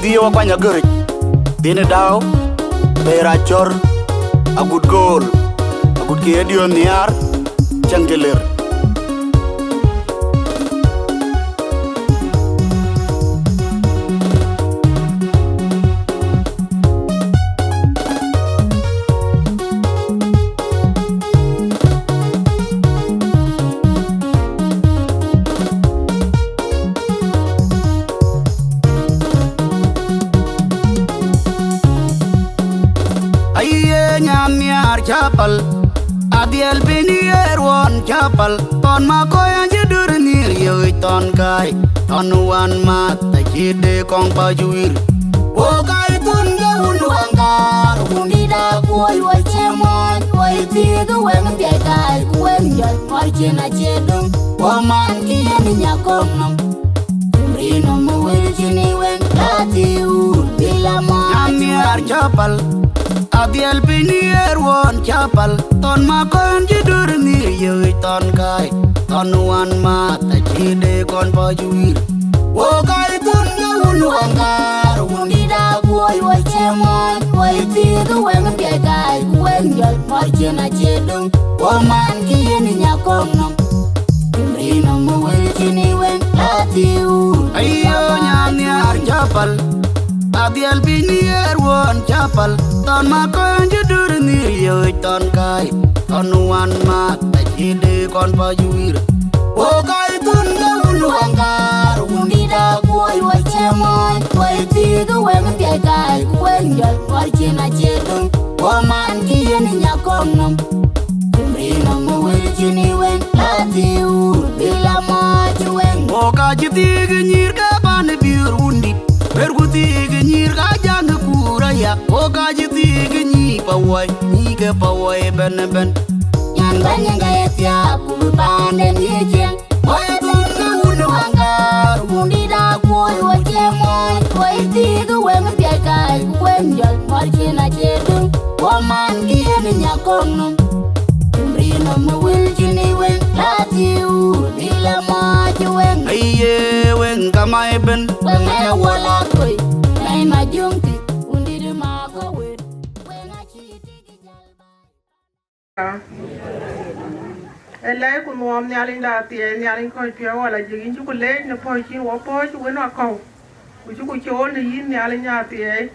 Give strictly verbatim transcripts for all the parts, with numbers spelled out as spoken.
Dhie wa kuany agöric, dhini dau, bei rac cɔr, agut gool, agut ke ye diön nhiaar, cäŋ cï ler. Aye nyan nhiaar cä päl, adhiɛl piny ye ruɔn cä päl, thɔn makɔc an cï dur nhiëër yööc thɔn kai, thɔn wan math acï de kɔŋ pac wir. Wo kai thun ke wun waŋ kaar, wun dït akuɔc wa cie muɔny, wa ye thiëëk wɛŋ piac kai, ku wɛŋ jɔt mɔc cin acie döŋ, wo man kï yen nya kɔŋ nɔm. Rin nɔm wël cïn ë wëŋ, la thiu, bila mɔc. Nyan nhiaar cä päl, adhiɛl piny ye ruɔn cä päl, thɔn makɔc an cï dur nhiëër yööc thɔn kai, thɔn wan math acï de kɔn pac wir. Wo kai thun ke wun waŋ kaar, wun dït akuɔc wa cie muɔny, wa ye thiëëk wɛŋ piac kai, ku wɛŋ jɔt mɔc cin acie döŋ, wo man kï yen nya kɔŋ nɔm. Rin nɔm wël cïn ë wëŋ, la thiu. Ayo nyan nhiaar cä päl, adhiɛl piny ye ruɔn cä päl, thɔn makɔc an cï dur nhiëër yööc thɔn kai, thɔn wan math acï de kɔn pac wir. Wo kai thun ke wun waŋ kaar, wun dït akuɔc wa cie muɔny, wa ye thiëëk wɛŋ piac kai, ku wɛŋ jɔt mɔc cin acie döŋ, wo man kï yen nya kɔŋ nɔm. Rin nɔm wël cïn ë wëŋ, la thiu, bila mɔc wëŋ. Wo ka cï thiëëk nyïïr ke pan biöör wun dït, ber ku thiëëk nyïïr ka jaŋ kuur aya. Wo ka cï thiëëk nyïïr pa woi, nyïïr ke pa woi ëbɛ̈n ëbɛ̈n. Nyan bäny ë ŋa ye thiaak, ku bï paanden ye ciëŋ. Woi thun ke wun waŋ kaar, wun dït akuɔc wa cie muɔny, wa ye thiëëk wɛŋ piac kai, ku wɛŋ jɔt mɔc cin acie döŋ, wo man kï yen nya kɔŋ nɔm. Rin nɔm wël cïn ë wëŋ, la thiu, bila mɔc wëŋ. Aye wëŋ ka mai ëbɛ̈n. Wëŋ ë wala koi, nai ma juŋ ti, wun dït ma kɔ wër. Wëŋ acï tik jal ba. Ë lɛc ku nuɔɔm Nhialic da athiɛɛi, Nhialic kɔc piɔ̈u wala jik, yïn cï ku leec në pɔ̈c cïn wɔ pɔ̈c wën akɔ̈u, ku cï ku cool në yïn Nhialic athiɛɛi,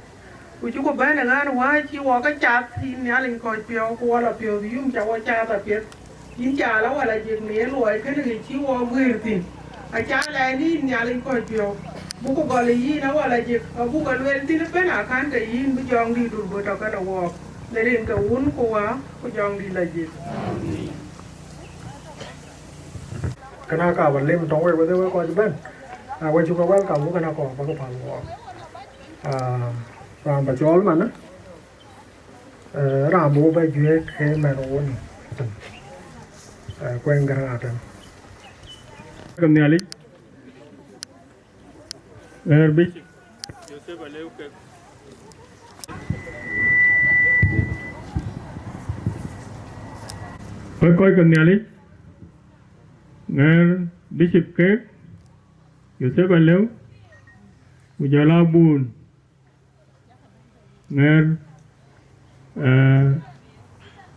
ku cï ku bɛ̈n ë ɣän wääc cï wɔ ke cath, yïn Nhialic kɔc piɔ̈u, ku wala piɔ̈th yum ca wɔ cath apiɛth. Yïn ca la wala jik në ye luɔi kënë ŋic cï wɔ guëër thïn. Aca lɛɛn yïn Nhialic kɔc piɔ̈u, buk ku gɔl ë yïn awala jik, abuk a lueel thïn ëbɛ̈n akän ke yïn bï jɔŋdït dur bï tɔ kënë wɔɔk. Në rin ke Wun ku Wä ku Jɔŋdït la jik. Kënë aka bä lim tɔŋ wek wedhie wek kɔc ëbɛ̈n. Ah, we cuk ke welcome, ku kënë akɔɔr bä ke päl wɔɔk. Ah, raan bä cɔɔl manë, eh, raan bï wo bɛ juëc ke mɛn wo ni. Eh, kuɛny gäräŋ atɛm. Ke Nhialic, ŋɛ̈ɛ̈r Bishop Joseph Aleu kek. Kɔc kɔc ke Nhialic, ŋɛ̈ɛ̈r Bishop kek, Joseph Aleu, ku jɔl abun, ŋɛ̈ɛ̈r, eh,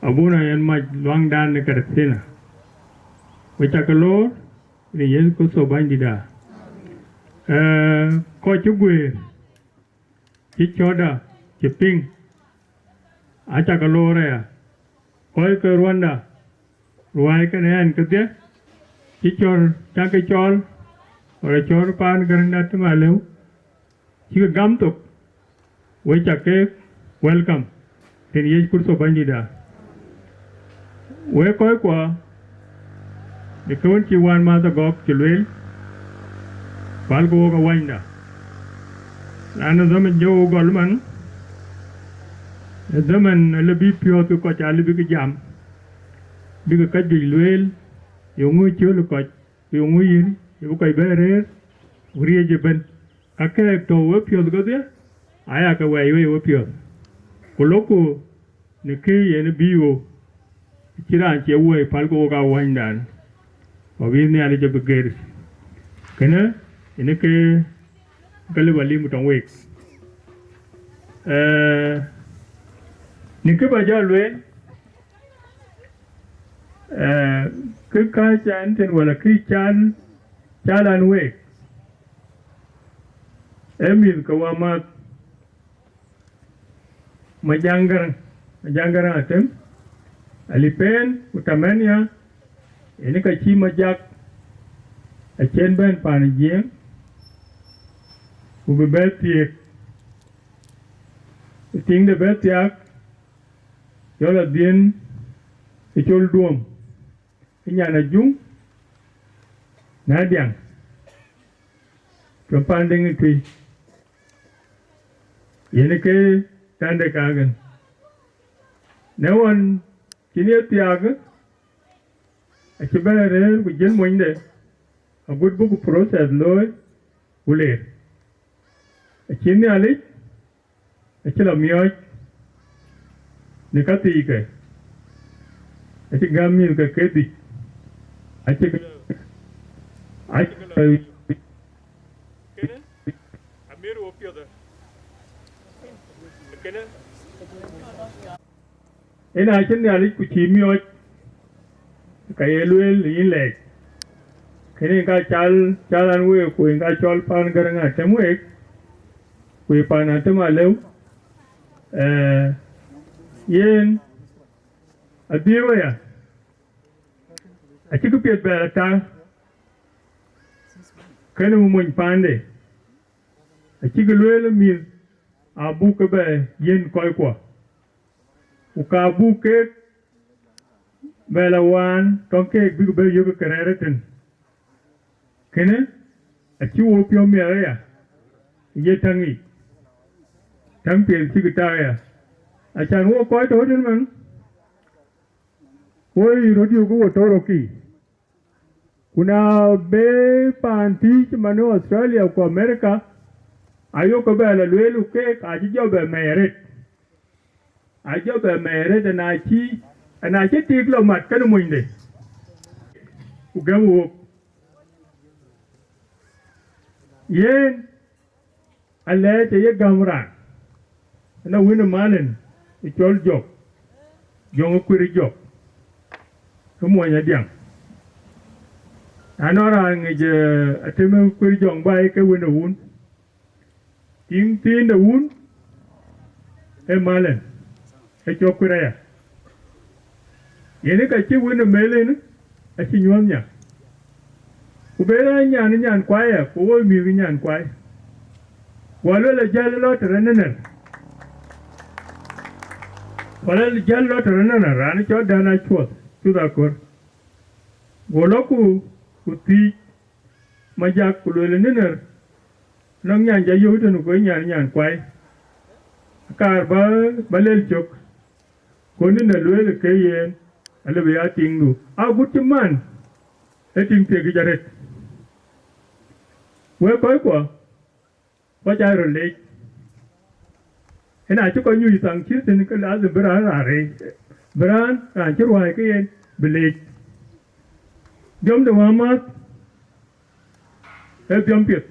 abun Ayen Mac Luaŋdan në Karatina. Ku cakë loor, rin Yecu Kërtho Bänydït aa. Eh, kɔc cï guëër, cï cɔ̈tda, cï piŋ, acakë loor aya. Kɔc ke ruɔ̈nda, ruääi kenë ɛn kedhie, cï cɔ̈r, cakë cɔɔl, wala cɔ̈r paan Gäräŋda Tim Aleu, cïkë gam thok, we ca ke welcome, rin Yecu Kërtho Bänydït aa. Wek kɔckuɔ, në kë wën cï wänmääth Agɔk cï lueel, pälkë wok awänyda. Raan ë dhaman jɔ wo gɔl man, ë dhaman ë lë bï piɔ̈ɔ̈th ke kɔc aa lë bï ke jam, bï ke käjuëc lueel, yeŋö cöl ë kɔc, ku yeŋö yïn, ye bï kɔc bɛ̈n rëër, ku riëëc ëbën. Ka kɛ̈ɛ̈k tɔ̈u wepiɔ̈ɔ̈th kedhie, aya ke wɛɛc wei wepiɔ̈ɔ̈th. Ku lokku në kë yen bï wo, cï raan cie wuɔi pälkë wok awänydan, ku abï Nhialic abï gër. Kënë, yen ke, ke lëu bä lim tɔŋ week. Eh, në kë ba jɔ lueel, eh, kë kääc ɛn thïn wala kë cal, cal ɛn week, ee mïth ke wämääth, Majaŋ Gäräŋ, Majaŋ Gäräŋ Atem, Alipeen ku Tamania, yen ka cï Majak acïn bɛ̈n paan Jiëëŋ, ku bï bɛ̈n thiëëk. Tiŋde bɛ̈n thiaak, cɔl Adhiën ë cɔl Duɔm, ë nyan Ajuŋ, na Diaŋ, cɔl Pandiŋ ë Tui. Yen ke tande kagin. Në ɣɔn cïn ye thiaak, acï bɛ̈n rëër ku jël monyde, agut buk process looi, ku leer. Acï Nhialic, acï lɔ miɔɔc në ka thiike, acï gäm mïth ke ke dhïc, acï, acï lɔ Kënë, amir wo piɔ̈th, kënë. Yen acï Nhialic ku cïï miɔɔc, ka ye lueel yïn lɛɛc. Kënë yen ka cal, cal an week, ku yen ka cɔl paan Gäräŋ Atem week, ku ye paan Atem alëu. Eh, yen adhiëëu aya, acï këpiɛth bɛɛr ata, kënë mony paande, acïk lueel mïth abuk ke bɛ yiën kɔckuɔ, ku ka buk keek bɛ la waan tɔŋ keek bïk bɛ yök ke rɛɛr ëtën. Kënë acï wo piɔ̈u miɛt aya, ye täŋ yic, täŋ piɛth cïk tak aya, acan wo kɔc tɔ̈ tën man, wo yï röt yök wo tɔ̈ rökï. Ku na be paan thiic man ë Australia ku America, ayok ke bɛ lɔ lueel ku keek acï jɔ bɛ mɛɛr arëët. Acï jɔ bɛ mɛɛr arëët, ëna cï, ëna cï tik lɔ mat kënë monyde, ku gɛm wook. Yen alɛɛc aye gäm raan, ëna wën ë malin ë cɔl Jɔk, Jɔŋ ë Kuir Jɔk, ke muɔny Adiaŋ. Na nɔŋ raan ŋic, eh, Atem ë Kuir Jɔŋ Baai ke wën ë wun, tiŋ thiin de wun ë malin, ë cɔk Kuir aya. Yen ka cï wën ë mel en, acï nyuɔ̈th nya. Ku be raan nyan ë nyan kuai ë, ku woi mïth ë nyan kuai. Ku aluel ajäl lɔ tërë nïnër. Ku aluel ajäl lɔ tërë nïnër, raan cɔl Dän Acuɔth, Cuth Akör. Go lɔ ku, ku thiic Majak ku lueel nïnër, nɔŋ nyan ja yök tënë ku nyan, nyan kuai. Kaar ba, ba lel cök. Ku nïnër lueel ke yen, alëu bï ya tiŋdu. Agut cï man, ee tiŋ thiek yic arëët. Wek kɔckuɔ, kɔc aa röt leec. Ëna cï kɔc nyuc thaŋ cït thïn, ke lazim bï raan raan reec. Bï raan, raan cï ruääi ke yen, bï leec. Biɔm de wämääth, ee biɔm piɛth.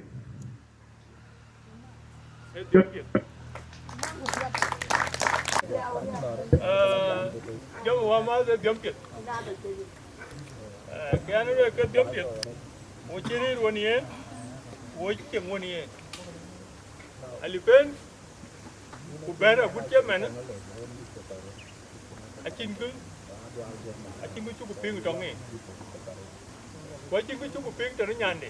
Ee biɔm piɛth. Eh, biɔm ë wämääth ee biɔm piɛth. Eh, ke an, ee ke biɔm piɛth. Wo cï rëër wën yen, wo cï cieŋ wën yen. Alipeen, ku bɛ̈n agut cï mɛnë, acïn kë, acïn kë cuk piŋ tɔŋ en. Ku acïn kë cuk piŋ tënë nyande.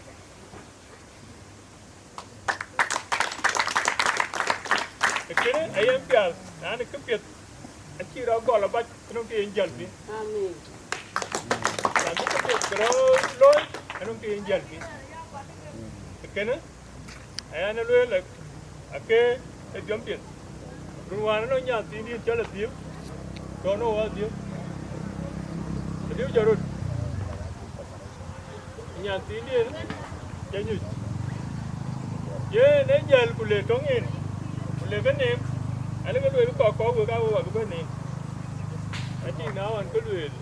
Kënë ayen pial, na në këpiɛth, acï rɔt gɔl abac, ënɔŋ kë yen jäl thïn. Amen. Na bï këpiɛth bï rɔt looi, ënɔŋ kë yen jäl thïn. Kënë, ayan ë lueel, ake ë biɔm piɛth. Run wään ënɔŋ nyan thiin dït cɔl Adhiëu, tɔ̈ në wɔ Adhiëu. Adhiëu jɔt röt. Nyan thiin dït cä nyuc. Yen ë jäl ku le tɔŋ en, ku le ke neem, an, ke lueel kɔk kɔk wek aa wek abï bɛ̈n neem. Acï na ɣɔn ke lueel.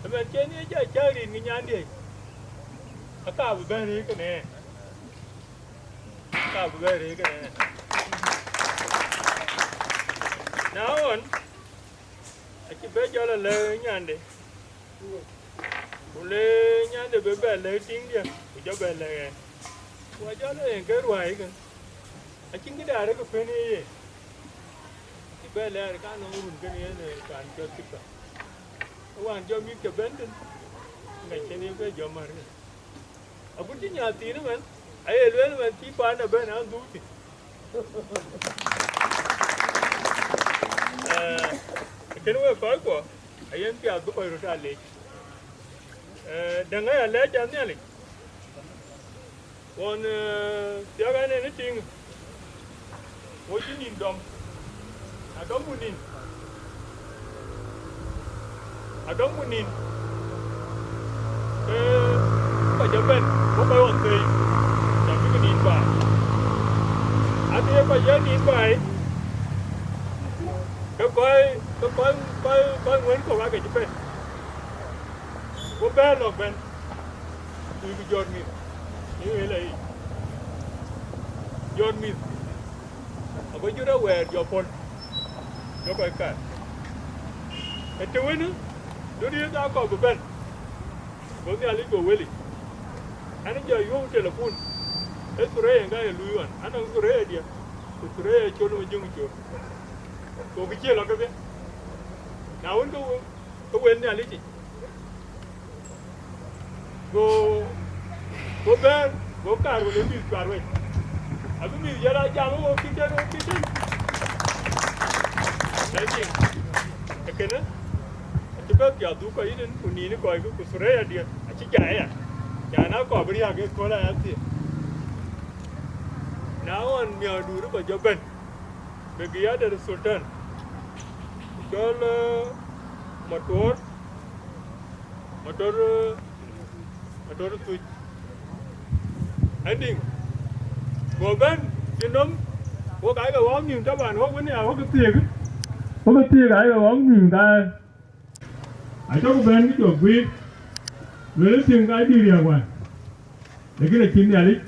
Ëmɛn cïn ye jɔ cäk rin ke nyandiɛ̈, aka bï bɛ̈n rëër kënë. Ka bï bɛ rëër kënë. Na ɣɔn, acï bɛ jɔl alɛ̈k nyande, ku le nyande bï bɛ lɛ̈k tïŋdiɛ̈, ku jɔ bɛ lɛ̈k ɣɛn. Ku ajɔl yen ke ruääi ke, acïn këda rëk pën ë yen. Acï bɛ lɛ̈k ka nɔŋ run kën yen, eh, kan cɔl Thika. Ë wään jɔ mïth ke bɛ̈n thïn, ŋɛc cïn ye bɛ jɔ mär. Agut cï nyathiin ëmën, aye lueel ëmën cï paan ëbɛ̈n an dhuk thïn. Eh, kën wek kɔckuɔ, ayen piath bï kɔc röt aa leec. Eh, däŋ aya lɛc an Nhialic. Ɣɔn, eh, thiak an en ë tïŋ, wo cï nïn dɔm, adɔm ku nïn, adɔm ku nïn, ke kɔc ëbɛ̈n, wo kɔc ɣɔn thëi, cam bïk nïn baai. Adï ye kɔc ye nïn baai, ke kɔc, ke kɔc, kɔc, kɔc ŋuën kɔ̈k aake cï bɛ̈n, wo bɛ̈ɛ̈r lɔ̈k bɛ̈n. Kuc ku jɔt mïth, ë ëlë yic. Jɔt mïth, ago jur awɛɛr jɔ pɔ̈l, jɔ kɔc kaar. Ë të wënë, döt yeth aa kɔ̈k bï bɛ̈n, go Nhialic go wëlic. An, jɔ yuɔ̈u telepun, ë thureya ŋa ye luui ɣɔn, an, nɔŋ thureya diɛ̈, ku thureya col ë jöŋ col. Go kë cie lɔ kedhie. Na wën, ke wo, ke wel Nhialic yic. Go, go bɛ̈ɛ̈r, go kaar wël ë mïth cuat wei. Abï mïth jɔl aa jam, wo kitën, wo kitën. Thank you. Ee kënë, acï bɛ piath dhuk kɔc yïn, ku nïn kɔc, ku thureya diɛ̈, acï jai aya. Nyan akɔ̈ bï riääk ë kööl aya thiëëk. Na ɣɔn miäkduur ë kɔc jɔ bɛ̈n, bï giader Sultan, ku cɔl, eh, Matuɔɔr, Matuɔɔr, eh, Matuɔɔr Thuc. Ɛn diŋ, go bɛ̈n cï nɔm, wok aake ɣɔ̈k nïïm taban, wok wën ya wok thiëëk, wok thiëëk aake ɣɔ̈k nïïm ka. Acɔk bɛ̈n kë cɔk guiir, lueel tïŋ ka dïïr riääk wään. Lakin acïn Nhialic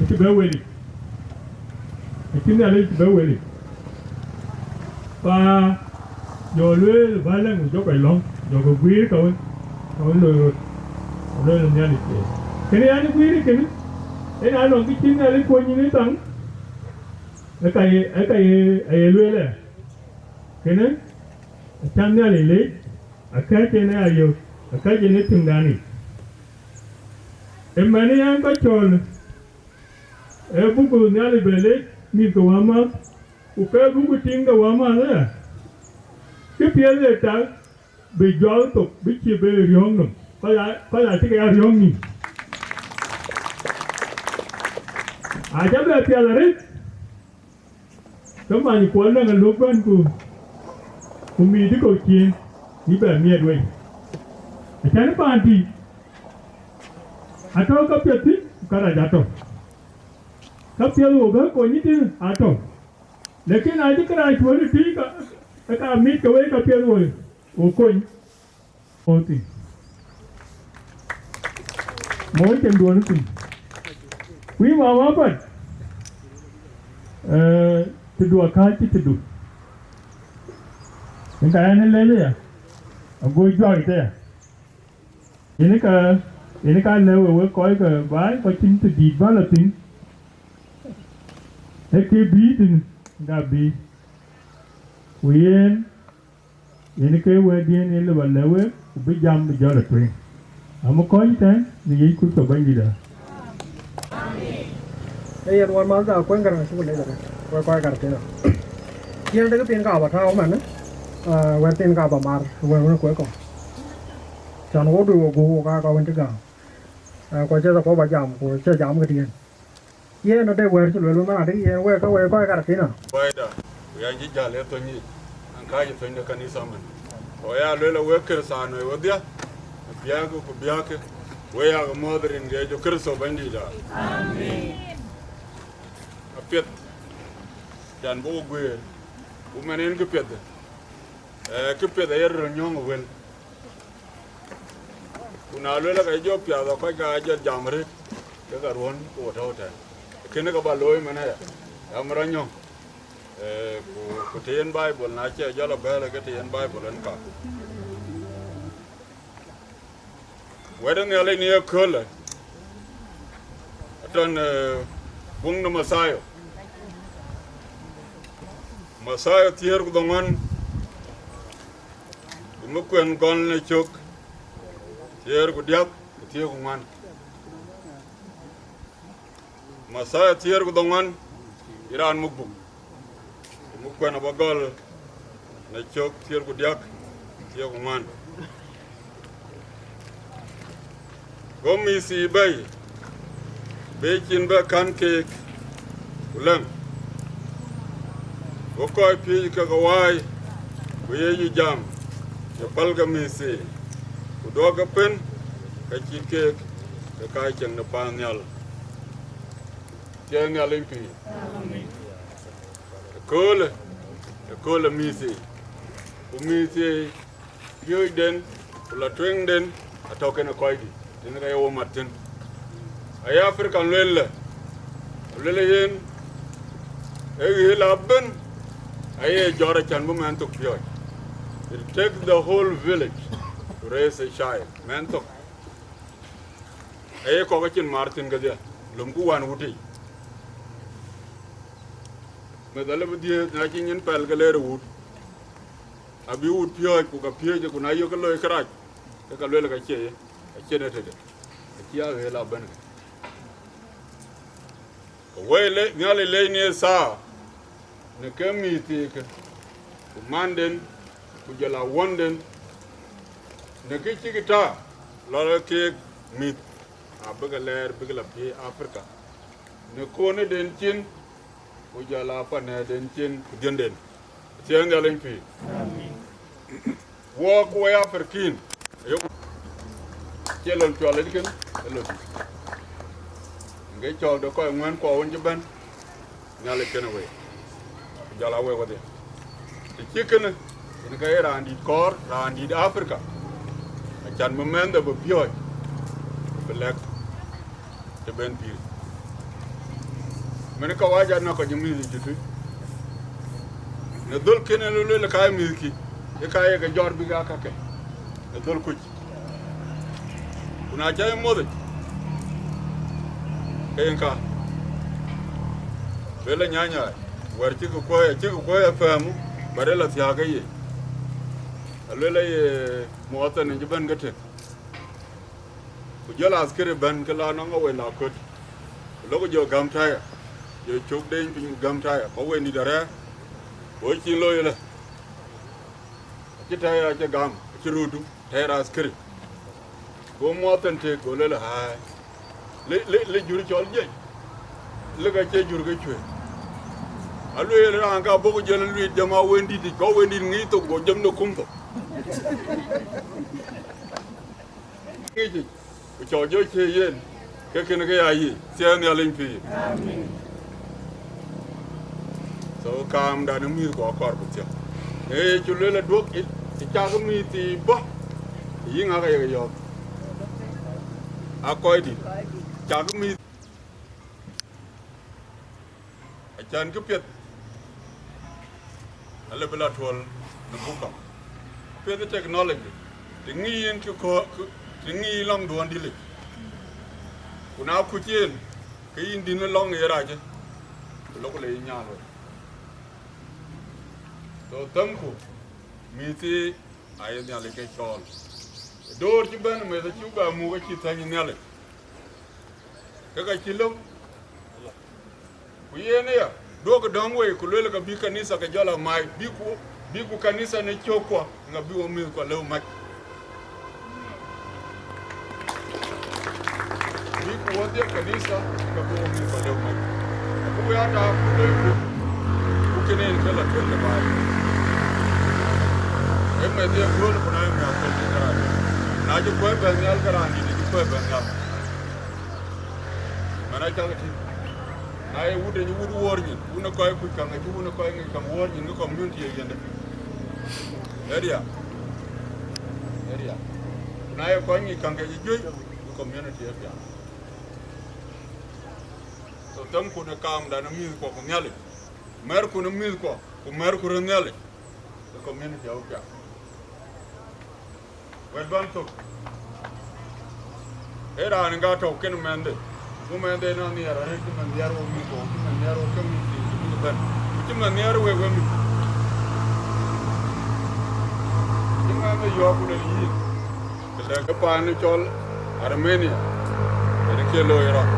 acï bɛ wëlic, acïn Nhialic acï bɛ wëlic. Pa jɔ lueel bä lɛ̈ŋ, jɔ kɔc lɔ̈ŋ, jɔ ke guiir ka wën, ka wën loi rot, lueel Nhialic ke. Kënë yan guiir kënë, en alɔŋ kë cïn Nhialic kuɔny yïn ë thaŋ, ë ka ye, ë ka ye, aye lueel aya. Kënë, acan Nhialic leec, akɛ̈c en ë ayök, akɛ̈c en ë tïŋdan yic. Ëmɛnë yɛn kɔc cɔɔl, ee buk Nhialic bɛ leec mïth ke wämäth, ku ke buk tïŋ ke wämäth aya. Kë piɛth ye tak bï jɔl thok, bï cïï bï riɔ̈ɔ̈ŋ nɔm. Kɔc aa, kɔc aa cï ke ya riɔ̈ɔ̈ŋ nïïm. Acä bɛ piɛth arëët. Ke many kuɔl nɔŋ ë luk bɛ̈n ku, ku mïïth ë kɔ̈u ciëën, yï bɛ miɛt wei. Acän paan tïc, atɔ̈ ka piɛth thïn, ku kärɛc atɔ̈. Ka piɛth wo bɛ kony yï tïŋ atɔ̈. Lakin acï kërac cuɔ̈l ë tïc ka, ka mïth ke wei ka piɛth wo, wo kony. Mony thïn. Mony cïn duɔ̈n thïn. Wïï mama apac, eh, tëdu akääc cï tëdu. Yen ka ɣɛn ë lɛc aya, ago juak ëtɛ̈. Yen ka, yen ka lɛ̈k we, wek kɔc ke baai, kɔc cïn të dït bä lɔ thïn. Ee kë bïï thïn, ka bïï. Ku yen, yen ke wɛ̈tdiɛ̈n yen lëu ba lɛ̈k week, ku bï jam bï jɔl ë tueŋ. Amë kɔc tɛ̈n në Yecu Kërtho Bɛ̈nydït ë. Ee yen wän mäthda kueŋ kärɛc cï ku lec arëët, wek kɔc kär tënë. Yen dek piny ka bä tääu ëmɛn, ë, wɛ̈t piny ka bä mar, wɛ̈t wën kueek kɔ̈u. Cän wok du wok guuk wok aa ka wën cï gam. Ë, ku acie thok kɔ̈u bä jam, ku acie jam këdiën. Yen ade wɛ̈ɛ̈r cï lueel wën adï, yen wek ka wek kɔc kar thïn a. Baida, ku yan cï jäl ë thöny yic, an kääc ë thöny de kanitha man. Ku ya lueel a wek Kërthiano ë wedhia, biäk ku biäk, we yak muɔ̈th rin ke Yecu Kërtho Bɛ̈nydït a. Amen. Apiɛth, can bï wo guëër, ku mɛn en këpiɛth, ee, këpiɛth aye röl nyɔ̈ŋ ë wël. Ku na lueel ka jɔ piath, kɔc ka jɔ jam arëët, ke ka ruɔ̈n ku wo tɔ̈u tɛ̈n. Kënë ka bä looi mɛn aya, ya mï rɔt nyɔ̈ŋ. Eh, ku, ku të yen Baibol, na cie jɔl a bɛ̈ɛ̈r ke të yen Baibol en ka. Wɛ̈t ë Nhialic në ye köölë, atɔ̈ në, eh, buŋ de Mathayo. Mathayo thiëër ku dhoŋuan, ku më kuɛn gɔl në cök thiëër ku diäk ku thiëër ku ŋuan. Mathayo thiëër ku dhoŋuan, ë raan muk buk. Ku më kuɛn abä gɔl në cök thiëër ku diäk, thiëër ku ŋuan. Go mïth thii bɛ̈i, bï cin bɛ kän keek, ku lɛ̈ŋ. Go kɔc piööc ke ke waai, ku Yecu jam, ye päl ke mïth thii, ku duɔ̈kkë pën, ke cït keek ke ka cieŋ de paannhial. Thiëëc Nhialic pïïr. Ëköölë, ëköölë mïth thii, ku mïth thii piööcden, ku la tueŋden, atɔ̈ kenë kɔcdït, tënë ke ye wo mat thïn. Aye African lueel lë, lueel yen, ee ɣëël abën, aye jɔt acän bï mɛnh thok piɔ̈ɔ̈c. It takes the whole village to raise a child. Mɛnh thok. Aye kɔ̈k acïn mar thïn kedhie, lomku wään wut yic. Meth alë bï dhiëëth, na cï nyin pɛl ke leer ë wut. Abï wut piɔ̈ɔ̈c, ku ka piëëc, ku na yök ke loi kërac, ke ka lueel ka cie ye, acïn ë tëde. Acï aɣëël abën ke. Ke Wëi le, Nhialic leec në thaa, në ke mïth thiikë, ku manden, ku jɔl a wuɔnden, në kë cïk tääu, lɔ keek mïth, abï ke lɛɛr, bï ke la pïïr Africa, në konëden cin, ku jɔl a panëden cin, ku dhiënden. Thiëëc Nhialic pïïr. Amen. Wɔɔk wei African, ayok, cie lon piɔl yic kën, ë lon. Ŋic cɔɔk de kɔc ŋuɛ̈ɛ̈n kuɔ wën cï bɛ̈n, Nhialic kenë wei. Ku jɔl a wei wedhie. Të cï kënë, yen ke ye raandït kɔɔr, raandït Africa. Acän bï mɛnhde bï piɔ̈ɔ̈c, bï lɛ̈k të ben pïïr. Mën kawaja na kɔc mïth cï tui. Në dhöl kënë lueel ka ye mïthkï, ë ka ye ke jɔt bïk aa kakë. Në dhöl kuc. Ku na cä ye moth yic, ke yen ka. Lueel anyanya, wɛ̈t cï ke kuɔ̈i, cï ke kuɔ̈i apɛɛmu, bä rël athiääk ke ye. Alueel aye muɔthɛn cï bɛ̈n ke tëk. Ku jɔl askari bɛ̈n ke la nɔŋ awën la köt. Ku lok jɔ gäm taya. Jɔ cök deny piny ku gäm taya. Ba wëndït arɛ̈ɛ̈r. Go cin looi ëlë. Acï taya acï gam. Acï röördun. Taya askari. Go muɔthɛn tëk go lël, ai. Lë, lë, lë jur cɔl jiëc. Lë ka cie jur ke cuëëc. Alueel raan ka bɔ̈ ku jɔl luiit jam a wëndït yic. Kɔ wëndït ŋic thok go jam në kum thok. Ŋic yic, ku cɔk jɔ cie yen, ke kën ke ya yic, thiëëc Nhialic pïïr. Amen. So, kaamdan ë mïth ku akɔɔr ku thiëk. Ee, cï lueel aduɔ̈k, ë, ë cak mïth thii bɔ̈, ë yï ŋa ke yek yɔ̈ɔ̈k? Akɔcdït, cak mïth. Acän këpiɛth alë bï la tuɔl në buk kɔ̈k. Këpiɛth ë technology, të ŋic yïn kë kɔ̈-, kë, të ŋic yïn lɔŋ duɔ̈ɔ̈n dït yic. Ku na kuc yen, ke yïn dïn lɔŋ ye rac, ku lok le yï nyaal wei. So, themku, mïth thii aye Nhialic ke cɔɔl. Door cï bɛ̈n meth acï bɛ muk acï thäny Nhialic. Ke ka cï lëu. Ku yen aya, duɔ̈kkë dɔ̈ŋ wei, ku lueel ka bï kanitha ke jɔl a mac, bï ku, bï ku kanitha në cöökkuɔ, ŋa bï wo mïthkuɔ lëu mac. Bï ku wo dhiëk kanitha, ka bï wo mïthkuɔ lëu mac. Ku we ata ku lëu ku, ku kënë yen ke la tueŋ de baai. Ee meth ye gööl, ku na ye meth athöl cï kërac. Na cï kuɛ̈i bɛ̈n nhial, ke raan dït acï kuɛ̈i bɛ̈n nhial. Man acäk tïŋ. Na ye wut, acï wut wuɔ̈ɔ̈r nyin, wun ë kɔc kuc käŋ, acï wun ë kɔc ŋic käŋ wuɔ̈ɔ̈r nyin, ke community ye yiëndë. Area. Area. Ku na ye kɔc ŋic käŋ ke cï juëc, ke community ye piath. So, themku në kaamdan ë mïthkuɔ ku Nhialic. Mɛ̈rku në mïthkuɔ, ku mɛ̈rku röt Nhialic, ë community abï piath. Wɛ̈t bän thök, ee raan ë gat tɔ̈u kenë mɛnhde, ku mɛnhde nɔn nhiɛɛr arëët, cï man nhiɛɛr wok mïthkuɔ, cï man nhiɛɛr wok ke mïth thii cï bï bɛ̈n, ku cï man nhiɛɛr wek wek mïth. Cï mɛnhde yɔ̈ɔ̈k ku lueel yïn, të lɛ̈k ë paan ë cɔl Armenia, yen cie looi rɔt,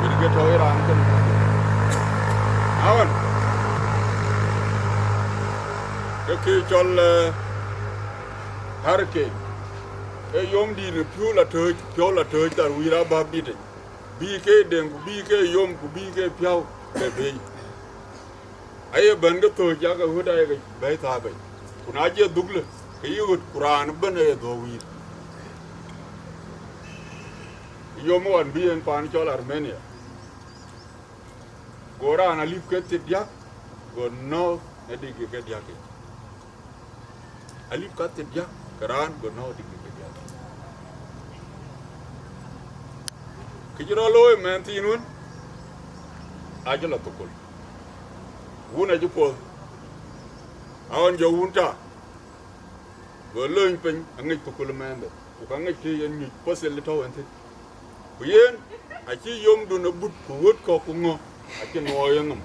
yen ke tɔ̈u ë raan kënë. Aɣɔn, ke kë cɔl, eh, hurricane, ee yom dït në piɔ̈u la tööc, piɔ̈u la tööc thar wïïr abäk dïtic, bï ke deŋ, ku bï ke yom, ku bï ke piɔ̈u ke bei. Aye bɛ̈n ke thööc, yak ë ɣöt aye ke bɛ̈i thaar bei. Ku na jɔ dhuk lë, ke yï ɣöt, ku raan ëbɛ̈n aye dhuɔ̈k wïïr. Yom ɣɔn bï en paan cɔl Armenia, go raan alip ke thiërdiäk, go nɔ̈k në digiri ke diäk yic. Alip ka thiërdiäk ke raan, go nɔ̈k digiri ke diäk. Kë cï rɔt looi mɛnhthiin wën, acï lɔ thukul. Wun acï puɔ̈th, aɣɔn jɔ wun ta, go lööny piny aŋic thukul ë mɛnhde, ku ka ŋic kë yen nyuc puɔth thil tɔ̈u en thïn. Ku yen acï yomdun ë but ku ɣöt kɔ̈k ku ŋö, acï nuɔɔc yenhom,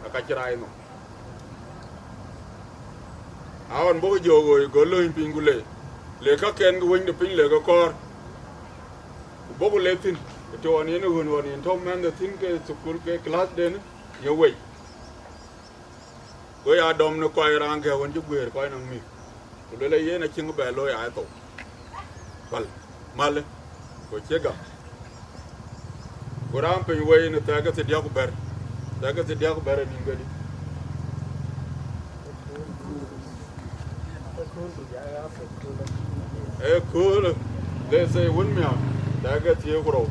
aka cï rac nhom. Aɣɔn bɔ̈ ke jɔ̈ɔ̈k ɣööc, go lööny piny, ku le, le kakɛn ke wëny de piny le ke kɔɔr. Ku bɔ̈ ku le thïn, ë të ɣɔn yen ë ɣön ɣɔn yen tɔ̈u mɛnhde thïn ke thukul ke classden ye wei. Go ya dɔm në kɔc raan kë wën cï guëër kɔc nɔŋ mïth, ku lueel, yen acïn kë bɛ looi aa thou. Päl, malë, ku cie gam. Ku raan piny wei në thɛɛk ke thiërdiäk ku bɛ̈t, thɛɛk ke thiërdiäk ku bɛ̈t ë nïn kedï. Ee köölë, they say, wun miäk, thɛɛk ke thiëër ku rou.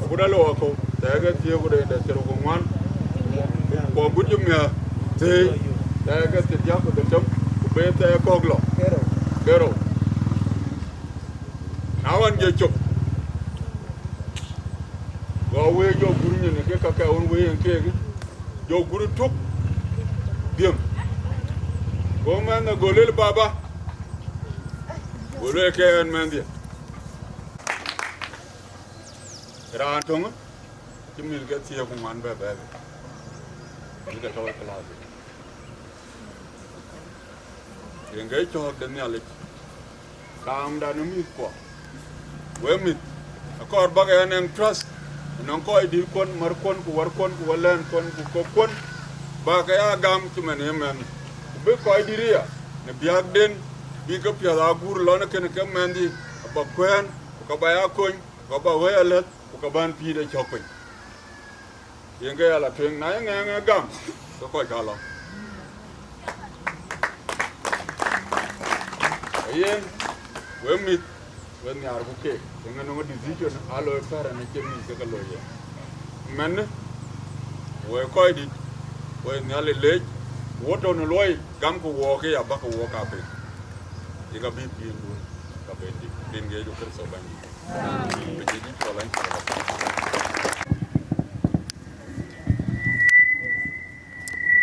Agut alou akɔ̈u, thɛɛk ke thiëër ku rou, de thiëër ku ŋuan. Ku agut cï miäk thëëi, thɛɛk ke thiërdiäk ku dhetem, ku be thɛɛk kɔ̈k lɔ ke rou. Na ɣɔn jɔ cop, go wëi jɔ gur nyin ke ka ke wën wëi en keek, jɔ gur tuk dhiëm. Go mɛnhde go lueel, baba, go lueel ke ɣɛn mɛnhdiɛ̈, raan töŋ cï mïth ke thiëër ku ŋuan bɛ bɛ̈ɛ̈i, bï ke tɔ̈u ë class. Yen ke cɔ̈ɔ̈k de Nhialic, kaamda në mïthkuɔ. Wek mïth, akɔɔr bäk ɣɛn ë trust ënɔŋ kɔc dïtkuɔn, märkuɔn, ku wärkuɔn, ku wälɛ̈ɛ̈nkuɔn, ku kökkuɔn, bäk ke ya gam cï man ë mɛnhë. Ku bï kɔc dït aya në biäkden, bï ke piɔ̈th aa guur lɔn ë kënë ke mɛnhdiɛ̈, aba kuɛ̈ɛ̈n, ku ka ba ya kony, ku ka ba wëi alɛ̈th, ku ka bän pïïr ë cɔ̈k piny. Yen ke ya la tueŋ, na ye ŋɛɛŋ ë gam, ke kɔc ka lɔ. Ee yen, wek mïth, wek nhiaarku keek, yen ŋa nɔŋ decision aa looi parent acie mïth ke ke looi yen. Mɛnhë, wek kɔc dït, wek Nhialic leec, wo tɔ̈ në luɔi, gamkï wook ke ya bäk ke wook aa pek. Ye ka bï piŋdu, ka ben dït, rin ke Yecu Kërtho Bɛ̈nydït.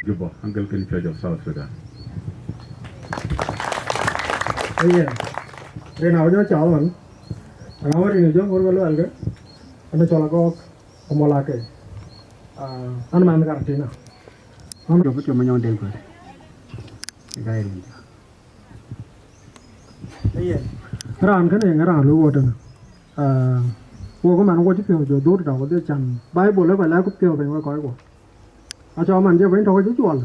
Juba, Anglican Church of South Sudan. Ayen, rin awä jɔ cɔl ɣɔn, aŋa wä rin jɔ ŋur ke luɛl ke, ënë cɔl Agɔɔk Amolake. Ah, an man Karatina. An jɔ bï tïm nyɔŋ den kɔc. Ë ka ye rin jɔ. Ayen, raan kënë yen raan lui wo tënë. Ah, wo kë man wo cï piɔ̈u jɔ dhut tɔ̈, wo dhil can Baibul ë kɔc lɛ̈k piɔ̈u piny wek kɔc kuɔ. Acɔk man jɔ piny tɔ̈u cï juɔl.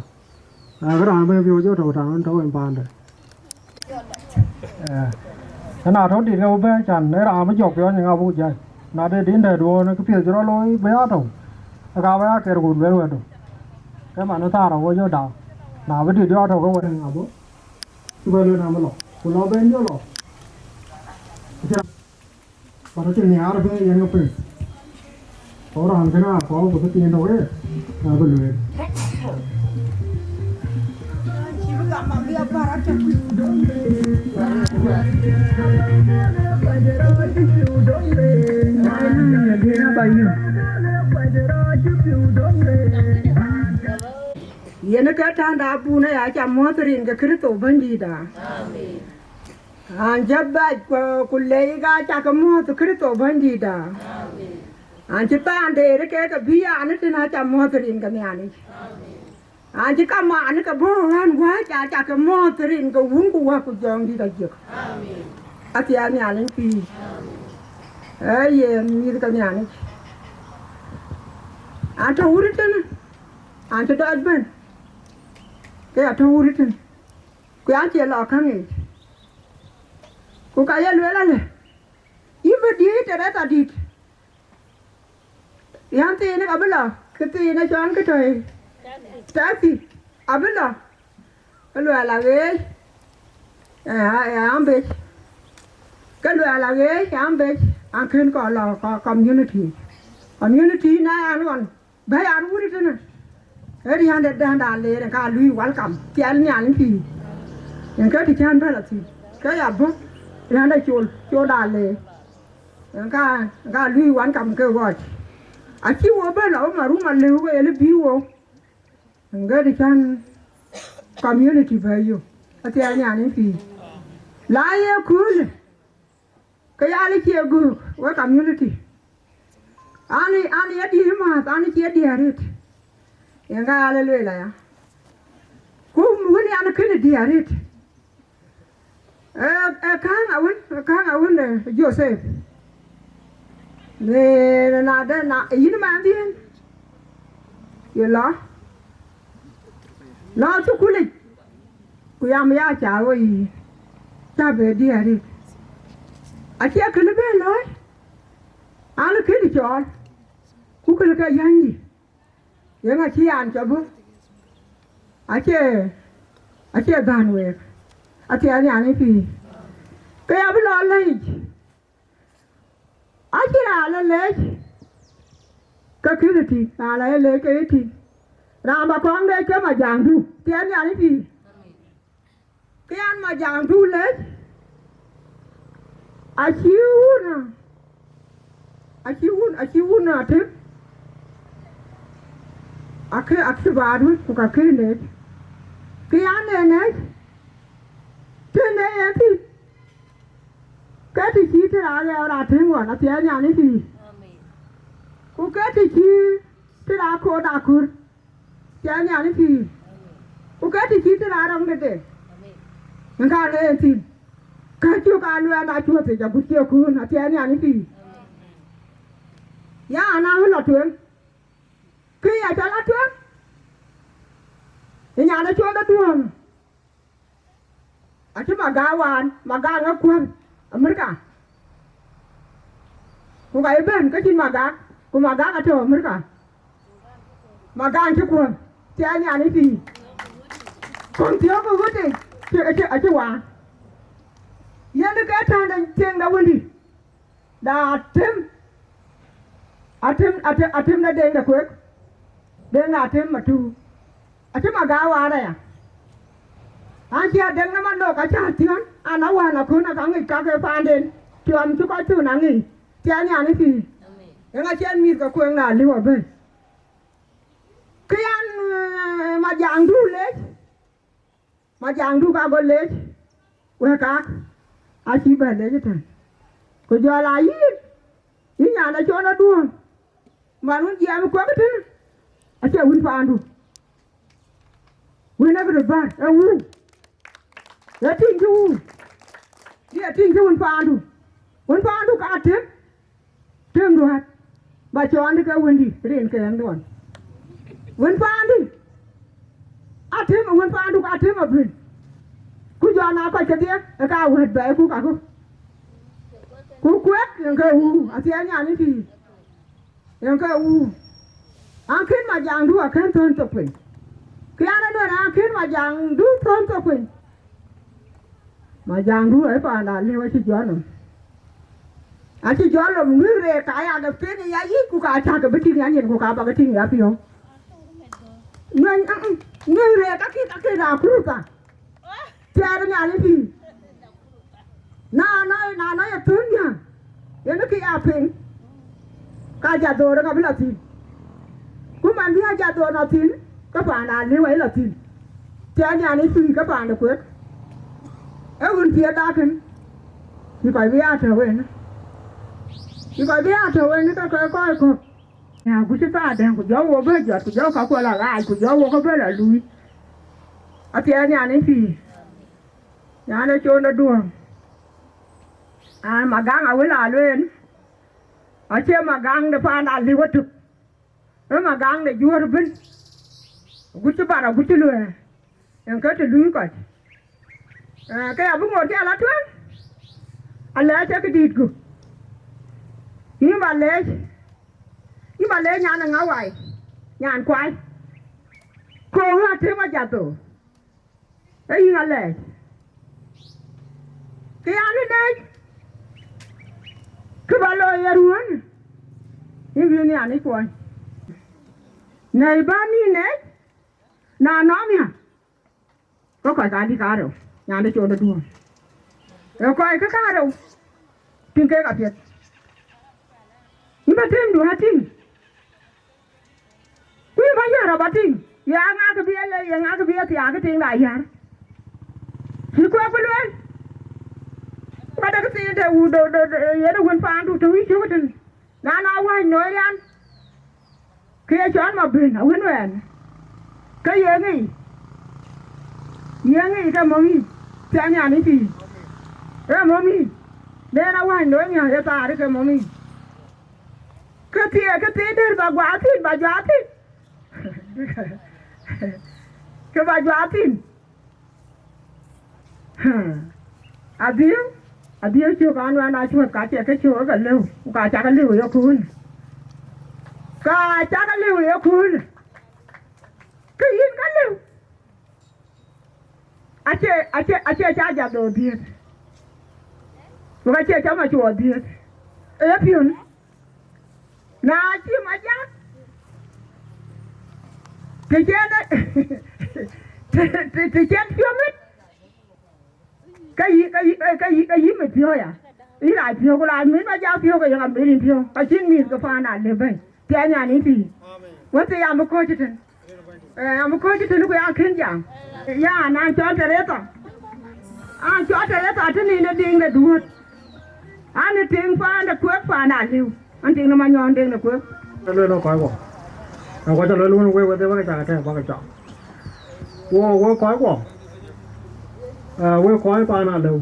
Ah, kë raan bɛ̈n piɔ̈u jɔ tɔ̈u tɔ̈u tɔ̈u en paande. Eh, ëna tɔ̈u dit ke wo bɛ̈n can, ë raan bï jɔk piɔ̈u nyin abuk jai. Na de din dɛ duɔ̈ɔ̈n kë piɛth cï rɔt looi bï ya tɔ̈u. Ë ka bï ya ker ku luel wɛ̈tdu. Ke man ë thaar awö jɔ dau. Na bï dit jɔ tɔ̈u ke wɛ̈t ŋa bï. Cï bɛ lueel raan bï lɔ, ku lɔ ben jɔ lɔ. Acï raan, but acïn nhiaar bï yen ŋö piny. Ku raan kënë akɔɔr bï këthiin tɔ̈u ë, abï lueel. Yen ke tän da bun aya, ca muɔ̈th rin ke Kërtho Bɛ̈nydïïtda. Amen. An jɔ bɛ̈c ku, ku lei ka ca ke muɔ̈th Kërtho Bɛ̈nydïïtda. Amen. An cï than deer ke ke bï an tën, aca muɔ̈th rin ke Nhialic. Amen. An cï kamaan ke bɔ̈ ɣän wääc, aca ke muɔ̈th rin ke Wun ku Wät ku Jɔŋdït Ajök. Amen. Athiɛɛi Nhialic pïïr. Amen. Ee yen mïth ke Nhialic. An tɔ̈ wut tënë, an cï dɔc bɛ̈n, ke ya tɔ̈ wut tënë, ku an cie lɔ käŋ yic. Ku ka ye lueel alë, yïn bï dïït Teresa dït. Yɛn thiinë ka bï lɔ, kë thiinë cɔn kë tɔ̈ ë taxi, abï lɔ, ke luɛɛl aɣeec, ë, ë, ambec, ke luɛɛl aɣeec ambec, an kën kɔn lɔ kɔ-, community. Community na an ɣɔn, bɛ̈i an wut tënë, ë riände dɛ̈nda leer, ka lui welcome, thiɛl Nhialic pïïr. Yen ke të cän bɛ̈n athïn, ke ya bɔ̈, riände col, colda leer. Yen ka, ka lui welcome ke ɣɔc. Acï wo bɛ̈n lɔ, wo ma rum alëu ke ye lë bï wo. Yen ke të cän community bɛ̈i yök. Athiɛɛi Nhialic pïïr. La ye köölë, ke ya lë cie göök, we community. An, an ye diɛɛr määth, an cie diɛɛr arët. Yen ka ya lë lueel aya. Ku wën yan kënë diɛɛr arët. Ee, ee, kääŋ awën, ee, kääŋ awën, ee, Joseph. Në, në, na de, na, yïn mɛnhdiɛ̈n, ye lɔ, lɔ thukulic, ku yam ya ca ɣo yï, ca bɛ diɛɛr arët. Acie kënë bɛ lɔ̈ɔ̈i, an, kënë cɔɔl, ku kënë ke yänydï. Yen acï an cɔp bɔ̈, acie, acie dhän week, athiɛɛi Nhialic pïïr. Ke ya bï lɔ leec, acïn raan lɔ leec, ke kënë tïŋ, raan lɔ ye leec ke ye tïŋ. Raan bä kɔŋ leec ke Majaŋdu, thiɛɛi Nhialic pïïr. Ke yan Majaŋdu lec, acï wun, acï wun, acï wun Atem, akë, akë baat wën, ku ka kë lec. Ke yan ë lec, të në yen thïn, ke të cï të raan ɣɛɛr Atem ɣɔn, athiɛɛi Nhialic pïïr. Amen. Ku ke të cï të raan koot akör, thiɛɛi Nhialic pïïr. Ku ke të cï të raan rɔŋ tëde, yen ka ŋeer thïn. Ka cuk aa luɛɛl aa cuɔ̈th yic agut cï ë kuun, athiɛɛi Nhialic pïïr. Ya na wën lɔ tueŋ, kë ya cɔl a tueŋ, ë nyan ë cuɔth aduɔ̈ɔ̈n. Acï Magak wään, Magak ë kuäär Amerika. Ku ka ye bɛ̈n ke cïn Magak, ku Magak atɔ̈ Amerika. Magak cï kuäär, thiɛɛi Nhialic pïïr. Kɔn thiɔ̈k ke ɣöt, acï, acï, acï wään. Yen ke tɛ̈n de thiëŋ de wëndï. Da Atem, Atem, Atem, Atem de Deŋ de Kuek, Deŋ de Atem Matuu. Acï Magak wään aya. An cï Adeŋ de Malok acä thiɔ̈n, an awään akun aka ŋic ka ke paanden, tiɔm cï kɔc thun aŋic, thiɛɛi Nhialic pïïr. Amen. Yen acïn mïth ke kueŋ na liu abël. Kë yan, eh, Majaŋdu lec, Majaŋdu ka go lec, wek kak, acï bɛ lec ëtɛ̈n. Ku jɔl a yïn, yïn nyan acɔl aduɔ̈ɔ̈n, man wën jiɛɛm kuɛk tënë, acie wën paandu. Wën ë bï bär, ee wun. Ee tiŋ cï wun. Ye tiŋ cï wën paandu. Wën paandu ka Atem. Tim duɔ̈t, ba cɔɔndï ke wëndï rin ke yen duɔn. Wën paandï, Atem, wën paandu ka Atem abï. Ku jɔ na kɔc kedhie, ë ka wɛ̈t bɛɛi ku kakë. Ku kuek yen ke wuu, athiɛɛi Nhialic pïïr. Yen ke wuu. An kën Majaŋdu akën thɔ̈n thok piny. Kë yan aduɔ̈n an kën Majaŋdu thɔ̈n thok piny. Majaŋdu ë paanda liu acï jɔl nɔm. Acï jɔl nɔm ŋuëk reek ka ya ke piŋ ya yic ku ka cä ke bï tïŋ ya nyin ku ka bä ke tïŋ ya piɔ̈u. Ŋuëny, ŋuëny reek kakï, kakï na kuruka. Thiɛɛr Nhialic pïïr. Na nɔc, na nɔc ë thöl nhial, yen kë ya piŋ, ka jadhoor ka bï lɔ thïn. Ku man bï a jadhoor lɔ thïn, Ke paan aa liu ë lɔ thïn. Tiɛɛl Nhialic pïïr ke paan de kueek. Ee ɣön piɛth dak kën. Cï kɔc bï aa tɔ̈u en. Cï kɔc bï aa tɔ̈u en ke ke kɔc kɔ̈k. Ya ku cï thaar dɛ̈ŋ, ku jɔ wo bë jɔt, ku jɔ ka kuɔl aɣaac, ku jɔ wo ke bë lɔ luui. Athiɛɛl Nhialic pïïr. Nyan ë coon ë duɔ̈ɔ̈ŋ. Aa, Magaŋ awël aa lueel. Acie Magaŋ de paan aa liu ëtök. Ë Magaŋ de juöör ëbën. Agut cï bar, agut cï luɛɛr. Yen ke të luui kɔc. Ee, ke abï ŋoot cï ala tueŋ. Alɛɛc ee këdïït gup. Yïn ba leec. Yïn ba leec nyan ë ŋa wai. Nyan kuai. Koŋ atëm ajathou. Ee yïn alɛɛc. Kë yan ë nɛɛc. Kë ba looi ye ruɔ̈n. Yïn bï Nhialic kuɔny. Nɛ̈i bä nïn nɛɛc. Na nɔm ya. Ke kɔc ka dï karou, nyan de cool aduɔ̈ɔ̈m. Ee kɔc ke karou, tïŋ kek apiɛth. Yïn bä tëëmdu atïŋ. Ku yïn bä yär abä tïŋ, ye ŋa kë bï e le, ye ŋa kë bï e thiaak ke tiiŋda yär. Cï kuɛk bï lueel. Ku adek thiin të wut do, do, do, yen ë wën paandu të wïc cök tën. Na, na wäc nɔɔc rian, ke ye cɔl Mabën awën wɛɛn, ke ye ŋic, ye ŋic ke mɔ̈mï, thian nhian ë pïïr, ee mɔ̈mï, den awäc nɔɔc nhial ye thaar ke mɔ̈mï. Ke thiëëk, ke thiëëk dër ba guaar thïn, ba juaar thïn, ke ba juaar thïn. Adhiëu, adhiëu cök an, wɛn a cuɔ̈th, ka cie ke cök ke lëu, ku ka cak lëu ë yeköölë. Ka cak lëu ë yeköölë. Ke yïn ka lëu. Acie, acie, acie ca jadhou dhiëëth. Ku ka cie ca macuɔɔr dhiëëth. Ee piɔ̈n. Na cï Majak, të cen, të, të, të cen piɔ̈u mit, ke yï, ke yï, ke yï, ke yï mit piɔ̈u ya. Yï rac piɔ̈u, ku rac mit Majak piɔ̈u, ke yï ka mit yïn piɔ̈u. Ka cïn mïth ke paan aa lëu bɛ̈ny. Tiɛɛl Nhialic pïïr. Wën thii, yam bï kɔ̈ɔ̈c tën. Ee, yam bï kɔ̈ɔ̈c tën ku ya kën jam. Ya, na cɔl Teretha. An cɔl Teretha tën ë diŋ de duööt. An ë tiŋ paan de kueek paan aa lëu. An tiŋ de manyɔɔn diŋ de kueek. Lueel kɔc kuɔ. Ë kɔc ca lueel wën wek wedhie bäkë cak atɛ̈ɛ̈k bäkë cak. Wo, wo kɔc kuɔ. Ee, wek kɔc paan aa lëu.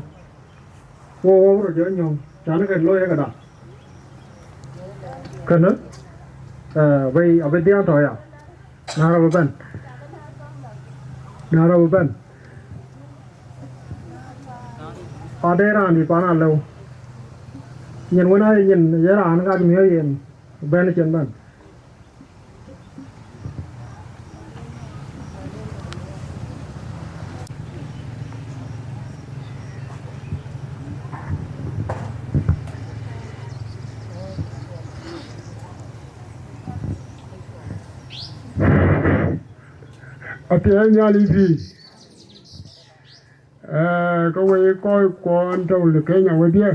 Wo, wo röt jɔ nyɔ̈ŋ, can kë looi ë këda. Kënë, ee, abï, abï dhiën tɔ̈ ya. Na rɔt bï bɛ̈n. Na rɔt bï bɛ̈n. Ade raan dït paan alëu. Nyin wën aye nyin ye raan ŋac miɔ̈c yen bɛ̈n cïn bɛ̈n. Athiɛɛi Nhialic pïïr. Ee, ke wek kɔc kuɔn tɔ̈u në Kenya wedhie,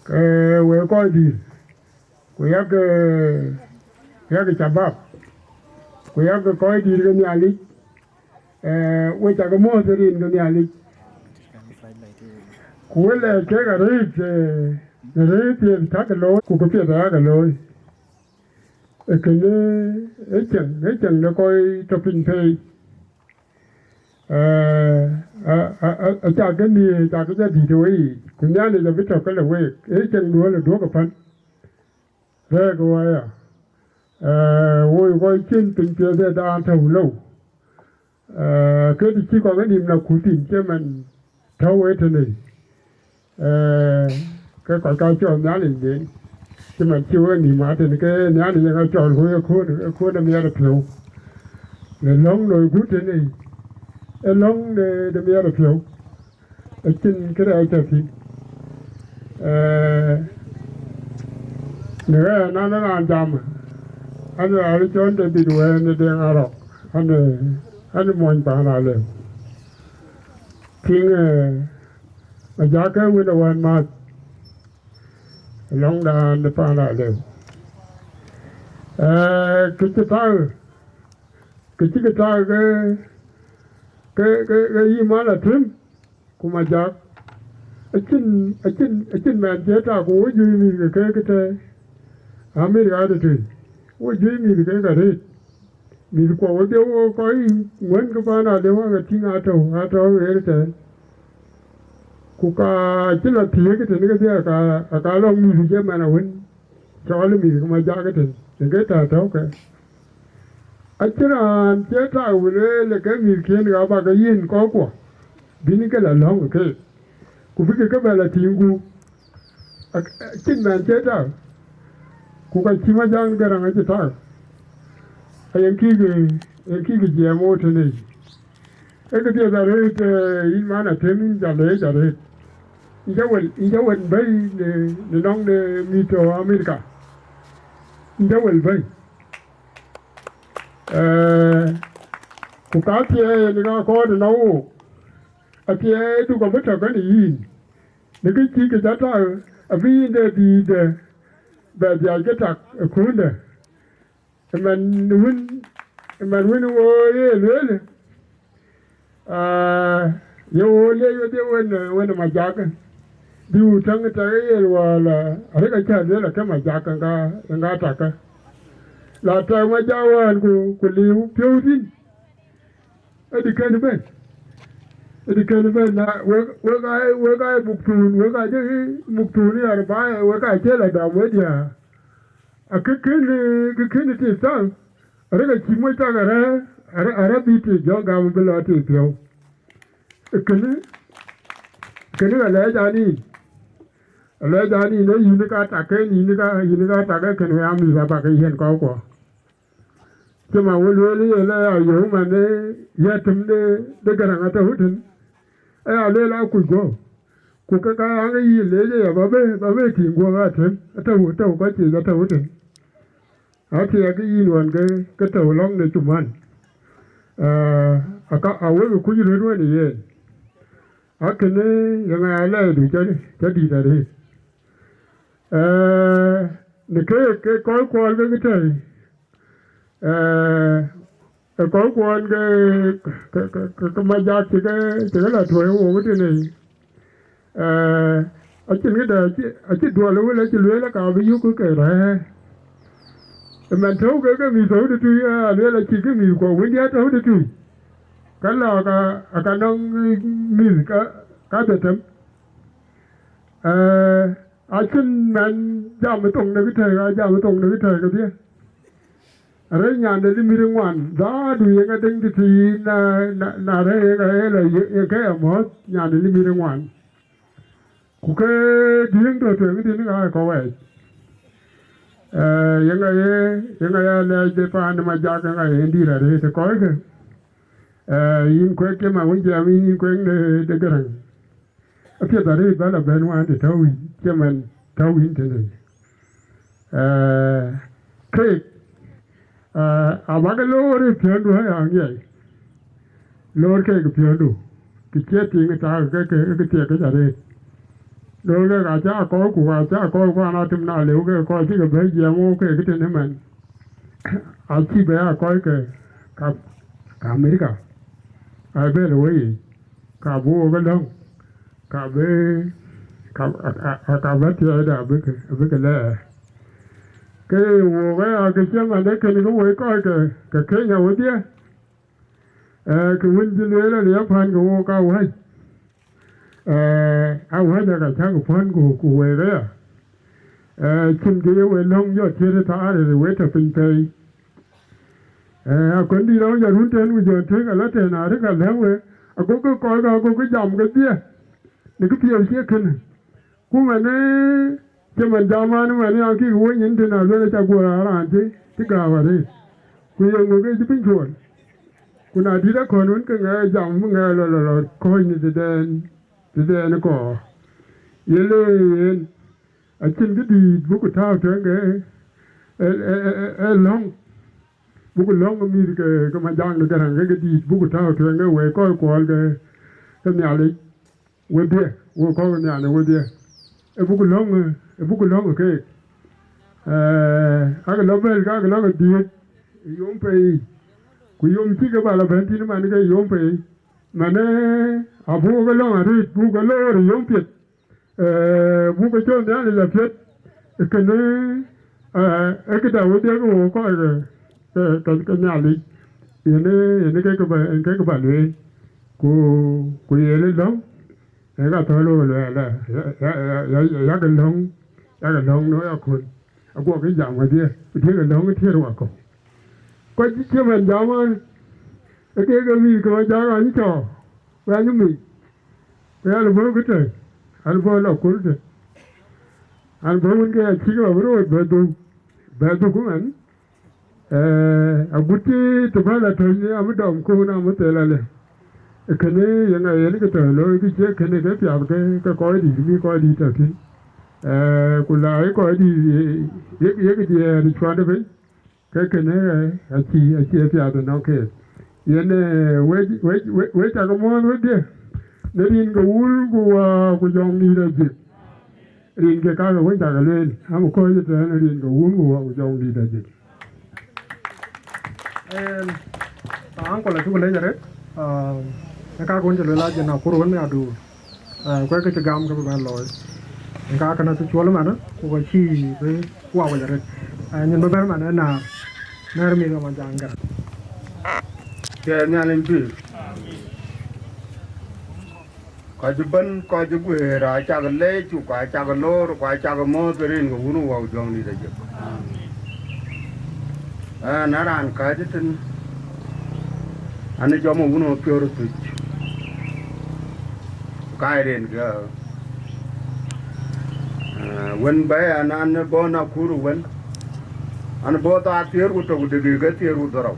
ke wek kɔc dït, ku yak, yak shabab, ku yak kɔc dït ke Nhialic, ee, we cak muɔ̈th rin ke Nhialic. Ku we lɛɛc kek arëët, ee, në rëët piɛth cak looi, ku kë piɛth ayak looi. Ee kënë, ee cieŋ, ee cieŋ de kɔc tɔ̈ piny pei. Ee, a, a, a, acak ke nhiëër, acak ke jɔ dït ë weyiic, ku Nhialic abï tɔ̈ ke le week, ee cieŋ duɔ̈ɔ̈r ë duɔ̈k ë pän. Rɛɛk ë waya, ee, woi kɔc cïn piny piɛth ë daan tɔ̈u lou. Ee, ke të cï kɔc ë nïïm la kut thïn cï man tɔ̈u ë tënë, ee, ke kɔc ka cɔl Nhialic den, cï man cï wek nïïm atën, ke Nhialic yen acɔl ku ë köön, ë köön de miɛt ë piɔ̈u. Në lɔ̈ŋ loi gut tënë, ë lɔ̈ŋ de, de miɛt ë piɔ̈u. Acïn kërɛɛc tɔ̈ thïn. Ee, në ɣɛn an, raan jam, an, raan cɔl David wɛ̈ɛ̈r në Deŋ Arɔ̈k, an, an, mony paan alëu. Tïŋ, ee, Majak ke wën ë wään maath, lɔ̈ŋdan de paan alëu. Ee, kë cï thaar, Kë cï ke tak ke, ke, ke, ke yï man Atem, ku Majak, acïn, acïn, acïn mɛn cie tak, ku wo juëc mïth ke ke tɛ̈ Amerika tëtui, wo juëc mïth ke ke arëët. Mïthkuɔ wodhie wo kɔc ŋuɛ̈n ke paan Atem, ake tïŋ atɔ̈u, atɔ̈u ɣer tɛ̈n. Ku ka cï lɔ thiëëk tënë kedhie, aka, aka lɔ mïth cï man awën cɔɔl mïth ke Majak tënë, yen ke tɛ̈ tɔ̈u ke. Acïn raan cie tak bï lueel ke mïthkiɛ̈n ɣa bä ke yiën kɔckuɔ, bïn ke lɔ lɔ̈ŋ keek, ku bï ke ke bɛ lɔ tïŋ gup. Ak-, acïn mɛn cie tak, ku ka cï Majak Gäräŋ acï tak, ayen kïk, yen kïk jiɛɛm wo tënë yic. Ee këpiɛth arëët, ee, yïn man Atem, yïn ca leec arëët. Yïn ca wël, yïn ca wël bɛ̈i në, në nɔŋ de mïth tɔ̈ Amerika. Yïn ca wël bɛ̈i. Ee, ku ka thiɛɛi yen ka kɔɔr tënɔŋ wook, athiɛɛi du ka bï tɔ̈ kenë yïn. Në kë cï ke ca tak, abï yïn de dïïtde bɛ dhiac ke tak ë kuënde. Ëmɛn wën, ëmɛn wën wo ye lueel, aa, ye wo leec wedhie wën, wën Majak, bï wu täŋ tɛ̈k ë yen wäl, aa, arëk acä lueel ake Majak ŋa, ŋa takä. La tɛ̈k Majak wään ku, ku liu piɔ̈u thïn, ëdï kën bɛ̈n, ëdï kën bɛ̈n na, wek, wek aa, wek aa muk thuun, wek aa jɔ muk thuun ë arbaai, wek aa cï lɔ dɔm wediäär. Akë kënë, kë kënë tik thaŋ, arëk acï moc tak arɛ̈ɛ̈r, arë, arë bï tik jɔ gam bï lɔ tik piɔ̈u. Ee kënë, kënë alɛɛc an yïn, alɛɛc an yïn, ee yïn ka tak, ke yïn ka, yïn ka tak, ee kënë wek amïth abä ke yiën kɔckuɔ. Cï ma wël lueel yen aya yöu man, ee, yɛ̈t tim de, de Gäräŋ atɔ̈u tën, aya lueel akuc guɔ. Ku ke ka aŋ yï leec aya, ba bë, ba bë tïŋ guɔ Atem, atɔ̈u, atɔ̈u kɔc thiëc atɔ̈u tën. Athiɛɛk yïn ɣɔn ke, ke tɔ̈u lɔ̈ŋ në cuman. Aa, aka, awek kuc röt wën ë yen. Akënë ye ŋa alɛɛcdu cä, cä dït arëët. Ee, në keek, ke kɔc kuɔl ke ke tɛ̈i, ee, ë kɔckuɔn ke, ke, ke, ke, ke Majak cï ke, cï ke lɔ tuɔ̈i wok tënë, ee, acïn këdë, acï, acï duɔl ë wël acï lueel aka bï yök ke rɛ̈ɛ̈r. Ëmɛn tɔ̈u ke, ke mïth tɔ̈u tëtui, aa, lueel acï ke mïthkuɔ wëndiɛ̈ tɔ̈u tëtui. Ka lɔ ka, aka nɔŋ mïth ka, ka dhetem. Ee, acïn mɛn jam ë thoŋ de kë tɛ̈ɛ̈k, aa jam ë thoŋ de kë tɛ̈ɛ̈k kedhie. Arëk nyan de limit ŋuan, dhaadu yen adeŋ tëtui na, na, na rɛ̈ɛ̈r yen aye lɔ ye, ye ke ya mɔ̈ɔ̈th nyan de limit ŋuan. Ku ke diëŋ tɔ̈ tueŋ tïn ka kɔ̈u wɛɛc. Ee, yen aye, yen aye alɛɛc de paan de Majak, yen aye en dït arëët ë kɔckë. Ee, yïn kuek cï ma wën jiɛɛm yïn, yïn kuek de, de Gäräŋ. Apiɛth arëët bä lɔ bɛ̈n wään të tɔ̈u yïn, cï man tɔ̈u yïn tënë. Ee, keek, ee, abäkë loor ë piɔ̈ndu aya ŋiɛc. Loor keek ë piɔ̈ndu, të cie tiiŋ ë taak ke, ke, ke thiɛk këc arëët. Loor keek acä kɔ̈u, ku acä kɔ̈u, ku an, atem na lëu ke kɔc cï ke bɛ̈i jiɛɛm wok keek tënë man. Acï bɛ aa kɔc ke ka, ka Amerika, aa bɛ̈n ë weyiic, ka bï wok ë lɔ̈ŋ, ka bï, ka, a, a, a, ka bï thiɛɛcda abï ke, abï ke lɛɛr. Ke wok aya ke cï man de kën ke woi kɔc ke, ke Kenya wedhie, ee, ke wën cï lueel aliɛp pän ke wok ka wäc. Ee, awäc aka cäk puɔ̈n ku, ku wek aya. Ee, cïn kë ye we lɔ̈ŋ jɔ tiët ë thaar ë we tɔ piny pɛi. Ee, akɔn dït rɔ̈u jɔ run tën ku jɔ tëk ala tën arëk alɛ̈k we, agokï kɔc ka agokï jam kedhie. Në kë piɛth cie kënë. Ku man, ee, cï man jam an, man, ee, an, kïk wöny yen tën aluel aca guɔ raan raan cï, cï gääu arëët. Ku ye ŋö ke cï piny cuɔl? Ku na dït akɔn wën ke ŋɛk jam bï ŋɛk lɔ, lɔ, lɔ kɔ̈ɔ̈c në tëdɛn, tëdɛn kɔɔr. Ye le yen, acïn kë dïït bï ku tääu tueŋ ke, ee, ee, ee, ee, ee lɔ̈ŋ. Buk lɔ̈ŋ mïth ke, ke Majaŋ de Gäräŋ ke, ke dïït, buk tääu tueŋ ke wek kɔc kuɔl ke, ke Nhialic wedhie, wek kɔc Nhialic wedhie. Ee buk lɔ̈ŋ, ee buk lɔ̈ŋ keek. Ee, ak lɔ bɛ̈l, ka ak lɔ ke dhiëëth ë yom pei yic. Ku yom cï ke bä lɔ bɛ̈n thïn man ke yom pei, man, ee, abuk ke lɔ̈ŋ arëët, buk ke loor ë yom piɛth, ee, buk ke cɔl Nhialic apiɛth. Kënë, ee, ee këda wodhie ke wok kɔc ke, ke, ke, ke Nhialic, yen, yen ke, ke bä, yen ke, ke bä lueel. Ku, ku yen ë lɔ̈ŋ, ee ka thɔ̈l wok luɛɛl, ee, ya, ya, ya, ya, yak lɔ̈ŋ, yak lɔ̈ŋ në ya kun. Aguɔ ke jam wadhie, tiek lɔ̈ŋ tier wakɔ̈u. Kɔc cï cï man jam an, ee kek ke mïth ke Majak an cɔɔk, ku an mïth, ku an bɔ̈ këtɛ̈, an bɔ̈ lɔ kur tɛ̈, an bɔ̈ wën ke acïk abï rööt bɛ dhuk, bɛ dhuk man, ee, agut cï të bä lɔ töny abï dɔm kun amï thel alë. Kënë yen ayen kë tɔ̈ looi kë cie kënë ke piath ke, ke kɔc dït bï kɔc dït tɔ̈ thïn. Ee, ku la ë kɔc dït, ye, ye, ye kë diɛɛr cuandë piny. Ke kënë, ee, acï, acï e piath ënɔŋ keek. Yen, ee, wec, wec, wec, wec cakë muɔ̈ɔ̈th wedhie, në rin ke Wun ku Wä ku Jɔŋdït Ajik. Rin ke kakë wën cakë lueel, am kɔc ëtɛ̈ɛ̈n rin ke Wun ku Wä ku Jɔŋdït Ajik. Ɛn, Uncle acuk lec arëët, aa, në kakë wën cï lueel ajën akur wën aduur. Ee, kuɛ̈k kë cï gam ke bï bɛ̈n looi. Yen ka kënë cï cuɔl ëmɛnë, ku ka cïï bï wawec arëët. Ee, nyin bï bɛ̈n ëmɛnë ënäär, nɛ̈ɛ̈r mïth ke Majak Gäräŋ. Cï Nhialic pïïr. Kɔc ëbɛ̈n, kɔc ë guëër, acak leec, ku acak loor, ku acak mɔ̈ɔ̈th rin ke Wun Wä Jɔŋdït Ajik. Ɛn, ë raan kääc ëtën, an, ë jɔm ë Wun ë piɔ̈ɔ̈r ë thuc, ku ka ë rin ke, ee, wën bɛ̈ɛ̈i an, an, bɔ̈ Nakuru wën, an, bɔ̈ thaa thiëër ku tök, dëgï ke thiëër ku dhorou,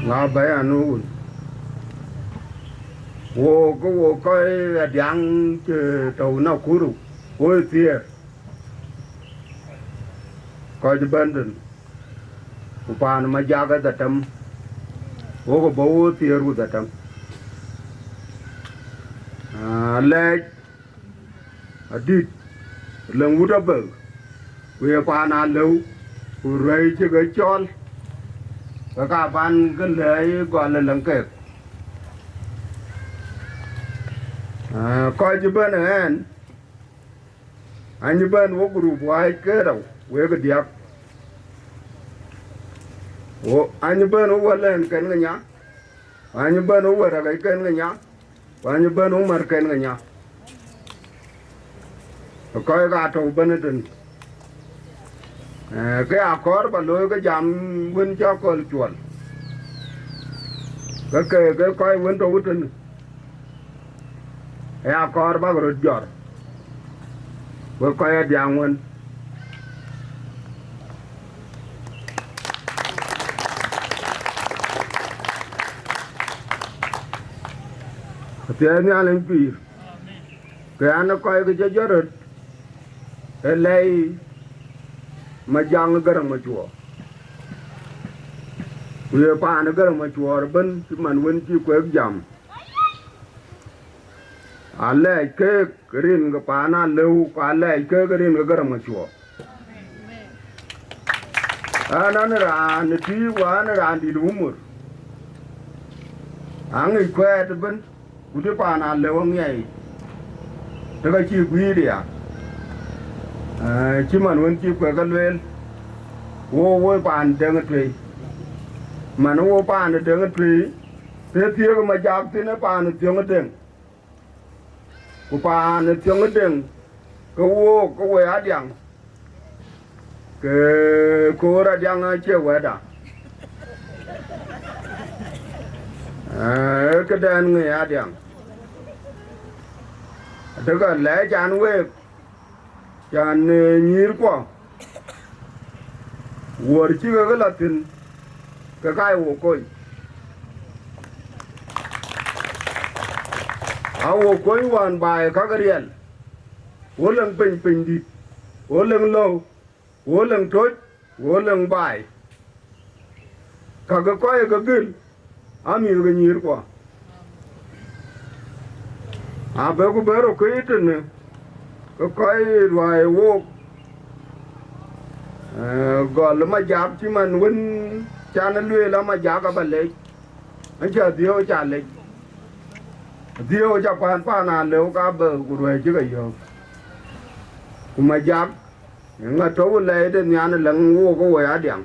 ŋa bɛ̈ɛ̈i an, ë Wun. Wo, ke wo kɔc adiaŋ cï tɔ̈u Nakuru, wo ë thiëër, kɔc ëbɛ̈n tën, ku paan Majak ë dhetem, wok ë bɔ̈ wo thiëër ku dhetem. Aa, lɛɛc adït, lëŋ wut abëk, ku ye paan alëu, ku ruɛ̈i cï ke cɔl, ke ka ban ke lɛ̈i gɔl ë lëŋ keek. Aa, kɔc ëbɛ̈n ë ɛn, anyï bɛ̈n wo group wääc ke rou, wek diäk. Wo, anyï bɛ̈n wo wälɛ̈n kɛn ke nya, anyï bɛ̈n wo wärɛk kɛn ke nya, ku anyï bɛ̈n wo mär kɛn ke nya. Kɔc ka tɔ̈u bɛ̈n ëtën. Ee, ke akɔɔr bä looi ke jam wën cä kɔl cuɔl. Ke, ke, ke kɔc wën tɔ̈u ëtën. Ee akɔɔr bäk röt jɔr, wek kɔc adiaŋ wën. Athiɛɛi Nhialic pïïr, ke an, kɔc ke cä jɔt röt, ë lɛ̈i Majaŋ Gäräŋ Macuɔɔr, ku ye paan ë Gäräŋ Macuɔɔr ëbɛ̈n, cï man wën cï kuek jam. Alɛɛc keek rin ke paan alëu, ku alɛɛc keek rin ke Gäräŋ Macuɔɔr. An, an, raan ë tïï, ku an, raan dït ë umur, aŋic kuɛɛt ëbɛ̈n, ku të paan alëu aŋiɛc, të ka cï guiir ya. Ee, cï man wën cï kuek ke lueel, wo, wo paan dëŋ ë tuei. Man wo paan dëŋ ë tuei, të thiëëk Majak thïn ë paan thiöŋ ë dëŋ. Ku paan ë thiöŋ ë dëŋ, ke wook, ke we adiaŋ, ke koor adiaŋ acie wɛ̈tda. Ee, këdɛn ŋic adiaŋ. Adekë lɛɛc an week, can, ee, nyïïrkuɔ, wuɔ̈r cï kek lɔ thïn, ke ka ye wo kony. A wo kony wään baai käk riɛl, wo lëŋ piny, piny dït, wo lëŋ lɔ̈u, wo lëŋ toc, wo lëŋ baai. Käk kɔc ke gël, aa mïth ke nyïïrkuɔ. Abë ku bɛ rɔt ke tënë, ke kɔc ruääi wook, ee, gɔl Majak cï man wën Can lueel a Majak aba lec, an cä dhiëëu ca lec. Dhiëëu ca kuan paan aa lëu ka bä ku ruɛ̈ɛ̈c cï ke yɔ̈ɔ̈k. Ku Majak, ŋa tɔ̈u lɛɛi de nhian ë läŋ wook ë woi adiaŋ.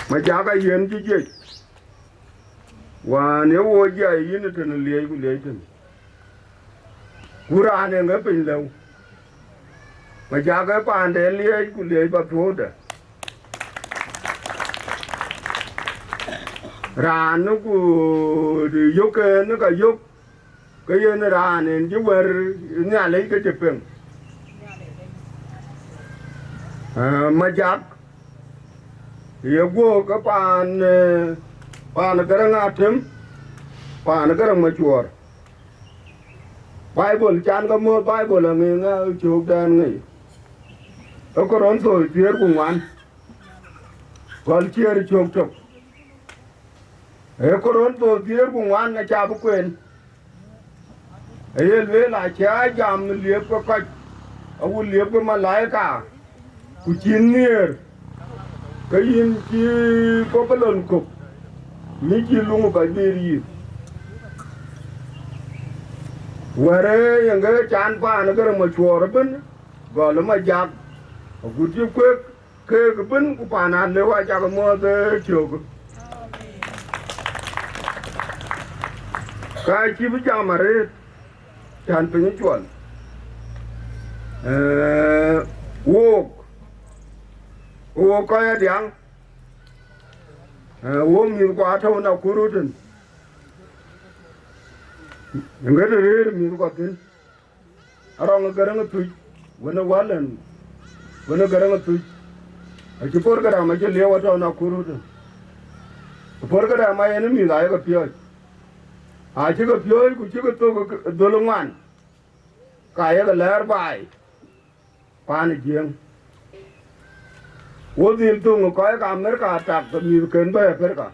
Majak a yiën cï jiëc. Wään ye wo jiɛc yïn tënë liëc ku liëc tënë. Ku raan ë ŋë piny lëu. Majak ë paande liëc ku liëc ba thuɔɔude. Raan ku yök en ka yök, ke yen raan en cï wär Nhialic ke cï piŋ. Ë, Majak, ye guɔ ke paan, ë, paan Gäräŋ Atem, paan Gäräŋ Macuɔɔr. Baibol can ke mɔ̈ɔ̈th, Baibol aŋic ŋa cöök dɛn ŋic. Ë Korintho thiëër ku ŋuan, gɔl ciëër cök tök. Ë Korintho thiëër ku ŋuan aca bï kueen. Aye lueel, acie jam liep ke kɔc, awu liep ke malaika, ku cïn nhiëër, ke yïn cï Babilon kök, yïn cï luŋ kɔc bï yïth. Wärë yen ke can paan Gäräŋ Macuɔɔr ëbën, gɔl ë Majak, agut cï kuek, keek ëbën ku paan alëu acak muɔ̈ɔ̈th ë cök. Ka cï bï jam arëët, can piny cuɔl. Ee, wook, wook kɔc adiaŋ, ee, wook mïth ku atɔ̈u Nakuru tën. Ŋet rëër mïth kɔ̈k thïn. Arɔŋ ë Gäräŋ ë Thuc, wën ë Walɛn, wën ë Gäräŋ ë Thuc. Acï program acï lieu atɔ̈u Nakuru tën. Program ayen ë mïth ayeke piɔ̈ɔ̈c. Acïke piɔ̈ɔ̈c ku cïke thök ë dhöl ë ŋuan, ka yeke lɛ̈ɛ̈r baai paan ë Jiëëŋ. Wo dhil thöŋ ë kɔc ke Amerika tak ke mïthken bɛ̈ɛ̈i Afrika.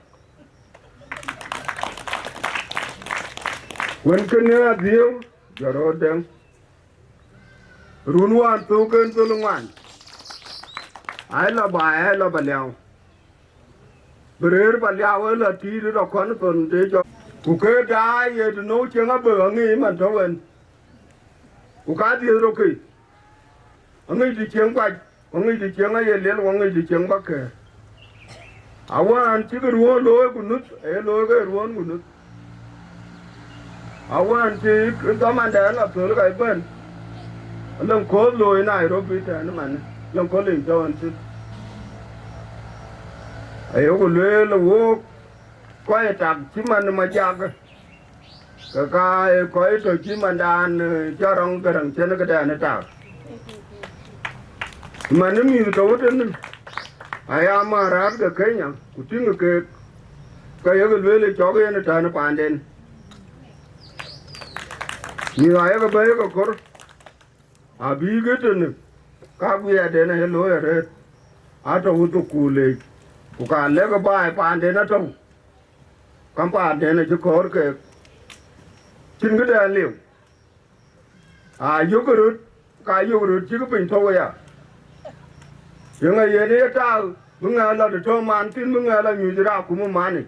Wën kënë adhiëëu, jɔt rɔt dɛŋ. Run wään thöökken dhöl ŋuan, ai lɔ baai, ai lɔ Baliau. Bï rëër Baliau ë lɔ tiit rɔt kɔn thon të cɔk. Ku ke daai ye të nou cieŋ abëk aŋic man tɔ̈u en. Ku ka dhiëth rɔt kë. Aŋic të cieŋ kuac, ku aŋic të cieŋ aye liel, ku aŋic të cieŋ bä kɛ̈ɛ̈r. Awään cïkï ruɔ̈ɔ̈n looi ku nuth, aye looi ke ruɔ̈ɔ̈n ku nuth. Awään cï dhamandɛn lɔ thöl ka ëbɛ̈n, lëŋ kööth looi Nairobi tɛ̈ɛ̈n ëmanë, lëŋ kööl in tɔ̈u ɛn thïn. Ayeku lueel ë wook, kɔc ë tak cï man ë Majak. Ke ka ë kɔc tɔ̈ cï mandan, eh, cä rɔŋ Gäräŋ cïn këdɛn ë tak. Man ë mïth tɔ̈u tënë, aya Marat ke Kenya, ku tïŋ keek, ke yek lueel ë cɔk yen ë tɛ̈n paanden. Mïth ayek bɛ̈ɛ̈i ke kor, abï ke tënë, ka guiɛɛrden aye looi arëët, atɔ̈u thukul leec, ku ka lɛ̈k baai paanden atɔ̈u. Kampaanden acï kɔɔr keek, cïn këdɛn liu. Aa yök röt, ka yök röt cïkï piny thou aya. Yeŋa yen ye taak bï ŋɛk lɔ të tɔ̈u man thïn, bï ŋɛk lɔ nyuc raak kum ë manic.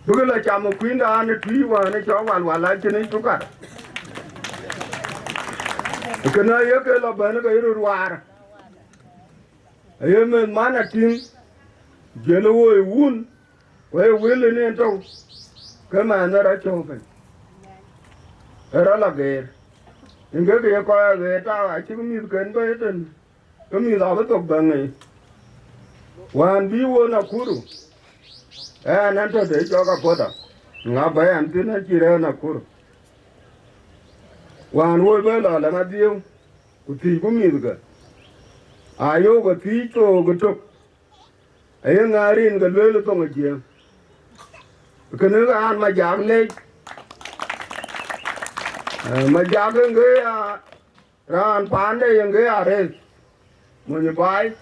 Bïkï lɔ cam ë kuïndan ë tui wään ë cɔk walwal acïn yic thukar. Kënë aye ke lɔ bɛ̈n ke ye röt waar. Aye meth man atïŋ, jël ë woi wun, ku aye wël ënë en tɔ̈u, ke mɛnh ë rɔt cɔ̈u piny, ë rɔt lɔ geer. Yen ke ke ye kɔc aɣeer tak acïk mïthken bɛ̈ɛ̈i tën, ke mïth abï thok bɛ̈ŋ ŋic. Wään bï wo Nakuru, ɛn ɛn tɔ̈ të cɔk apuɔ̈th, ŋa bɛ̈ɛ̈i ɛn thïn acï rɛ̈ɛ̈r Nakuru. Wään woi bɛ̈ɛ̈i lɔ lɛ̈ŋ adhiëëu, ku thiëcku mïthke, ayok ë thiëc thook ëtök, aye ŋaar rin ke lueel ë thoŋ ë Jiëëŋ. Kënë raan Majak leec, eh, Majak yen ke ya raan paande, yen ke ya rëëth, mony ë baai,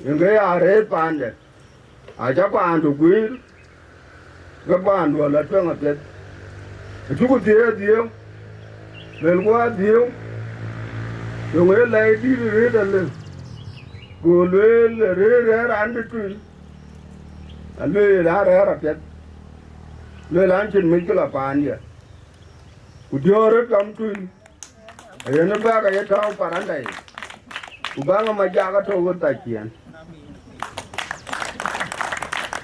yen ke ya rëëth paande. Acä paandu guiir, ke paandu ala tueŋ apiɛth. Acuku thiëëc adhiëëu, luelku adhiëëu, Töŋ ë lɛi dït rëët alë, go lueel rëër rɛ̈ɛ̈r an, dï tui, alueel an, rɛ̈ɛ̈r apiɛth, lueel an, cïn mïckëla paandiɛ̈, ku diöör ë tɔm tui, ayen ë bɛ̈ɛ̈k aye tääu Paranda yic, ku bäŋ ë Majak atɔ̈u ɣöt thaciɛɛn.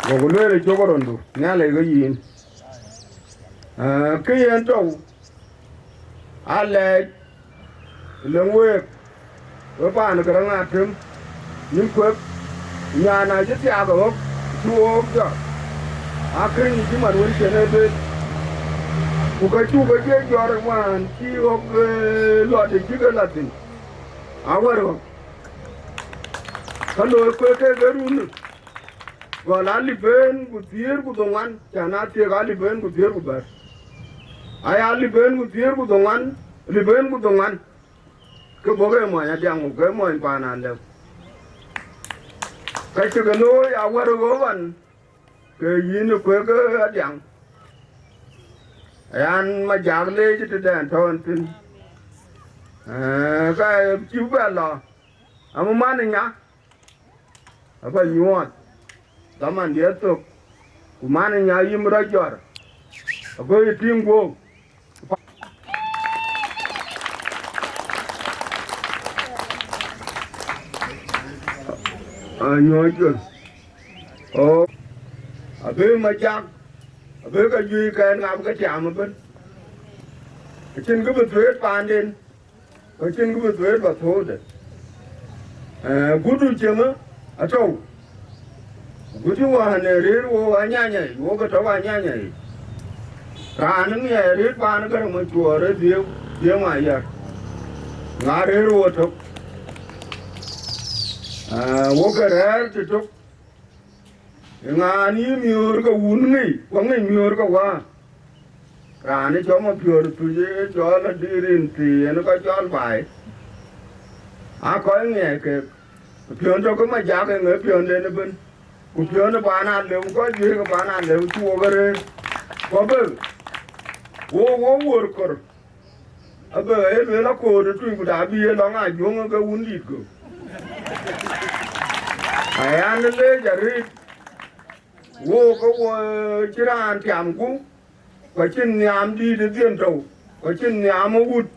Goku lueel ë cök rɔndu, Nhialic ke yïn. Ee, kë yen tɔ̈u, alɛɛc, lëŋ week, we paan Garaŋ Atem, nïn kuek, nyan acï thiaak ë ɣɔ̈k, cï wook jɔt, akëny cï man wën cïn e lueel. Ku ka cuk ke jiëc jɔt wään cï ɣɔ̈k, ee, lɔt ë cï ke la thïn, awär ɣɔ̈k, ka looi kuek kek ë run. Gɔl alip en ku thiëër ku dhoŋuan, cän athiëk alip en ku thiëër ku bɛ̈t. Aya alip en ku thiëër ku dhoŋuan, alip en ku dhoŋuan, ke bɔ̈ ke mɔny Adiaŋ, ku ke mɔny paan Alëu. Ka cï ke looi awär ɣööt ɣɔn, ke yïn ë kuek Adiaŋ. Ayan Majak leec tëdɛn tɔ̈ ɣɛn thïn. Ee, ka cï bɛ lɔ, amï man ë nya, aba nyuɔɔth, dhamandiɛ̈ thök, ku man ë nya yïm rɔt jɔt, ago yï tïŋ guöp. Anyuɔɔckë. O, abï Majak, abï ke juëc kɛn ŋap ke tiam ëbën. Acïn kë bï thuëët paanden. Ku acïn kë bï thuëët ba thuɔɔude. Ee, gudu cieŋë atɔ̈u. Gudu wään ë rëër wo anyanyai, wo ke tɔ̈u anyanyai. Raan ë ŋiɛc rëër paan Garaŋ Macuɔɔr ë dhiëëu, dhiëëu ayär. Ŋa rëër wo tök. Ee, wo ke rɛ̈ɛ̈r të tök. Ë ŋa yï miöör ke wun ŋic, ku ŋic miöör ke wäär. Raan ë cɔl Mapiöör Tuc ë cɔl adï rin thii en kɔc cɔl baai. Aa kɔc ŋiɛc kek. Piɔ̈n tök ke Majak eŋ ë piɔ̈nden ëbën. Ku piɔ̈n ë paan Alëu, kɔc juëc ke paan Alëu cï wok ë rëër. Ku abë, wo, wo wuɔ̈r kor. Abë ë lueel akoor ë tui, ku da bï ye lɔŋ Ajuɔ̈ŋ ke wun dït go. Ayan leec arëët, wo ke wo cï raan tiamku, ku acïn nhiam dïït ë dhiën tɔ̈u, ku acïn nhiam ë wut,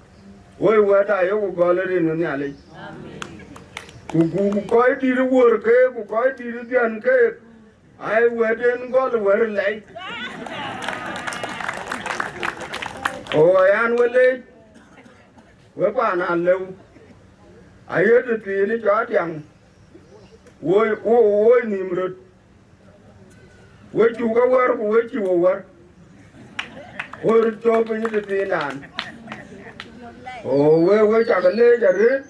woi wɛ̈t ayeku gɔl ë rin ë Nhialic. Ku, ku, ku kɔc dïït ë wuɔ̈r keek, ku kɔc dïït ë dhiën keek, Ai, wɛ̈t en gɔl wɛ̈t lɛi. O, ayan we leec, we paan Alëu, aye tëthiin cɔl Adiaŋ, woi, wo, woi nïïm röt. We cuk awär, ku we cï wo wär. Wo röt cɔ̈ɔ̈k piny tëthiindan. O, we, we cak leec arëët.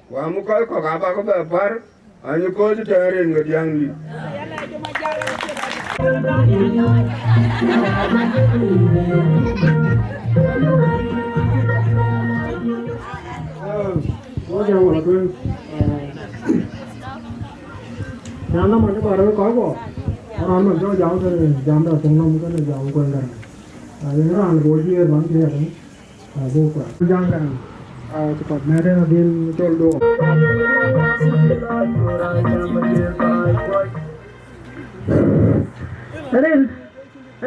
Ku amë kɔc kɔ̈k abä ke bɛ pär, anyïkööl cï tɛ̈ɛ̈n rin ke diäŋdït. Wo jam wala tueŋ. Nyan nɔm acï bä röt kɔc guɔ. Raan man cï jam tënë jam dɛ thoŋ nɔm kënë jam kuɛn Garaŋ. Yen raan bɔ̈ jiëër man thiëëk. Abuk kuɛth. Jaŋ Garaŋ, aa, cï path mɛt en adhil col duɔɔk. Rin,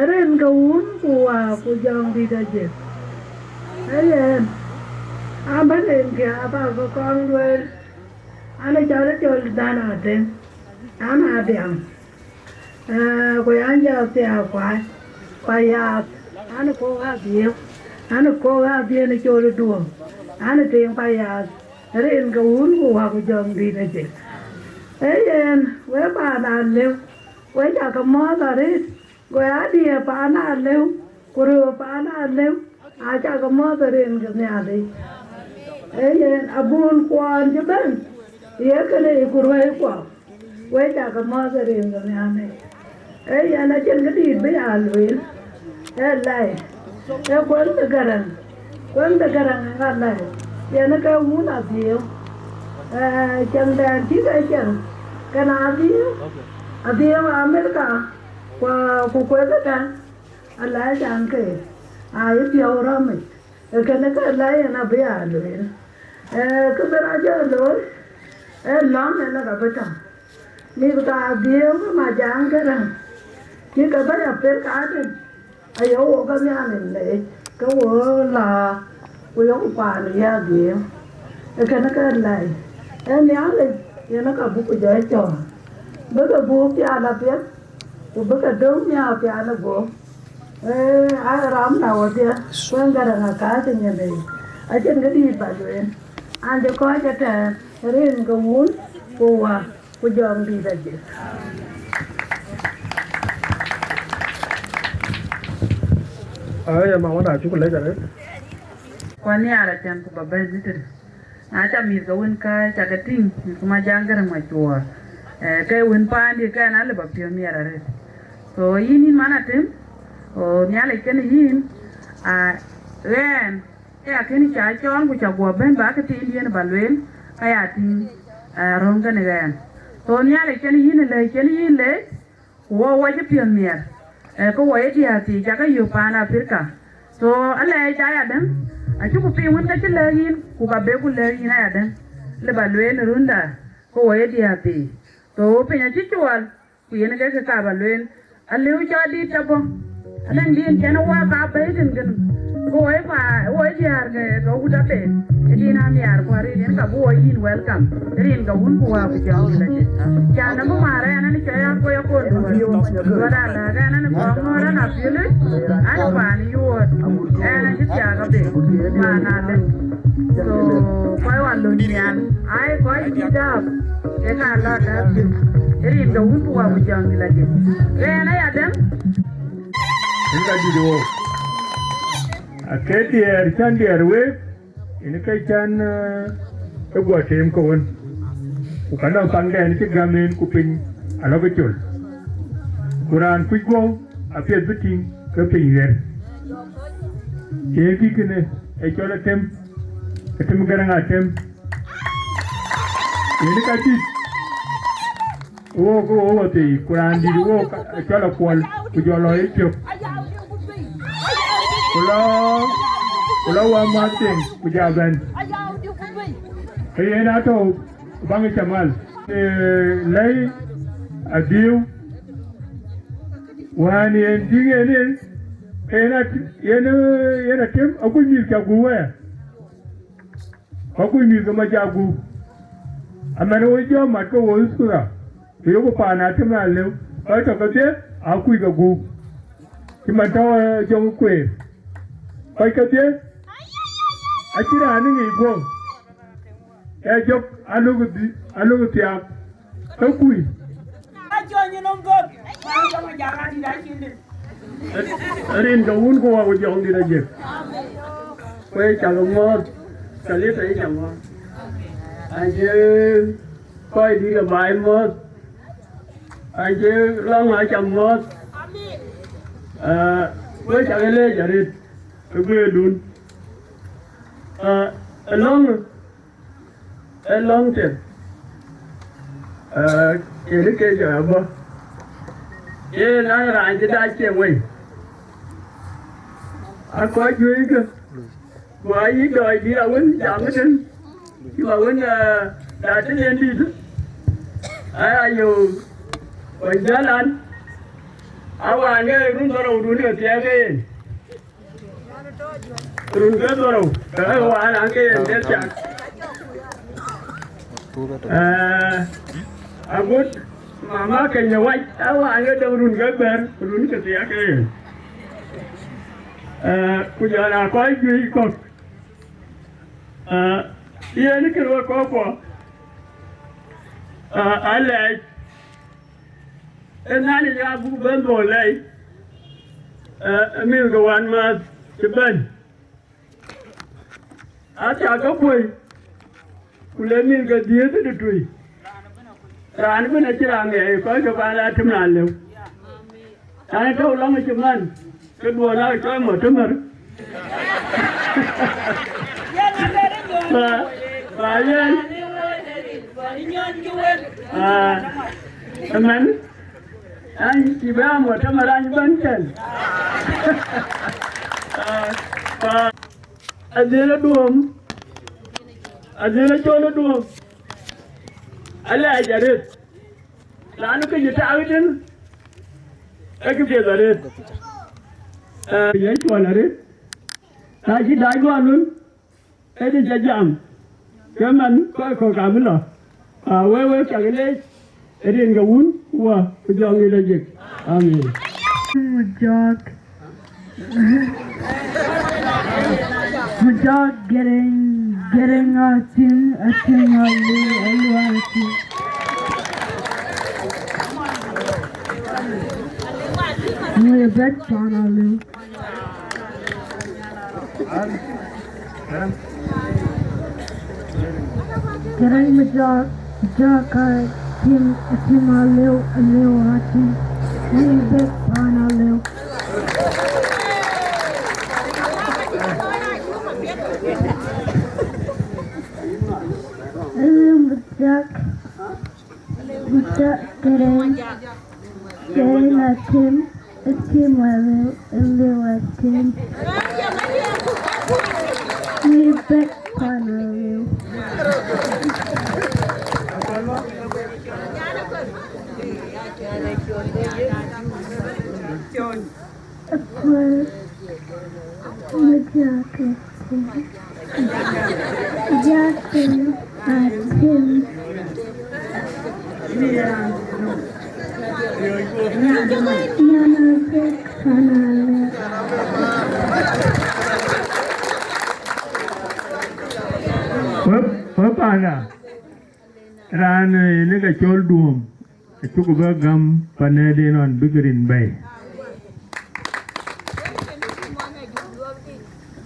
rin ke wun ku waa ku jɔŋdït ajiël. Ee yen, an bä rin ke abä ke kɔŋ lueel, an ë cɔl ë col dan Atem, an Adiaŋ. Ee, ku yan jɔ thiaak kuac, ku ayaath, an ë kok adhiëëu, an ë kok adhiëëu në col ë duööŋ, an ë tiiŋ ku ayaath, rin ke wun ku wak ku jɔŋdït acï. Ee yen, wek paan Alëu, wek cakë mɔ̈ɔ̈th arëët, go ya diëër paan Alëu, ku röör paan Alëu, Acakë mɔ̈ɔ̈th ë rin ke Nhialic. Ee yen abun kuɔɔn cï bɛ̈n, ye kënë yic ku ruɛ̈i kuɔ, wek cakë mɔ̈ɔ̈th ë rin ke Nhialic. Ee yen acïn këdït bï ya lueel, ee lɛi, ee kuëŋ de Garaŋ, kuëŋ de Garaŋ ë ŋa lɛi, yen ke wun adhiëëu, ee, cieŋdɛn cï ke cieŋ, kën adhiëëu, adhiëëu Amerika, ku, ku kuëth ëtɛ̈ɛ̈n. Alɛɛc an ke, aa yï piɔ̈u rɔ̈mic, ee kënë ke lɛc en abï aa lueel. Ee, kë bï rɔt jɔ looi, ee lɔ̈ŋ ënë ka bï tɔ̈. Mïth ka dhiëëu ke Majaŋ Gäräŋ, cï ke bɛ̈n Apirïka tën, aye wok ke Nhialic leec, ke wo lääk, ku yok paan ya dhiëëu. Ee kënë ke lɛc, ee Nhialic yen ka buk ku jɔ cɔɔl, bï ke buk pial apiɛth, ku bï ke döŋ nhiaar pial ë guöp. Ee, aa ram na wodhie, kuɛn Gäräŋ akääc ë nyin bei. Acïn kë dïït ba lueel. An cï kɔc ëtɛ̈ɛ̈n, rin ke Wun, ku Wä, ku Jɔŋdït Ajëk. Aya, mama, na cuk lec arëët. Ku anhiaar acän ku ba bɛ̈n ë tëde. Na ca mïth ke wën kääc, ca ke tïŋ, mïth ke Majaŋ Gäräŋ Macuɔɔr, ee, ke wën paandï, ke ɛn alë ba piɔ̈u miɛt arëët. So, yïn, yïn man Atem, o, Nhialic kenë yïn, aa, ɣɛn, ke akënë ca cɔɔl ku ca guɔ bɛ̈n ba këthiindiɛ̈n ba lueel, ka ya tïŋ, ee, röŋ kenë ɣɛn. So, Nhialic kenë yïn, lɛc kenë yïn leec, ku wɔ wɔ cï piɔ̈th miɛt, ee, ke wɔ ye diäär thii, cakë yök paan Apirïka. So, alɛɛc ayadäŋ, acuk piŋ wën ka cï lɛ̈k yïn, ku ka bek ku lɛ̈k yïn ayadäŋ, lë ba lueel ë runda, ke wɔ ye diäär thii. So, piny acï cuɔl, ku yen ke kë ka ba lueel, alëu cɔl dït tɔ bɔ̈. Adɛ̈ŋ dïn cɛn ë wä ka bɛ̈i tën kënë, ke wɔ ye pa, wɔ ye diäär ke, ke wut Atem, ë dïn anhiaar ku arëët yen ka bï wɔ yïn welcome, rin ke Wun ku Wä ku Jɔŋdït Ajëk. Can abï määr ɛn, ɛn cɔɔl an, kɔc akon duɔ̈ɔ̈r. Wɛ̈t alääk ɛn, ɛn kɔŋ ŋɔ̈ɔ̈r ɛn apiöl, ɛn paan yuɔɔt, ɛn acï thiaak abë, paan alëu. So, kɔc wä lony nhial, ai kɔc dït dääp, ke ka lɔ dääp thïn, rin ke Wun ku Wä ku Jɔŋdït Ajëk. Ɛn ayadäŋ. Rin ka dït wook. Ake diɛɛr cän diɛɛr week, yen ke cän, eh, ë guɔ teem ke wën, ku ka nɔŋ paŋdɛn cï gäm en, ku piny alɔ ke col. Ku raan kuc guɔ̈u apiɛth bï tïŋ ke piny ɣer. Yen kï kënë ë cɔl Atem, Atem Gäräŋ Atem. Yen ka dït. Wook, wook, wook thii, ku raan dït wook, acɔl Akuɔl, ku jɔ lɔ yecök. Ku lɔ, ku lɔ wä Martin, ku ja bɛ̈n. Ke yen atɔ̈u baŋ ë camal. Ee, lɛ̈i adhiëu, wään yen tïŋ en en, ke yen at-, yen, yen Atem, akuc mïth ca gup wɛ̈ɛ̈r. Ka kuc mïth ke Majaŋ gup, amɛn wo jɔ mat ke wo ë thura, ku yoku paan Atem alëu, kɔc tɔ kedhie aa kuc ke gup, cï man tɔ, eh, jɔŋ kueer. Kɔc kedhie acïn raan ë ŋic guɔ̈ŋ, ee jɔk aluk dhï-, aluk thiaak, ke kuc. Acɔny nɔm gök, aa jɔŋ Majaŋ adït acïn dït. Rin ke Wun ku Wä ku Jɔŋdït Ajëk. Ku ye cak mɔ̈ɔ̈th, Talitha ye cak mɔ̈ɔ̈th. Acie kɔc dït ë baai mɔ̈ɔ̈th. Acie lɔŋ acak mɔ̈ɔ̈th. Ee, ku ye cak leec arëët ë guëërdun. Ee, ë lɔŋ Ë lɔŋ tën, ee, kën ke jɔ bɔ̈. Yen an, raan cï dac cieŋ wei, akɔc juëckë, ku ayï dɔɔc dït awën jam ëtën, cï bä wën, ee, da tënyen dït, aya yöök, ku jäl an, awaan ke run dhorou run ke thiɛɛk ke yen. Run ke dhorou, ee, wään an, ke yen ke thiak. Ee, agut mama Kenya wac, ee, wään ke döŋ run ke bɛ̈ɛ̈r, run ke thiak ke yen. Ee, ku jɔl aa kɔc juëc kɔ̈k. Ee, yen kë röt kɔ̈k kuɔ, ee, alɛɛc. Ë Nhialic aa buk bɛ̈n dhöl lɛi, ee, ë mïth ke wänmääth cï bɛ̈n. Aca ke kuöi, ku le mïth ke dhiëëth ë tëtui. Raan ëbɛ̈n acï raan ŋɛɛi, kɔc ke bän aa tïm raan lëu. Raan ë tɔ̈u lɔŋ cï man, ke duɔ̈ɔ̈n aa cɔl mɔ̈tëmär. Ba, ba yen. Ah, amen. An cï bɛ amɔ tëmär an bän cɛn. Ah, ba, adhil aduɔ̈ɔ̈m. Adhil Acol Duɔ̈ɔ̈m, alɛɛc arëët, raan kë cï tak tën, ee kë piɛth arëët. Ee, yen cuɔl arëët, na cï dac guɔ lun, ee dï ca jam, ke man kɔc kɔ̈k abï lɔ. Aa, wek, wek cak leec, rin ke Wun, ku Wä, ku Jɔŋdït Lajik. Amen. Mujak, Mujak Gɛrɛŋ, Gɛrɛŋ Atim, Atim Aliu, Aliu Atim. Ŋuɛ̈i bɛ̈t pan Aliu. Gɛrɛŋ Mujak, Mujak Atim, Atim Aliu, Aliu Atim. Ŋuɛ̈i bɛ̈t pan Aliu. Aliu Mujak. Mujak Gɛrɛŋ, Gɛrɛŋ Atim, Atim Aliu, Aliu Atim. Ŋuɛ̈i bɛ̈t pan Aliu. Apuɔl, Mujak Atim, Mujak Atim. Nyan Atem pan Aliu. Wek, wek panda, raan, eh, yen ke Acol Duɔ̈ɔ̈m, acuk bï gäm panɛ̈den ɣɔn bïk rin bɛ̈ɛ̈i.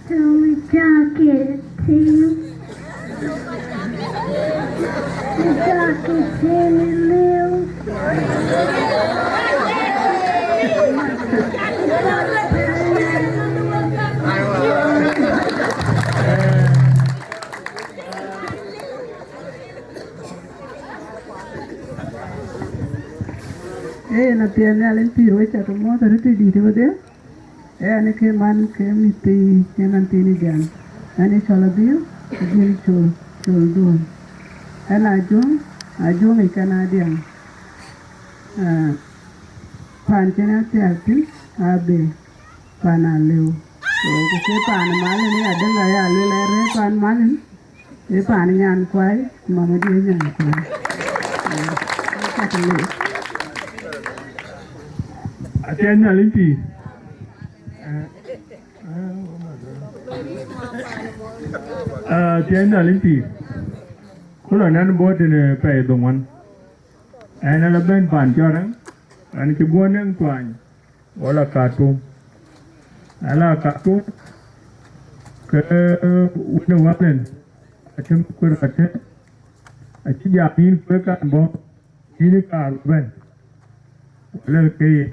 Tɔŋ cak ke tim. Cak ke tim liu. Ee, na piɛth Nhialic pïïr, wek cä ke muɔ̈th arëët tëdït ë wedhie. Ee, ɣɛn ë ke man ke mïth thii, ke man thiin ë jam. Ɣɛn ë cɔl Adhil, Adhil Col, Col Duɔ̈ɔ̈m. Ɣɛn Ajuɔŋ, Ajuɔŋ yic kɛn Adiaŋ. Aa, paan cïn athiäk thïn, abï paan Aliu. So, ku ke paan Malin ë adäŋ aya luel ë rëër paan Malin. Ee paan nyan kuai, ku mama dië nyan kuai. Ee, ka të le. Athiɛɛny Nhialic pïïr. Ee, ee, athiɛɛny Nhialic pïïr. Ku lɔ nɛn bɔ̈ tënë pɛɛi dhoŋuan. Ɣɛn ala bɛ̈n paan cɔl Rɛŋ, ɣɛn cï guɔ̈n Rɛŋ tuany. Wala Khartoum. Ala Khartoum, ke wën ë walen, Atem Kuer Atem, acï jam yïn kueer kan bɔ̈, yïn ë kaar bɛ̈n. Wala ke yen,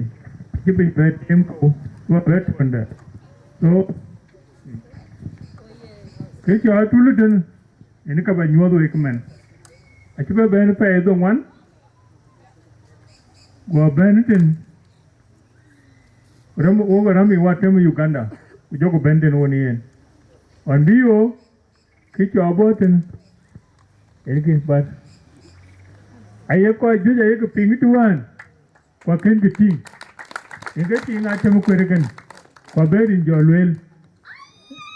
acï piny bɛ tim ku, ku bɛ tuɔ̈nde. So, kë cɔl Atul tën, yen ka bä nyuɔ̈th wek mɛn. Acï bɛ bɛ̈n pɛɛi dhoŋuan, guɔ bɛ̈n tën, rɛm, wok rɛm ë Atem Uganda, ku jɔku bɛ̈n tën won yen. Ɣɔn bï ɣo, kë cɔk bɔ̈ tën, yen kë bäth. Aye kɔc juëc ayek piŋ të wään, ku akënkë tïŋ. Yen ke tïŋ Atem Kuer ëkën, ku abï rin jɔ lueel.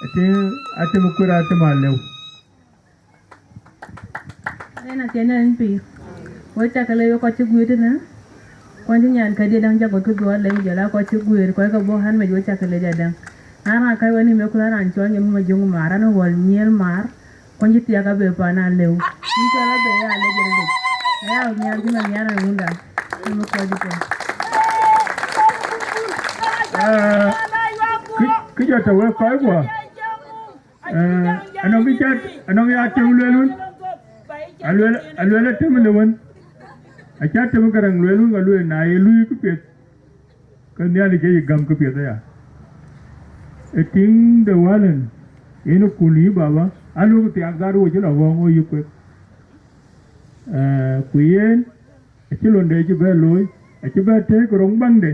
Atïŋ Atem Kuer Atem Aliu. Yen athiɛɛny Nhialic pïïr. Wek cä ke lec wek kɔc cï guiir tënë, kuany cï nyan kadië däŋ cä gɔ̈t kë dhuɔɔr lec jɔl aa kɔc cï guiir, kɔc ke bɔ̈ ɣän mec wek cä ke lec adäŋ. An raan kac wek nïïm ë kuth, an raan cɔl Nyɛm Majöŋ Maar, an ɣɔl nyiëël maar, kuany cï thiak abë paan Aliu. Yïn cɔl abë ya lec röt yic. Aya nhiaar cï man nhiaar ë wunda. Ë mï kɔc ëtɛ̈ɛ̈n. Ee, kë, kë jɔ tɔ̈ wek kɔc guɔ. Ee, anɔŋ kë cä, anɔŋ ya Atem lueel wën. Alueel, alueel Atem le wën. Acä Atem Garaŋ lueel wën, alueel na ye luui këpiɛth, ke Nhialic ke yï gäm këpiɛth aya. Ë tiŋ de wälën, yen ë kul yï baba, aluk thiak dhar wo cï lɔ ɣɔ̈ɔ̈ŋ wo yï kueth. Ee, ku yen, acï londe cï bɛ looi, acï bɛ tëëk röŋ baŋde.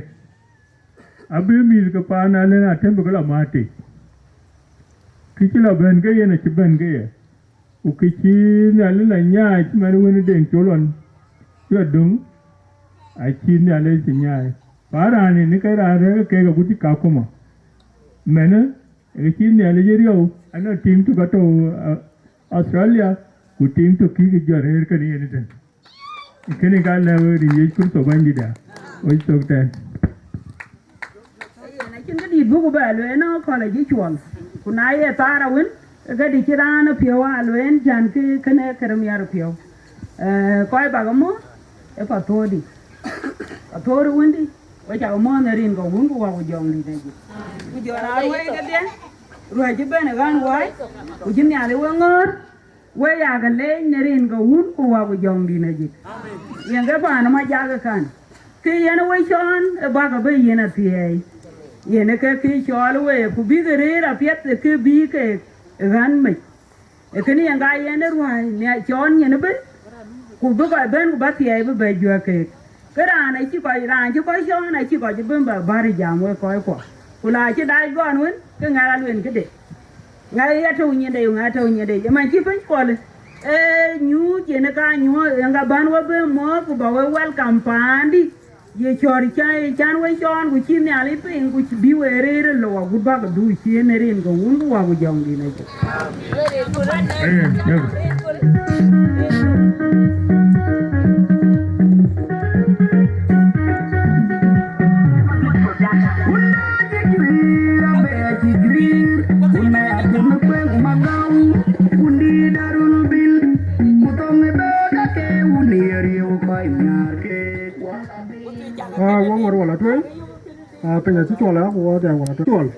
Abï mïth ke paan Aliu Atem bï ke lɔ määt tei. Kë cï lɔ bɛ̈n ke yen acï bɛ̈n ke ye. Ku kë cï Nhialic la nyaai cï man wën ë Deŋ Col ɣɔn cï la döŋ, acï Nhialic cï nyaai. Ba raan ë në ke raan rɛ̈k keek agut cï Kakuma. Mɛnë, ë cï Nhialic ë riɔu, anɔ tiŋ tök atɔ̈u, uh, Australia, ku tiŋ tök kï ke jɔ rëër kënë yen ëtën. Kënë ka lɛ̈k wek rin Yecu Kërtho Bɛ̈nydïtda, wec thok tɛ̈n. Yen acïn këdït buk bɛ lueel, nɔŋ kɔl acï cuɔl. Ku na ye thaar awën, ke këdï cï raan ë piɔ̈u aa lueel, cän kë kënë kërë miɛt ë piɔ̈u. Eh, kɔc bak ë mɔ̈ɔ̈th, ë pathöördï. Pathöör ë wëndï, wek cak ë mɔ̈ɔ̈th në rin ke Wun ku Wät ku Jɔŋdït Lajik. Ku jɔ raan ruɛ̈i kedhie, ruɛ̈i cï bɛ̈n ë ɣän wääc, ku cï Nhialic we ŋɔ̈ɔ̈r, we yakë leec në rin ke Wun ku Wät ku Jɔŋdït Lajik. Yen ke paan ë Majak ë kan, ke yen we cɔɔn ë bäk abï yen athiɛɛi. Yen ë ke kë cɔɔl we, ku bïk rëër apiɛth ë kë bï ke ɣän mec. Ë kënë yen ka yen ë ruääi, nia cɔɔn nyin ëbën, ku bï kɔc bɛ̈n ku bä thiɛɛi bï bɛ juäk keek. Ke raan acï kɔc, raan cï kɔc cɔɔn acï kɔc ëbën bä bär jam wek kɔckuɔ. Ku la cï dac gɔn wën, ke ŋɛk aluel këde. Ŋɛk ya tɔ̈u nyinde, ŋɛk tɔ̈u nyinde. Ëmën cï piny kuɔl, ee nyuuth yen ka nyuɔɔth, yen ka bän we bï muɔɔth, ku bä we welcome paandï. Ye cɔ̈ɔ̈r cä, cän we cɔɔn, ku cï Nhialic piŋ, ku cï bï we rëër ë lou agut bäk dhuk cien ë rin ke Wun ku Wät ku Jɔŋdït Lajik. Aa, wok ŋɔ̈r wala tueŋ, aa, piny acï cuɔl, aa, ku wɔ dhiaŋ wala tueŋ. Cuɔl,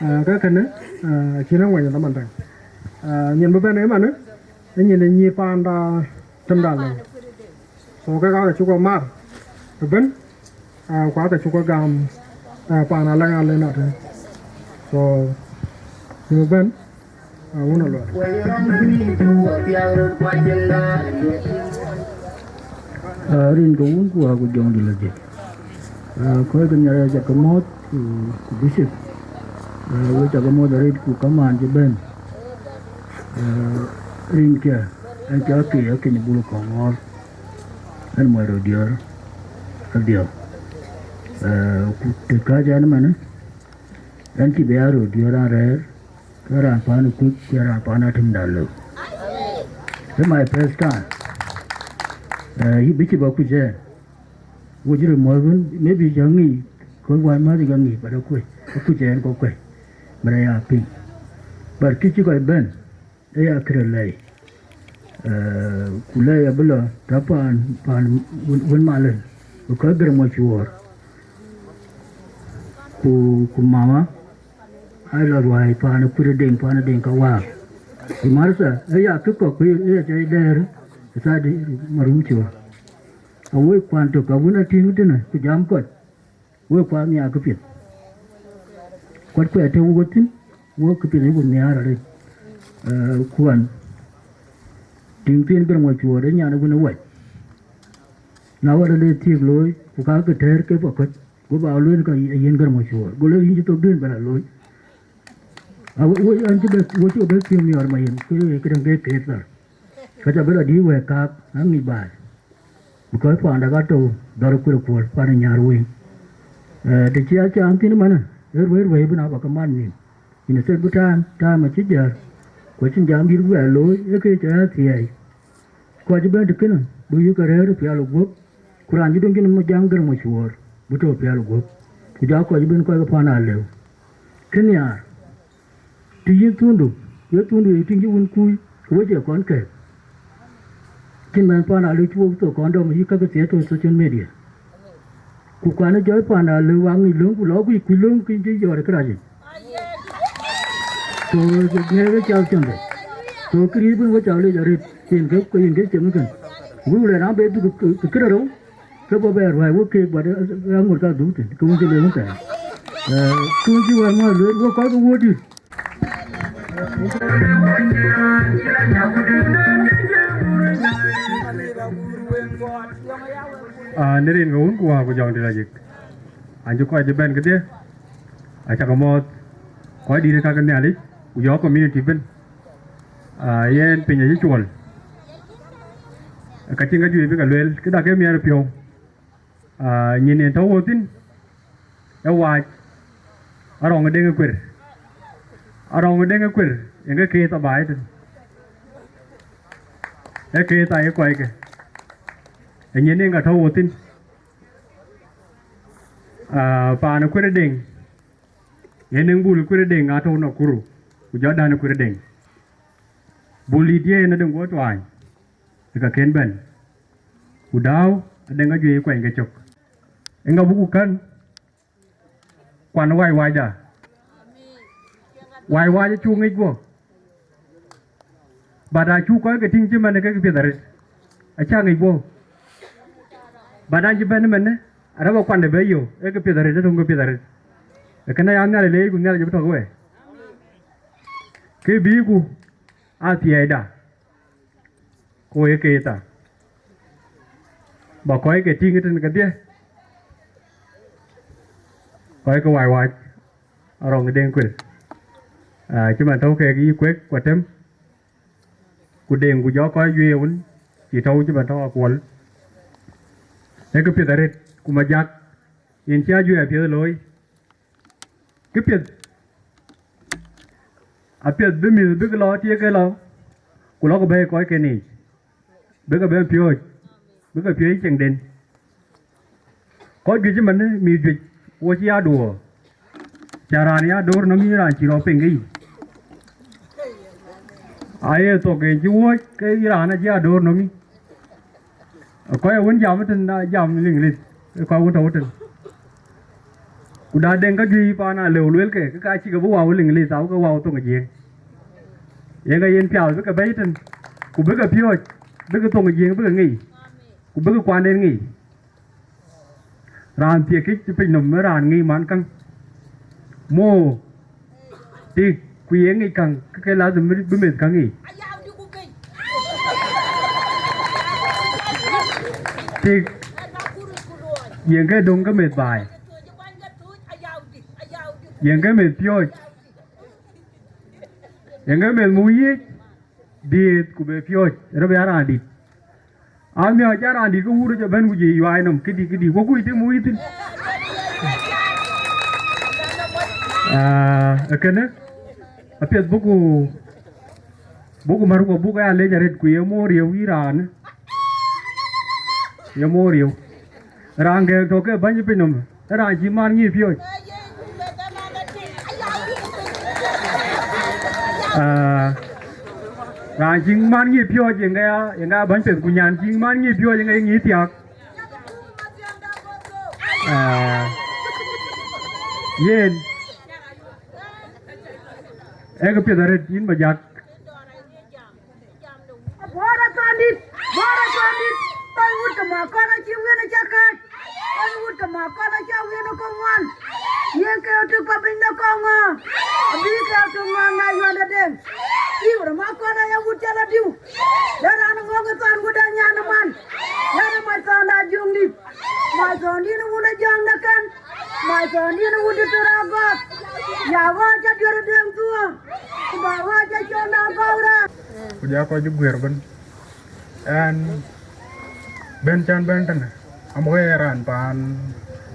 aa, ke kënë, aa, acïn aŋuɛny ë dhaman tɛ̈ŋ. Aa, nyin bï bɛ̈n ëmanë, ë nyin ë nyïïr paanda tëmda lëu. So, kek aake cuk ke mar ëbën, aa, ku aake cuk ke gam, aa, paan Alɛŋ Alen atënë. So, nyin bï bɛ̈n, Awun aluɔt. Aa, rin ke Wun ku Wät ku Jɔŋdït Lajik. Aa, kɔc ke Nhialic acä ke mɔ̈ɔ̈th ku, ku bishop. Aa, we cä ke mɔ̈ɔ̈th arëët ku kamaan cï bɛ̈n. Aa, rinkiɛ̈, ɣɛn cä ke, akëny bul kɔŋ ŋɔ̈ɔ̈r. Ɣɛn muɔc röt diäär, adhiɔ̈k. Aa, ku të kääc ɣɛn ëmanë, ɣɛn cï bï ya röt diäär an rɛ̈ɛ̈r. Ke raan paan ë kuc, ke raan paan atëmda lëu. Ë my first time. Eh, yï bï cï bä kuc ë. Wo cï röt muɔ̈th wën, maybe cä ŋic, kɔc wään mäth cï ke ŋic, but akuc, akuc ë ɣɛn kɔ̈k kuec, but aya piŋ. But kë cï kɔc bɛ̈n, ë ya kërë lɛi. Eh, ku lɛi abï lɔ, tɔ paan, paan wën, wën malë, bï kɔc gërëm ŋuɔ̈c cuɔɔr. Ku, ku mama, Ai la ruai paan ë kut ë Deŋ, paan ë Deŋ ka waak. Ku Martha, ë ya kë kɔ̈k ku ë ya cɔi dɛɛr, ë thaadï marum cöör. Awoi kuan tök, awun atïŋ tënë, ku jam kɔc, wek kuan nhiaar këpiɛth. Kuat kuɛɛt të wok thïn, wok këpiɛth yuku nhiaar arëët. Eh, kuan, tïŋ thiin gërŋ wä cuöör, ë nyan ë wun ë wac. Na wä rɔt le thiëëk looi, ku ka ke tɛ̈ɛ̈r ke pa kɔc. Go ba lueel ka yen gär mɔcuɔɔr. Go lueel yïn cï thok duen bä la looi. A wo, wo, an cï bɛ, wo cï bɛ piɔ̈u miɔɔr ma yen, ke, ke däŋ ke keet thar. Ka ca bɛ la dïït wɛ̈ɛ̈k kaak, an ŋic baai. Because paanda ka tɔ̈u dhɔr kuër kuɔl, pan ë nyar wëi. Eh, të cï a cam thïn ëmanë, ë ruëi ruëi bï na bä ke man nïïm. Yen ë thek bï taam, taam acï jäl. Ku acïn jam dït bï bɛ looi, ee ke cä thiɛɛi. Kɔc cï bɛ̈n të kënë, bï yïk arëër ë pial ë guöp, ku raan cï döŋ cïn ë jaŋ gär mɔcuɔɔr, bï tɔ̈u pial ë guöp, ku ja kɔc ëbën kɔc ke pan aa lëu. Kë nhiaar, të yïn thundu, ye thundu ye tïŋ cï wun kuc, ke we cie kɔn kɛ̈ɛ̈k. Cïn mɛnh pan aa lëu cï wok thok kɔn dɔm yï käk ke thiëëc tɔ̈u social media. Ku kuan ë jɔc pan aa lëu waŋ ŋic löŋ, ku lɔ kuc kuc löŋ kïn cï jɔɔr ë kërac yic. So, ŋɛk ë cath cɔnde. So, këriëëc bïn we cak lec arëët, yen ke, yen ke cieŋ ëkën. Wëu lɛ raan be dhuk kë, kë, kërë rou, ke bɔ̈ bɛ ruääi wek keek, but, eh, aŋot ka dhuk thïn, ke wun cï le wun thɛɛr. Eh, tuun cï wɛ̈ɛ̈r muɔɔc lueel, wek kɔc ke wuöördït. Ah, në rin ke wun ku wä ku jɔŋdït ajik. An cï kɔc cï bɛ̈n kedhie, acä ke mɔ̈ɔ̈th, kɔc dït ë ka ke Nhialic, ku jɔ community bën. Aa, yen piny acï cuɔl, ka cïn ka juëc bï ke lueel, këda ke miɛt piɔ̈u. Aa, nyin en tɔ̈ wɔ thïn, ë wac Arɔŋ Deŋ ë Kuer. Arɔŋ Deŋ ë Kuer, yen ke keeth abaai tën. Ee keeth aye kɔckë. Ë nyin en ka tɔ̈ wɔ thïn. Aa, paan ë Kuer Deŋ, yen en Bul Kuer Deŋ atɔ̈ Nakuru, ku jɔ Dan Kuer Deŋ. Bul dït yen adäŋ guɔ tuaany, ë ka kën bɛ̈n, ku dääu adäŋ ka juëc kuany ke cök. Ë ŋa buku kän kuan wac wacda? Wac wac acuk ŋic guɔ, but acuk kɔc ke tïŋ cï mɛn kek piɛth arëët, acä ŋic guɔ. But an cï bɛ̈n ëmënë, arëp akuande bɛ yök, ee ke piɛth arëët, ee töŋ ke piɛth arëët. Ee kënë ya Nhialic leec, ku Nhialic bï tɔ̈ ke we. Ke bïïku athiɛɛida, ku ee keetha, ba kɔc ke tïŋ ëtën kedhie, kɔc ke wac wac Arɔŋ Deŋ Kuer. Aa, cï man tɔ̈u kek yï Kuek ku Atem, ku Deŋ, ku jɔ kɔc juëc wën cï tɔ̈u cï man tɔ̈u Akuɔl. Ee ke piɛth arëët, ku Majak, yen cï ajuëc apiɛth looi. Kë piɛth, apiɛth bï mïth bïk lɔ tiëk ke lɔ, ku lɔ ku bɛ̈ɛ̈i kɔc ke niic, bï ke bɛ̈n piööc, bï ke piööc ceŋden. Kɔc juëc ëmënë, mïth juëc, wo cï ya duɔ̈ɔ̈r. Ca raan ya door nɔm yïn raan cï rɔt piŋ ke yï. Aye thok en cï wuɔ̈c ke yï raan acï ya door nɔm yï. Kɔc awën jam ëtën, na jam Liŋlith, ë kɔc wën tɔ̈u ëtën. Ku da Deŋ ka juëc paan alëu luelkë, ke ka cïkë bï wau Liŋlith, au ke wau thoŋ ë Jiëëŋ. Yen ka yen piath bï ke bɛ̈i ëtën, ku bï ke piööc, bï ke thoŋ ë Jiëëŋ bï ke ŋic, ku bï ke kuanden ŋic. Raan thiekic cï piny nɔm ë raan ŋic man käŋ. Mo, tik, ku ye ŋic käŋ, ke ke lazim bï, bï meth käŋ ŋic. Tik, yen ke döŋ ke meth baai. Yen ke meth piööc. Yen ke meth muk yiëc. Dhiëëth ku be piööc, rɔt bï a raan dït. Amiɔɔc a raan dït ke wur jɔ bɛ̈n ku jë yuaai nɔm, këdï, këdï, ku kuc tim wui thïn. Aa, ë kënë, apiɛth buku, buku mär ku buku ya lec arëët, ku ye moor ye wïï raan, ye moor ye. Raan gɛ̈ɛ̈k tɔ̈ ke bäny piny nɔm, ë raan cï man ŋic piööc. Aa, raan cï man ŋic piööc, yen ke ya, yen ke ya bäny peth, ku nyan cï man ŋic piööc, yen ke ye ŋic thiaak. Aa, yen, ee ke piɛth arëët, yïn Majak. Bɔ̈ rɔt thɔn dït, bɔ̈ rɔt thɔn dït, thɔn wut ke Makɔn acï wien acä kääc, thɔn wut ke Makɔn acä wien ë kɔŋ ŋuan. Yen ke tök pa piny de kɔŋ ŋö? Abï ke tök ŋuan na yuande den. Iwur Makɔn aya wut cä lɔ diu. De raan ŋɔ̈ŋ ë thɔn wut de nyan ë man. Nyan ë mac thɔn da juŋ dït. Mac thɔn dïn wun ë jɔŋ de kɛn. Mac thɔn dïn wun dït tɔ̈ rɔt gɔ̈k. Ya ɣɔɔc cä diɔ̈r ë deŋ thuɔɔm. Ku ba ɣɔɔc cä cɔn da gɔ̈k rɛ̈ɛ̈r. Ku ja kɔc guiëër bën. Ɛn bɛ̈n cän bɛ̈n tënë, amuk ë raan paan,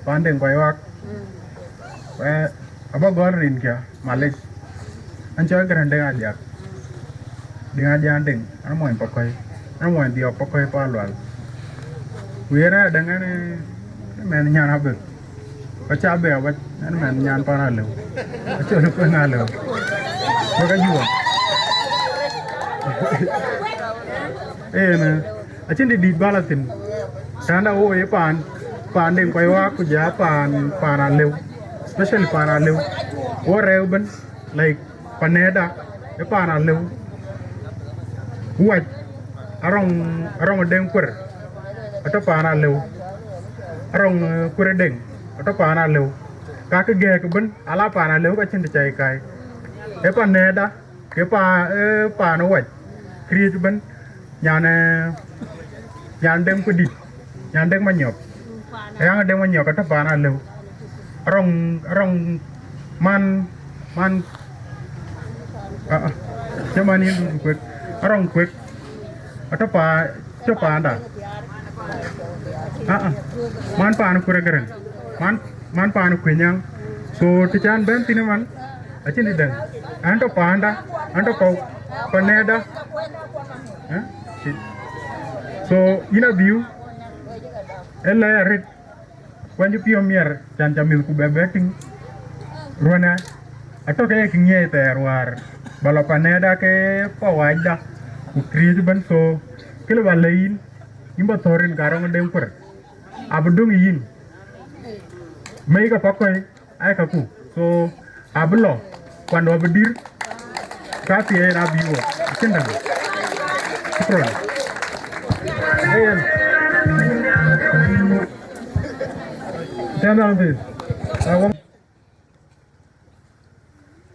paan Deŋ Kuai Wak. Ë, abä gɔl rinkiä, malec. An cɔl Gɛrɛn Deŋ Adiak. Deŋ Adiak Deŋ, an muɔny Pakɔi. An muɔny dhiɔp Pakɔi pa Lual. Ku yen adäŋ ɛn, ë, mɛn nyan abëk. Ka ca bɛ awäc, ɛn mɛn nyan pan alëu. Acɔl kueŋ alëu. Wek ajuɔk. Ee, na, acïn dï dït bal athïn. Tanda wo ye paan, paan Deŋ Kuai Wak ku ja paan, paan alëu. Especially paan alëu. Wo rɛu bën, like, panɛɛda, ë paan alëu. Ku wac, arɔŋ, arɔŋ Deŋ Kuer, atɔ̈ paan alëu. Arɔŋ, eh, Kuer Deŋ, atɔ̈ paan alëu. Ka kë gɛ̈ɛ̈k bën, ala paan alëu ka cïn të cai kai. Ë panɛɛda, ke pa, ë paan wac, këriëëc bën, nyan, eh, nyan Deŋ Kuer dït, nyan Deŋ Manyɔk. Ë yaŋ Deŋ Manyɔk atɔ̈ paan alëu. Arɔŋ, arɔŋ man, man, ah, ah, cï man yïn du kuet. Arɔŋ kuek, atɔ̈ pa, cï paanda. Aa, man paan kuek agërën, man, man paan kuec nyaŋ. So të can bɛ̈n thïn man, acïn dɛ̈ŋ. An tɔ̈ paanda, an tɔ̈ pa, pa nɛɛda. Eh? So yïn abiu, ë lɛɛr arët. Kuany cï piɔ̈u miɛr, can ca mïth ku bɛ bɛ tïŋ. Ruɛ̈në, atɔ̈ ke ye kë ŋiɛc thɛɛr wäär ba lɔ panɛɛda ke pa wacda, ku këriëëc ëbɛ̈n. So, kë lë ba lɛ̈k yïn, yïn ba thɔ̈r rin ka rɔŋ ë deŋ kuer, abï döŋ yïn. Mei ke pa kɔc, ai kaku. So, abï lɔ, kuan abï dïr, ka thiëëc en abï wok. Acïn däŋ. Shukran. Ayen. Tɛ̈n nɔm thïn.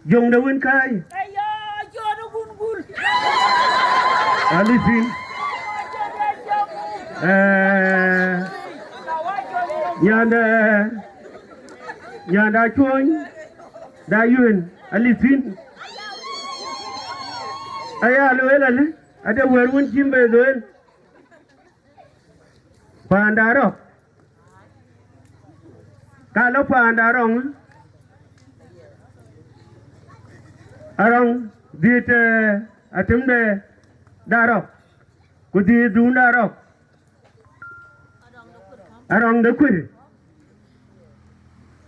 Jöŋ de wën kääi. Alipin. Eh, nyanda, nyanda cuɔny, da yuen, alipin. Aya lueel alë, ade wɛ̈t wën cïn bɛ lueel. Paanda rɔ̈k, ka lɔ paanda rɔŋ, arɔŋ dhiëth, eh, atem de da rɔ̈k, ku dhiëth duun da rɔ̈k, arɔŋ de kuër,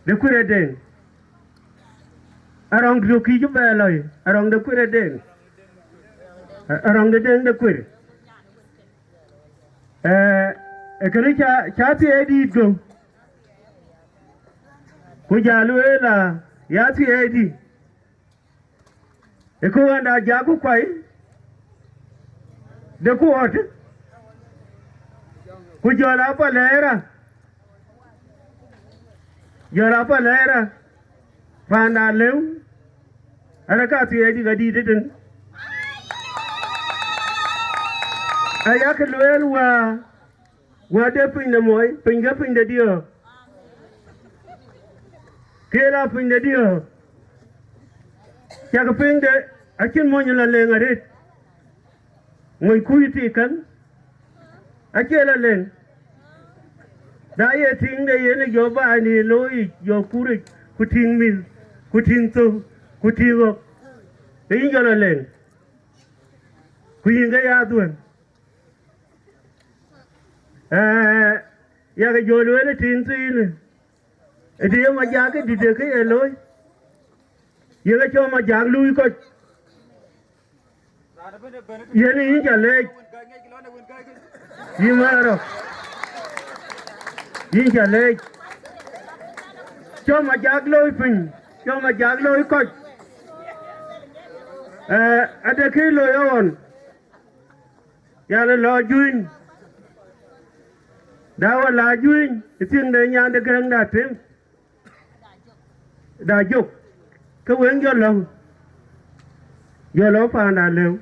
de kuër ë deŋ, arɔŋ duökï cï bɛ lɔi, arɔŋ de kuër ë deŋ, arɔŋ de deŋ de kuër. Eh, ee kënë ca, ca thiëëc dïït gɔ̈u, ku jɔ lueel aa, ya thiëëc dï, ë kë wënda jak ku kuai, de ku ɣɔt, ku jɔl a pa lɛɛra, jɔl a pa lɛɛra, panda lëu, arë ka thiëëc dï ka dïït ëtën. Ayak lueel wä, wä de piny de mɔi, piny ke piny de diɔ̈ɔ̈k. Kela piny de diɔ̈ɔ̈k. Cak piny de, acïn mony la leŋ arët. Mony kuc tik kän, acie la leŋ. Na ye tiiŋ de yen ë jɔ baai në looi yic, jɔ kuric, ku tiiŋ mïth, ku tiiŋ thök, ku tiiŋ ɣɔ̈k, ke yïn jɔ la leŋ. Ku yïn ke ya dhuëëŋ. Eh, yak jɔ lueel ë tiiŋ thiinë, ë të ye Majak ë dït ë kë ye looi, ye ke cɔl Majak luui kɔc. Yen yïn ca leec, yïn Marɔ̈k, yïn ca leec. Cɔl Majak looi piny, cɔl Majak looi kɔc. Eh, ade kë looi ɣɔn, yan ë lɔ juëny, da wä la juëny ë thiëŋ de nyan de gäräŋda tem. Da jök, ke wëŋ jɔ lɔ̈ŋ, jɔ lɔ paanda lëu.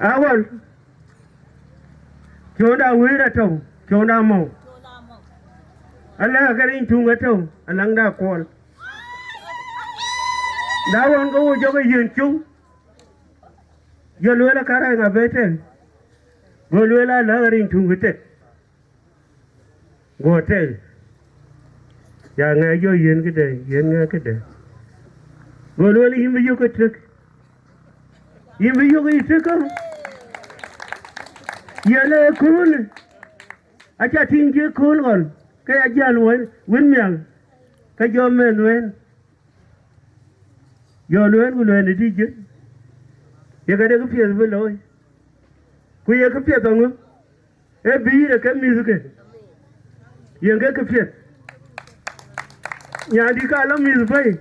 Awal, cöötda wëër atɔ̈u, cöötda mɔ̈u. Alɛ̈k ke riny tuŋ atɔ̈u, aläŋda kuɔl. Da ɣɔn ke wo jɔkë yiën cuŋ, jɔ lueel akärɛc ŋa bë tëk, go lueel alɛ̈k ke riny tuŋ kë tëk. Go tëk, ya ŋɛk jɔ yiën këde, yiën ŋɛk këde. Go lueel yïn bï yök ë tëk, yïn bï yök ë tëk kä. Yen ë köölë, aca tïŋ cï kööl ɣɔn, ke ya jäl wën, wën miäŋ, ke jɔ mɛnh wën. Jɔ lueel ku lueel ë tïc jën, ye këde këpiɛth bï looi, ku ye këpiɛth aŋö? Ee bïïr ë ke mïthke, yen ke këpiɛth. Nyandï ka lɔ mïth bɛ̈i,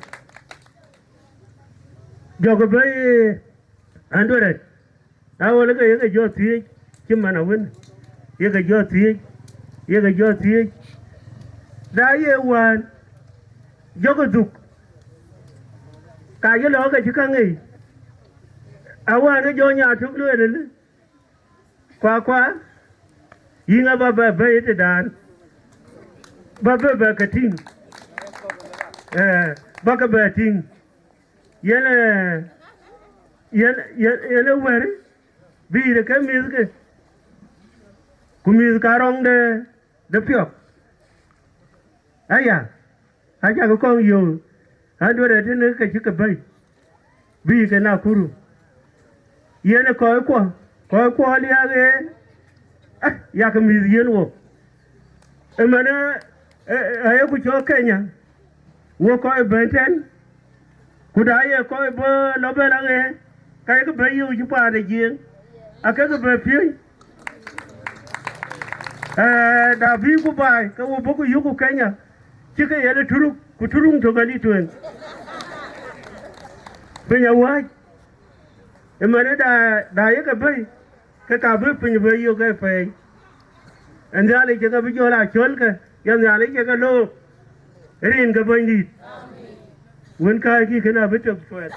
jɔkï bɛ̈i anduërɛt. Na ɣɔn ke yeke jɔ thiëëc cï man awën, yeke jɔ thiëëc, yeke jɔ thiëëc. Na ye wään jɔkï dhuk, ka ye lɔ ke cï käŋ ŋic. Awään ke jɔ nya tök lueel ëlë, kuakua, yïn aba bɛ bɛ̈i tëdan, ba bɛ bɛ ke tïŋ, eh, ba ke bɛ tïŋ. Yen, eh, Yen, yen, yen ë wɛ̈ɛ̈r bï yï ke mïthke, ku mïth ka rɔŋ de, de piɔ̈k. Aya, acakï kɔŋ yöök, an, duëër ë tënë ke cï ke bɛ̈i, bï ke Nakuru. Yen ë kɔckuɔ, kɔckuɔ liääk ee, ah, yak mïth yen wok. Ëmënë, ë, ë, ayeku cɔɔk Kenya, wok kɔc bɛ̈n tɛ̈n, ku da ye kɔc bɔ̈ lɔ bɛ̈n aɣeer, ka yekë bɛ̈n yöök cï paan ë Jiëëŋ, akekë bɛ̈n piööny. Ee, da bï ku baai, ke wo bɔ̈ ku yökku Kenya, cï ke yen Turuk, ku Turuk tök ënë tueŋ. Piny awääc, ëmënë da, da yekë bɛ̈i, ke ka bï piny bï yök ë pɛɛi. Ë Nhialic ke bï jɔl aa cɔlkë, ya Nhialic ke look rin ke Bɛ̈nydït. Wën kääckï kënë abï tök cuɛt.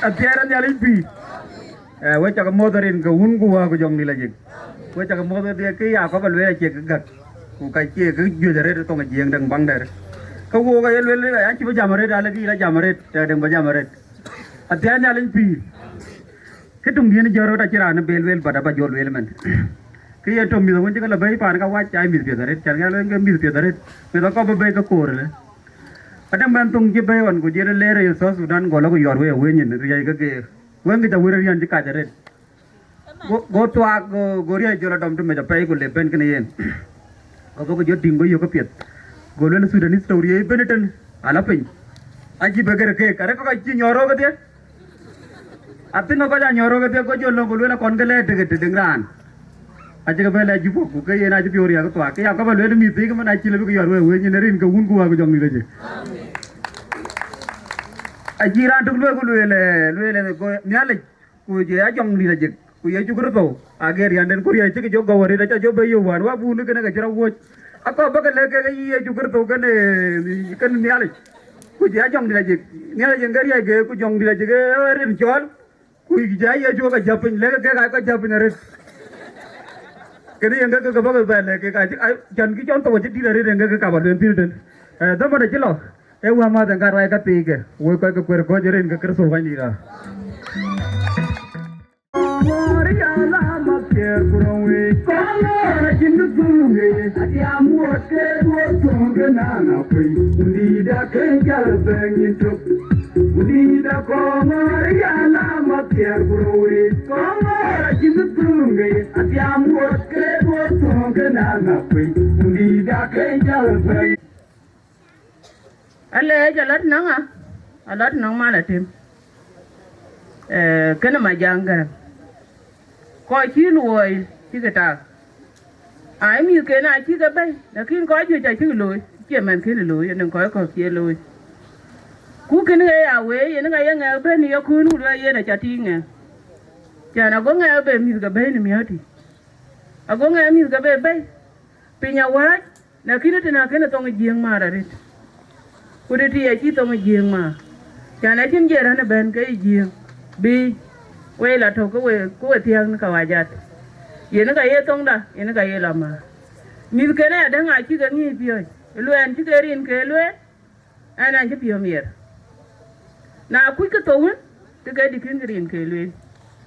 Athiɛɛr ë Nhialic pïïr. Ee, we cak muɔ̈th rin ke Wun ku Wä ku Jɔŋdït Lajik. We cak muɔ̈th ë dhiëëk, kë ya kɔ̈k ë lueel acie kë gäk. Ku ka cie kë juëc arëët ë thoŋ ë Jiëëŋ dɛ̈ŋ baŋ dɛ̈t. Ke wook aye lueel, an, cï bï jam arëët, alë kï la jam arëët, tɛ̈ dɛ̈ŋ bä jam arëët. Athiɛɛr ë Nhialic pïïr. Kë töŋdiɛ̈n jɔt rɔt acïn raan bï lueel, but aba jɔ lueel ëmën. Kë ye tɔ̈ mïth wën cï ke la bɛ̈i paan ka wac, aa mïth piɛth arëët, cän ke lueel ke mïth piɛth arëët, mïth akɔ̈p bï bɛ̈i ke koor ëlë. Adɛ̈ŋ bɛ̈n thoŋ cï bɛ̈i ɣɔn ku jël leer ë Yecu Thudän, gɔl aku yɔt wei ë wëny nyin riɛc ke geer. Wëŋ kë ca wër riɛn cï kac arëët. Go, go thuaak, go, go riɛc jɔl adɔm tëmec apɛi ku le bɛ̈n kënë yen. Go bɔ̈ ke jɔ tïŋ, go yök ke piɛth. Go lueel Sudanese tɔ̈u riëëc ëbën ëtën, ala piny. Acï bï gër keek, arëk kɔc cï nyɔɔr röök kedhie. Athïn kɔc aa nyɔɔr röök kedhie, go jɔ löŋ, go lueel akɔn ke lɛɛr tëk tëdeŋ raan. Acï ke bɛ̈n lɛc Juba, ku ke yen acï piɔ̈u riääk thuaak. Kë ya kɔ̈p ë lueel mïth thiik ëmën acï lëu bï ke yɔt wei ë wëny nyin rin ke Wun ku Wä ku Jɔŋdït Lajik. Acï raan tök lueel ku lueel, ee, lueel, ee, go Nhialic, ku jɔ ya Jɔŋdït Lajik, ku Yecu Kërtho, aake riɛnden ku riɛc cï ke jɔ gɔ̈u arëët, aca jɔ bɛ̈i yök wään, wä buun kënë ke cï rɔt wuɔ̈c. Akɔ̈p bä ke lɛ̈k kek ye Yecu Kërtho kënë, ee, kënë Nhialic. Ku jɔ ya Jɔŋdït Lajik, Nhialic yen ke riɛc ke, ku Jɔŋdït Lajik ee rin cɔɔl, ku jɔ ya Yecu ke jäp piny, lɛ̈k kek aa ke jäp piny arëët. Kënë yen ke, ke, ke bä ke bɛ lɛ̈k kek, aa, aa, cän kë cɔn thou acï dït arëët yen ke, ke ka bä lueel thïn tën. Ee, dhaman acï lɔ, ee wämäth yen ka ruac ka thiike, woi kɔc ke kueer kɔ̈ɔ̈c rin ke Kërtho Bɛ̈nydït aa. Alɛɛc alɔt nɔŋ a, alɔt nɔŋ man atem. Ee, kënë Majaŋ Gäräŋ. Kɔc cï luɔi cï ke tak. Ai, mïthken acï ke bɛ̈i, lakin kɔc juëc acïk looi, cie mɛnhkën looi, ënɔŋ kɔc kɔ̈k cie looi. Ku kën ɣe ya wee, yen ka ye ŋɛk bɛ̈n ë yaköön, ku lueel yen aca tiiŋ ŋɛk. Cän ago ŋɛk bɛ mïth ke bɛ̈i në miɔ̈ɔ̈tï. Ago ŋɛk mïth ke bɛ bɛ̈i. Piny awääc, lakin ëtënë akënë thoŋ ë Jiëëŋ maar arëët. Ku tëtï acï thoŋ ë Jiëëŋ maar, cän acïn jiɛɛr rän ëbɛ̈n ke ye Jiëëŋ, bï wei la tök ke we, ke we thiääk në kawajat. Yen ka ye thoŋda, yen ka ye la maar. Mïthken ayadäŋ acï ke ŋic piɔ̈ɔ̈c, ë luɛɛn cï ke rin ke lueel, ɛn an cï piɔ̈u miɛt. Na kuc ke thou wën, ke ke dï kën ke rin ke lueel,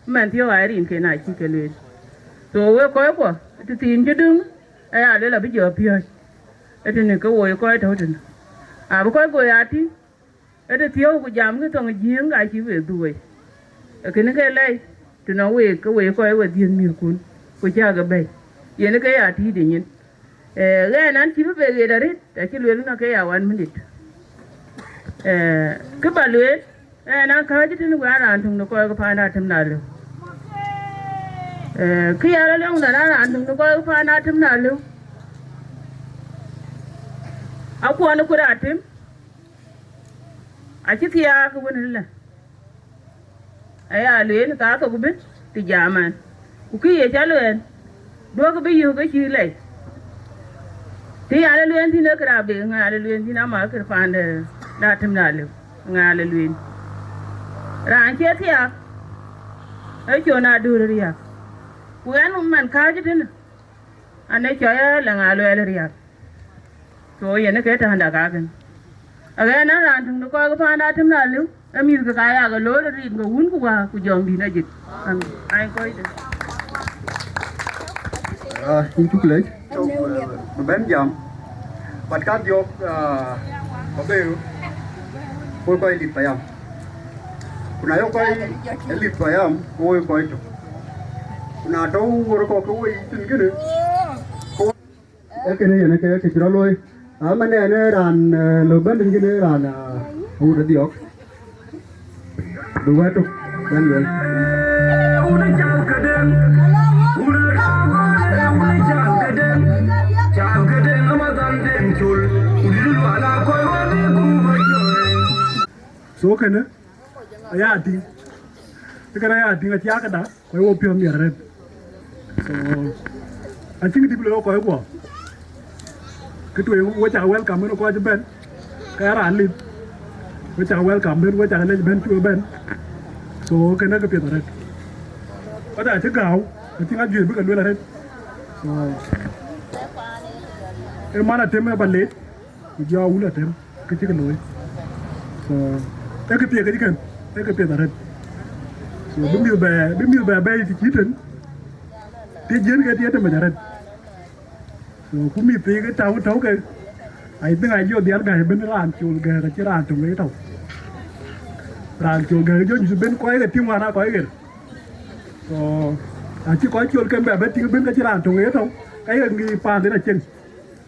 mɛn thiɔ̈k aa rinken acï ke lueel. So wek kɔckuɔ, tëthiin cï döŋ, aya lueel abï jɔ piɔ̈ɔ̈c, ëtënë ke woi kɔc tɔ̈u tënë, abï kɔc goi aa tïŋ, ëtëthiɔ̈u ku jamkï thoŋ ë Jiëëŋ acï wek dhuöi. Ee kënë ke lɛc, tënɔŋ week, ke wek kɔc wedhie mïthkun, ku cäk ke bɛ̈i, yen ke ya tïït ë nyin. Ee, ɣɛn an cï bï bek ɣet arëët, acï lueel nɔn ke ya one minute. Ee, kë bä lueel, ɣɛn an kääc tënë wek an raan töŋ de kɔc ke paan Atem Laliu. Ee, kë ya lɔ lɔŋ nɔn an raan töŋ de kɔc ke paan Atem Laliu. Akuɔn ë kuɛɛr Atem, acï thiaak wën ëlë. Aya lueel thaa thok bï të jam ɛn, ku kë ye ca lueel, duɔ̈kï bï yök ke cï lɛc. Të ya lɔ lueel thïn ee kërac bï ŋa lɔ lueel thïn ama kër paande na tëm na lëu, ŋa lɔ lueel. Raan cie thiaak, ee con adöör riääk. Ku ɛn man kääc tënë, an ee cɔc ë lë ŋa luɛɛl riääk. So yen ke tënda kakën. Aɣɛn an raan töŋ de kɔc ke paan Atem Laliu, Ë mïth ke ka ya ke loor rin ke wun ku wä ku jɔŋdït ajik. Amin. Ai kɔc de. Ah, yïn cuk lec. Bï bɛ̈n jam. But ka diɔ̈k, ah, ba bë, ku kɔc lit payam. Ku na yök kɔc lit payam, ku woi kɔc tök. Ku na tɔ̈u wor kɔ̈k ke woi thïn kënë, ku ee kënë yen ke, ke cï rɔt looi. Ama nɛn ee raan, eh, lɔ bɛ̈n tïŋ kënë raan, ah, awut adhiɔ̈k. Bï wɛ̈t tök bɛ̈n lueel. So kënë aya tïŋ. Ë kënë aya tïŋ acï akëda. Kɔc wo piɔ̈ɔ̈th miɛt arëët. So, acïn kë dï bï lɔ kɔc kuɔ. Kë tueŋ, we cak welcome ënë kɔc ëbɛ̈n. Ka ya raan lip. We cak welcome bɛ̈n, we cak lec bɛ̈n cuk ëbɛ̈n. So, kënë kë piɛth arëët. Kɔc acï gääu, acï ŋa juëc bï ke lueel arëët. So, ë man Atem ë ba lec. Ku jɔ wun Atem, kë cï ke looi. So, ee kë thiek kë cï kën, ee kë piɛth arëët. So, bï mïth bɛ, bï mïth bɛ bɛ̈ɛ̈i të cït tën, të jiën ke tiët tëmec arëët. So, ku mïth thii ke tau tɔ̈u ke, I think ayï dhiɛl gäi ëbën raan col gɛ̈ɛ̈k acï raan töŋ ë tɔ̈u. Raan col gɛ̈ɛ̈k jɔ nyuc ëbën kɔc ke tïŋ wään aa kɔc ɣer. So, acï kɔc col ke bɛ bɛ tïŋ ëbën ke cï raan töŋ ë tɔ̈u, ka ye ŋic paandhïn acen.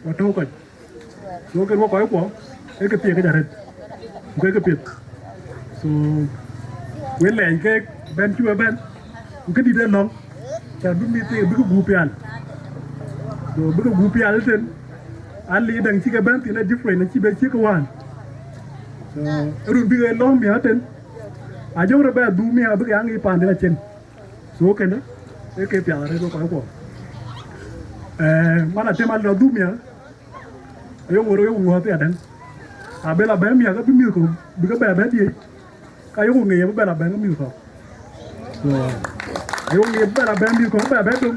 Wa tɔ̈u kɔc. So, kën wɔ kɔc kuɔ, ee kë thiek këc arëët. Ku ke kë piɛth. So, we lɛɛc ke bɛ̈n cï we bɛ̈n. Ku këdït ë lɔ̈ŋ. Ca bï mïth thii bï ke gup pial. So, bï ke gup pial ëtën. Ali däŋ cï ke bɛ̈n thïn ë different, acï bɛ cï ke wään. So, ë run bï ke lɔ̈ŋ miäk ëtën. Ajɔŋ rɔt bɛ dhuk miäk abï ke aŋic paandïn acen. So, kënë, ee ke piath arëët wek kɔc kuɔ. Eh, man Atem alɔ dhuk miäk, ayok ŋor, ayok ŋuɔ̈th ya dɛ̈ŋ. Abël abɛ̈n miäk abï mïth kɔ̈k, bï ke bɛ bɛ̈n diëc. Ka ayok ŋic abï bɛ̈n abɛ̈n mïth kɔ̈k. So, ayok ŋic abï bɛ̈n abɛ̈n mïth kɔ̈k, bɛ bɛ̈n döŋ.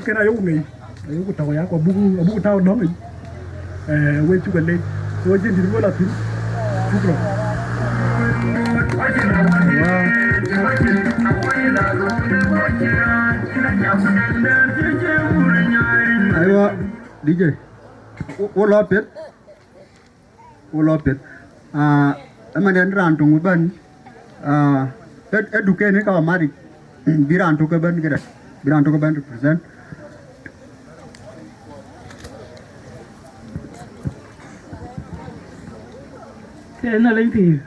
Kënë ayok ŋic, ayok tɔ̈u ya, ku abuk, abuk tɔ̈u lɔ̈ŋ yic. Eh, we cuk lec. So, jin dït we la thïn. Shukran. Aiwa, D J. Wo, wo lɔ piɛth. Wo lɔ piɛth. Ah, ëmën en raan töŋ bɛ̈n. Ah, ë, ë dukeni ka matic. Bï raan tök ëbɛ̈n këdë. Bï raan tök ëbɛ̈n represent. Ke Nhialic pïïr.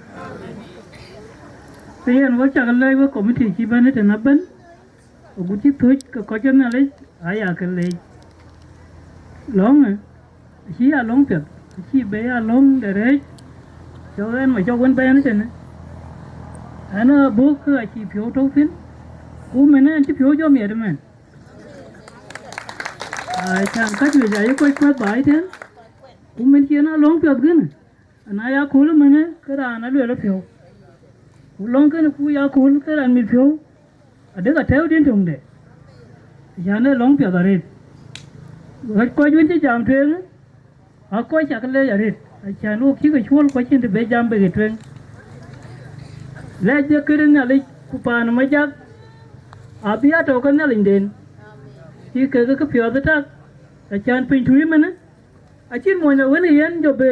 Ke yen wek cak lɛc wek committee cï bɛ̈n ëtën abɛ̈n, agut cï thöc ke kɔc ke Nhialic aya ke lec. Lɔ̈ŋë, acï ya lɔ̈ŋ piɛth, acï be ya lɔ̈ŋ de rɛ̈ɛ̈c, cɔk ɛn ma cɔk wën bɛ̈n ëtënë. Ɛn abuk ke acï piɔ̈u tɔ̈u thïn, ku mënë ɛn cï piɔ̈u jɔ miɛt ëmën. Ai, can ka juëc ayï kɔc kuɛth baai tën, ku mën cï en a lɔ̈ŋ piɔ̈th gënë, na ya kööl ëmënë, ke raan alueel apiɔ̈u. Ku lɔ̈ŋ kënë ku ya kööl ke raan mit piɔ̈u, adek atɛ̈ɛ̈u din töŋde. Acan ee lɔ̈ŋ piɛth arëët. Ɣɛc kɔc wën cï jam tueŋë, aa kɔc cak leec arëët, acan wok cï ke cuɔl ku acïn të be jam be ke tueŋ. Lɛc de këde Nhialic ku paan ë Majak, abï atɔ̈u ke Nhialinden. Cï kek ke piɔ̈ɔ̈th ë tak, acan piny tuuc ëmënë, acïn mony awën ë yen jɔ be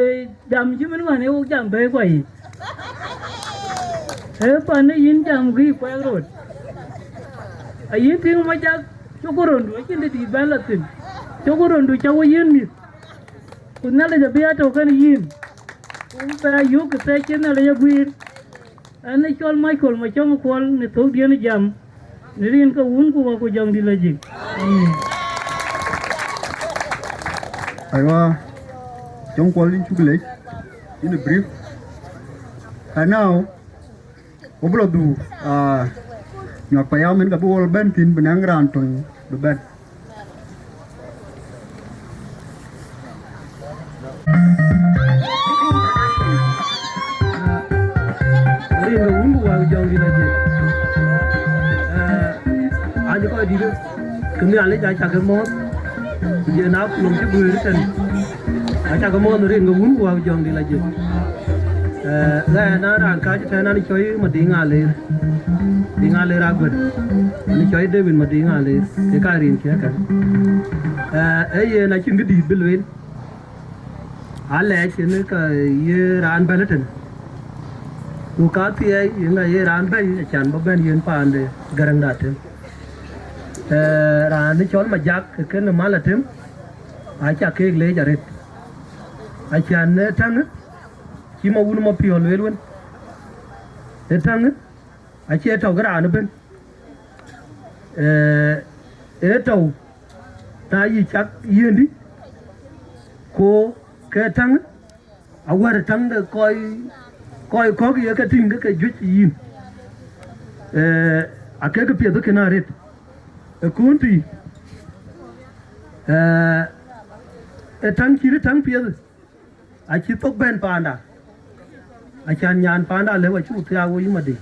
jam cï mën wään ë wok jam bɛ̈ɛ̈i kua yic. Ee pan ë yïn jam gïï kuɛɛk rot. Ayïn tïŋ Majak, cök rondu, acïn të dït bɛ̈n la thïn. Cök rondu ca wo yiën mïth. Ku Nhialic abï atɔ̈u kenë yïn. Ku bɛ yök kë thɛɛc cï Nhialic aguiir. Ɛn ë cɔl Michael Macɔŋ Kuɔl në thökdiɛn ë jam, në rin ke Wun ku Wä ku Jɔŋdït Lajik. Amin. Aywa, Cɔŋ Kuɔl yïn cuk lec, in a brief. And now, wo bï lɔ dhuk, ah, nyuak payam en ka bï wol bɛ̈n thïn bï naŋ raan töŋ bï bɛ̈n. Rin ke Wun ku Wä ku Jɔŋdït Lajik. Eh, acï kɔc dït ke Nhialic acak ke mɔ̈ɔ̈th, ku jɔl a lɔŋ cï guëër tën. Acak ke mɔ̈ɔ̈th rin ke Wun ku Wä ku Jɔŋdït Lajik. Ɣɛn a raan kääc tɛ̈n an cɔl Madiŋ Aleer, Madiŋ Aleer Aguet, an cɔl David Madiŋ Aleer, ke ka rin kiɛ̈ kɛn. Ee yen acïn kë dït bï lueel, alɛɛc yen ke ye raan bɛ̈n ëtɛ̈n, ku ka thiɛɛi yen aye raan bɛ̈i acan bï bɛ̈n yen paande Gäräŋda Atem. Raan cɔl Majak kënë Mal Atem, aca keek leec arët, acan ë täŋ cï ma wun ma piɔ̈l lueel wën, ë täŋ acie tɔ̈u ke raan ëbën, ee tɔ̈u na yï cak yiëndï, ku ke täŋ awär täŋ de kɔc, kɔc kɔ̈k ye ke tïŋ ke ke juëc yïn, ee akek piɛth kënë arët. Ë kun tï, ee ë täŋ cït ë täŋ piɛth, acï thok bɛ̈n paanda, acan nyan paanda lëu acuk thiaak wo yï Madiŋ.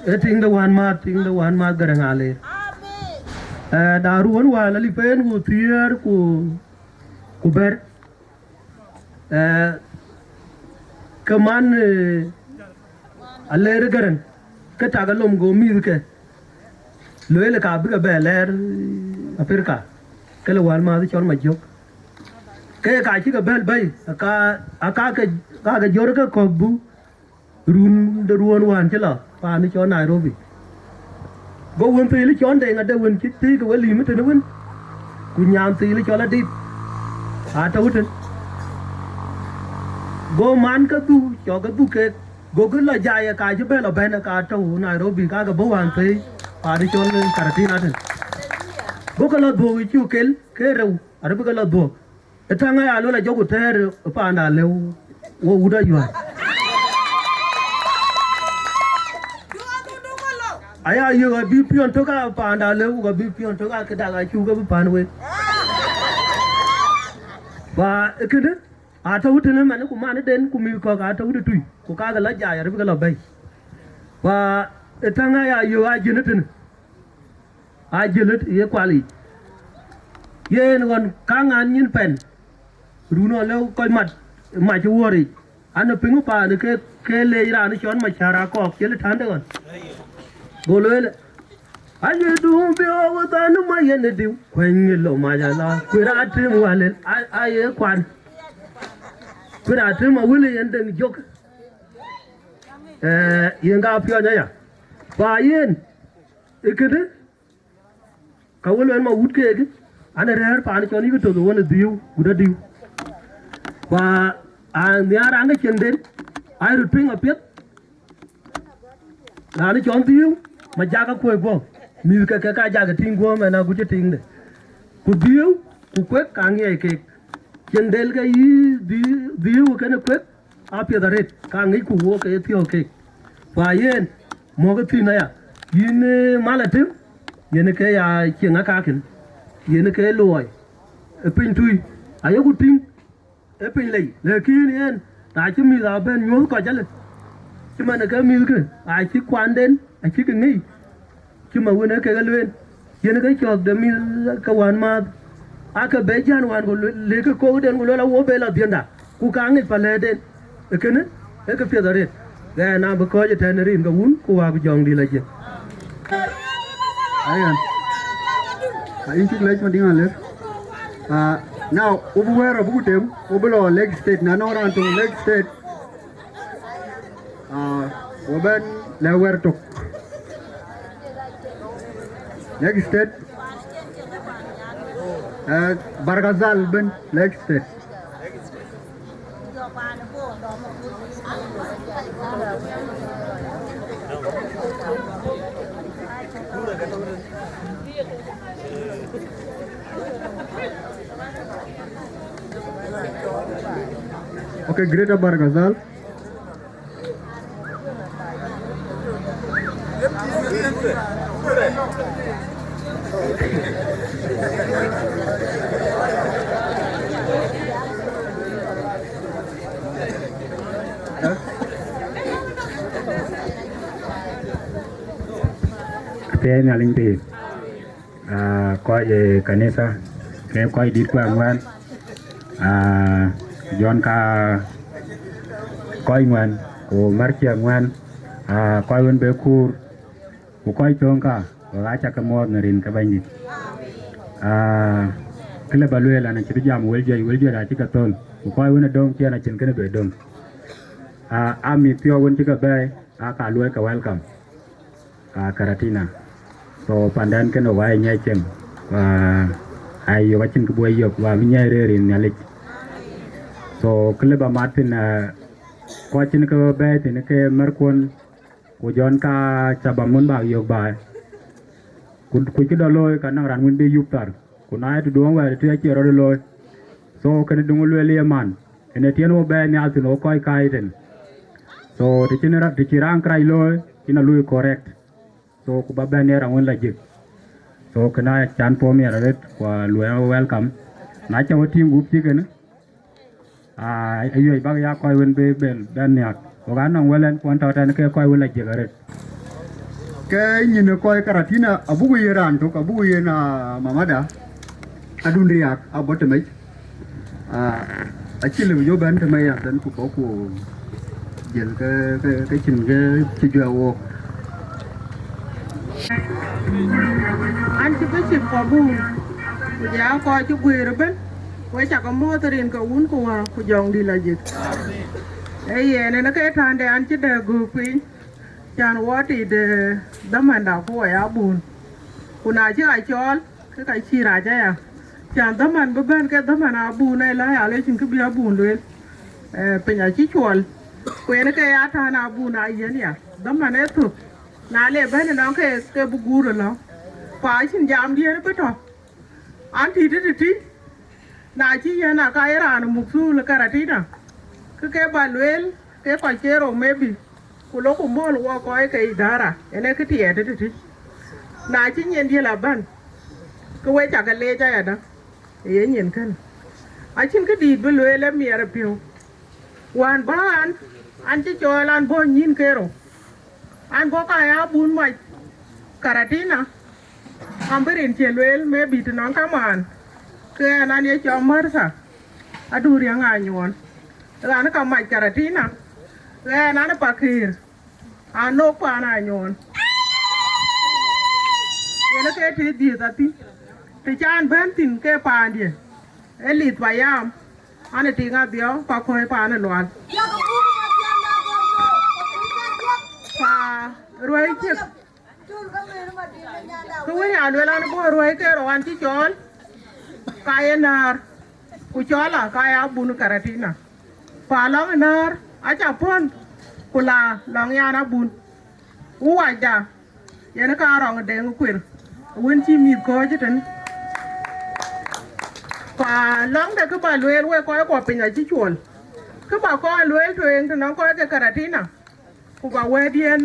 Ee tiŋ de wään määth, tiŋ de wään määth Gäräŋ Aleer. Ee da ruɔ̈n wään alip en ku thiëër ku, ku bɛ̈t, ee ke man, ee Aleer Gäräŋ, ke tak alom go mïthke lueel ka bï ke bɛ lɛɛr Apirïka, ke le wään määth cɔl Majök. Ke ka cï ke bɛ̈l bɛ̈i, aka, aka ke, ka ke jör ke kɔ̈k buk run de ruɔ̈n wään cï lɔ paan cɔl Nairobi. Go wën thil cɔl Deŋ Adek wën cï thiëëk ke we lïïm tënë wën, ku nyan thil cɔl Adit, aa tɔ̈u tën. Go man ke dhuk, cɔk ke dhuk keek, gokï lɔ jai, ka cï bɛ lɔ bɛ̈n, ka tɔ̈u Nairobi, ka ke bɔ̈ wään thëi paan cɔl Karatina tën. Gokï lɔ dhuɔ̈k ë cuk kel ke rou, arëp ke lɔ dhuɔ̈k. Ë täŋ aya luel ajɔku tɛ̈ɛ̈r ë paanda lëu, wo wut ayuäär. Aya yök abï piɔ̈n tök a paanda lëu, ku abï piɔ̈n tök a këdak acuk ke bï pän wek. Ba ë kënë, aa tɔ̈u tënë man ku man den ku mïth kɔ̈k aa tɔ̈u tëtui, ku ka ke lɔ jai arëp ke lɔ bɛ̈i. Ba ë täŋ aya yök a jiënë tënë, a jiënë ye kual yic. Yen ɣɔn kaŋ an nyin pɛn, run ɣɔn lëu kɔc mat mac ë wuɔ̈ric, an ë piŋ paan ke, ke leec raan cɔl Macär Akɔɔk, cï lë tän de ɣɔn. Go lueel, aye duum bï ɣok ë than ma yen ë diu, kuɛny ë lɔ mac ala, kuir atem walel, a, aye kuan. Kuir atem awël yen deŋ jök. Ee, yen ka piɔ̈ny aya. Ba yen, ë këdë, ka wël wën ma wut keek, an ë rɛ̈ɛ̈r paan cɔl yïk tök ë wën ë dhiëëu, gut adiu. Ba a nhiaar raan ke cieŋden, ai röt piŋ apiɛth, raan cɔl dhiëëu, ma jak akuɔ̈i guɔ̈p, mïth ke ke ka jak ë tïŋ guɔ̈p ɛn agut cï tiiŋde. Ku dhiëëu, ku kuek ka ŋiɛc keek. Cieŋ del ke yï dhii-, dhiëëu kënë kuek, apiɛth arëët, ka ŋicku wok ke ye thiɔ̈k keek. Ku a yen, mɔ̈k ë thïn aya, yïn, ee, mal atem, yen ke ya cieŋ akakïn, yen ke luɔi ë piny tui, ayeku tïŋ ë piny lei, lakin yen, na cï mïth abɛ̈n nyuɔ̈th kɔc alë, cï man ke mïthkë, acï kuanden, acïkï ŋic, cï ma wën ë kek e lueel, yen ke cɔ̈k de mïth ke wään määth, aake bɛ jän wään, ku le-, lekë kokden, ku lueel, awo be lɔ dhiënda, ku ka ŋic palɛɛrden. Ee kënë, ee kë piɛth arëët. Ɣɛn abï kɔ̈ɔ̈c ëtɛ̈n rin ke wun, ku wäku jɔŋdït lɔ jiëk. Ayan. A yïn cuk lɛc Madiŋ Aleer. Ah, now, wo bï wɛ̈ɛ̈r abuk tem, wo bï lɔ Lake State, na nɔŋ raan töŋ Lake State. Ah, wo bɛ̈n lɛ̈k wɛ̈ɛ̈r tök. Lake State. Eh, Bargazal bɛ̈n Lake State. Okay, Greater Bargazal. Athiɛɛi Nhialic pïïr. Ah, kɔc ë kanitha, ke kɔc dït kuɛɛŋ wään, ah, jɔn ka, Kɔc ŋuɛ̈n, ku märciɛk ŋuɛ̈n, aa, kɔc wën bï kuur, ku kɔc töŋ ka, wek aa cä ke muɔɔth në rin ke Bɛ̈nydït. Aa, kë lë ba lueel an, acï bï jam wël juëc, wël juëc acï ke thöl, ku kɔc wën ë döŋ ciɛɛn acïn kënë bï döŋ. Aa, a mïth piɔ̈u wën cï ke bɛ̈ɛ̈i, aa, ka luɔi ke welcome. Aa, Karatina. So, pandɛn kënë wä ë nyiɛc cieŋ, wä aa yök acïn kë bï wä yök, wä bï nyiɛc rëër rin Nhialic. So, kë lë ba mat thïn, aa, kɔc cïn ke bɛ̈ɛ̈i thïn ke märkuɔn, ku jɔn ka cä ba mun bak yök baai. Ku, ku cï dɔ looi, ka nɔŋ raan wën bï yup thar. Ku na ye tëduɔ̈ŋ wɛ̈ɛ̈r ë tëë acie rɔt ë looi. So, kënë duŋ lueel ye man, ënë tiɛn wo bɛ̈ɛ̈i nhial thïn wo kɔc kääc tën. So, të cïn ra-, të cï raan kërac looi, yïn a lui correct. So, ku ba bɛ̈n ye raan wën la jik. So, kënë a can puɔ̈u miɛt arëët, ku a luɔi a welcome. Na cä wo tïŋ gup cï kënë, aa, ayuɔ̈c bäk ya kɔc wën bï ben, ben nhiaak. Wok anɔŋ wël ɛn kuɔn tɔ̈ tɛ̈n ke kɔc wën la jik arëët. Ke nyin ë kɔc Karatina, abuku yen raan tök, abuku yen, aa, mamada, adun riaak, abɔ̈ tëmec. Aa, acï lëu jɔ bɛ̈n tëmec, and then ku bɔ̈ ku jël ke, ke, ke cïn ke cï juɛ̈k wook. An cï bï cïk kɔ̈k guur, ku jɔ kɔc cï guëër ëbën, we cä ke muɔ̈th rin ke wun ku wä, ku jɔŋdït la jik. Ee yen, en ke tande an cï dɛ göök piny, can wɔ tit, eh, dhamanda ku wɔ ya bun. Ku na cï ɣa cɔɔl, ke ka cï rac aya. Can dhaman bï bɛ̈n ke dhaman abun, ë la ya le cïn kë bï abun lueel. Eh, piny acï cuɔl. Ku en ke ya tän abun a yen ya. Dhaman ë thök. Na le bɛ̈n ënɔŋ ke, ke bï guur ëlɔ. Ku acïn jamdiɛn bï tɔ̈. An tït tïtï, na cï yen aka ye raan muk thuul ë Karatina, ke ke ba lueel, ke kɔc ke rou maybe, ku lok ku mɔ̈l wɔ kɔc ke idara, en ee kë tiɛɛt tïtï. Na cï nyin diël abän, ke we cä ke leec ayadäŋ, ë ye nyin kënë. Acïn kë dïït bï lueel ë miɛɛr ë piɔ̈u. Wään bä an, an cï cɔɔl an bɔ̈ nyïn ke rou. An bɔ̈ ka ya bun mac Karatina, an bï rin cie lueel, maybe të nɔŋ kamaan, ke ɛn an ye cɔɔl Martha, adu riäŋ anyuɔɔn. Ɣɛn ka mac Karatina, ɣɛn an pakëër, an nok paan anyuɔɔn. Yen ke të dhiëth athïn, të can bɛ̈n thïn ke paandiɛ̈, ë lith payam, an ë tiŋ adhiɔ̈ɔ̈k, pa kɔ̈i paan ë lual. Pa ruɛ̈i ciëk. Ke wën ya luel an, bɔ̈ ruɛ̈i ke rou an cï cɔɔl, ka ye näär, ku cɔɔl a ka ya bun Karatina. Pa lɔŋ ë näär, aca puɔ̈n, ku la lɔŋ yan abun. Wu wacda, yen ka rɔŋ deŋ kuer, wën cï mïth kɔ̈ɔ̈c ëtën. Pa lɔŋde kë ba lueel wek kɔc kuɔ piny acï cuɔl. Kë ba kɔn lueel tueŋ të nɔŋ kɔc ke Karatina, ku ba wɛ̈ɛ̈t yen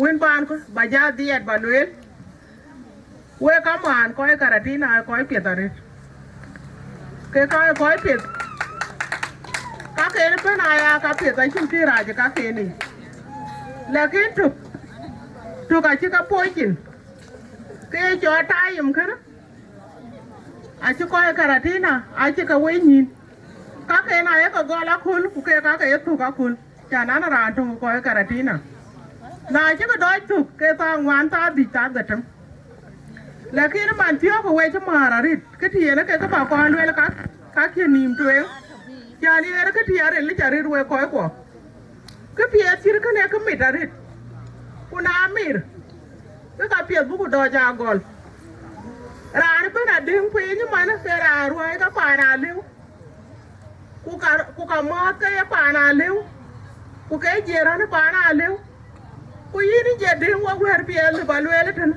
wën baan kë ba jɔ dhiɛɛt ba lueel. Wek kamaan kɔc Karatina aa kɔc piɛth arëët. Ke ka ë kɔc piɛth, ka ken ëbën aya ka piɛth acïn kë rac ë ka ken yic. Lakin tök, tök acï ke puɔ̈c cin. Ke ye cɔɔl tayim kënë, acï kɔc Karatina acï ke wec nyïn. Ka ken aye ke gɔl aköl, ku ke ka ke ye thök aköl. Can an, raan töŋ kɔc Karatina. Na cï bï dɔc thök ke thaa ŋuan, thaa dhïc, thaa dhetem. Lakin man thiɔ̈k ke wec määr arëët, kë tiɛɛn ke kë ba kɔn lueel ka, ka cïn nïïm tueŋ. Can yen kë tiɛɛn ril ca rëët wek kɔckuɔ. Kë piɛth cït kënë kë mit arëët. Ku na mir, ke ka piɛth buku dɔc aa gɔl. Raan ëbën adïŋ piny man ke raan ruääi ke paan alëu. Ku ka, ku ka mɔ̈ɔ̈th ke ye paan alëu, ku ke jiëër rɔn ë paan alëu. Ku yïn ë je dïŋ wek wɛ̈ɛ̈r piɛth lë ba lueel ëtënë,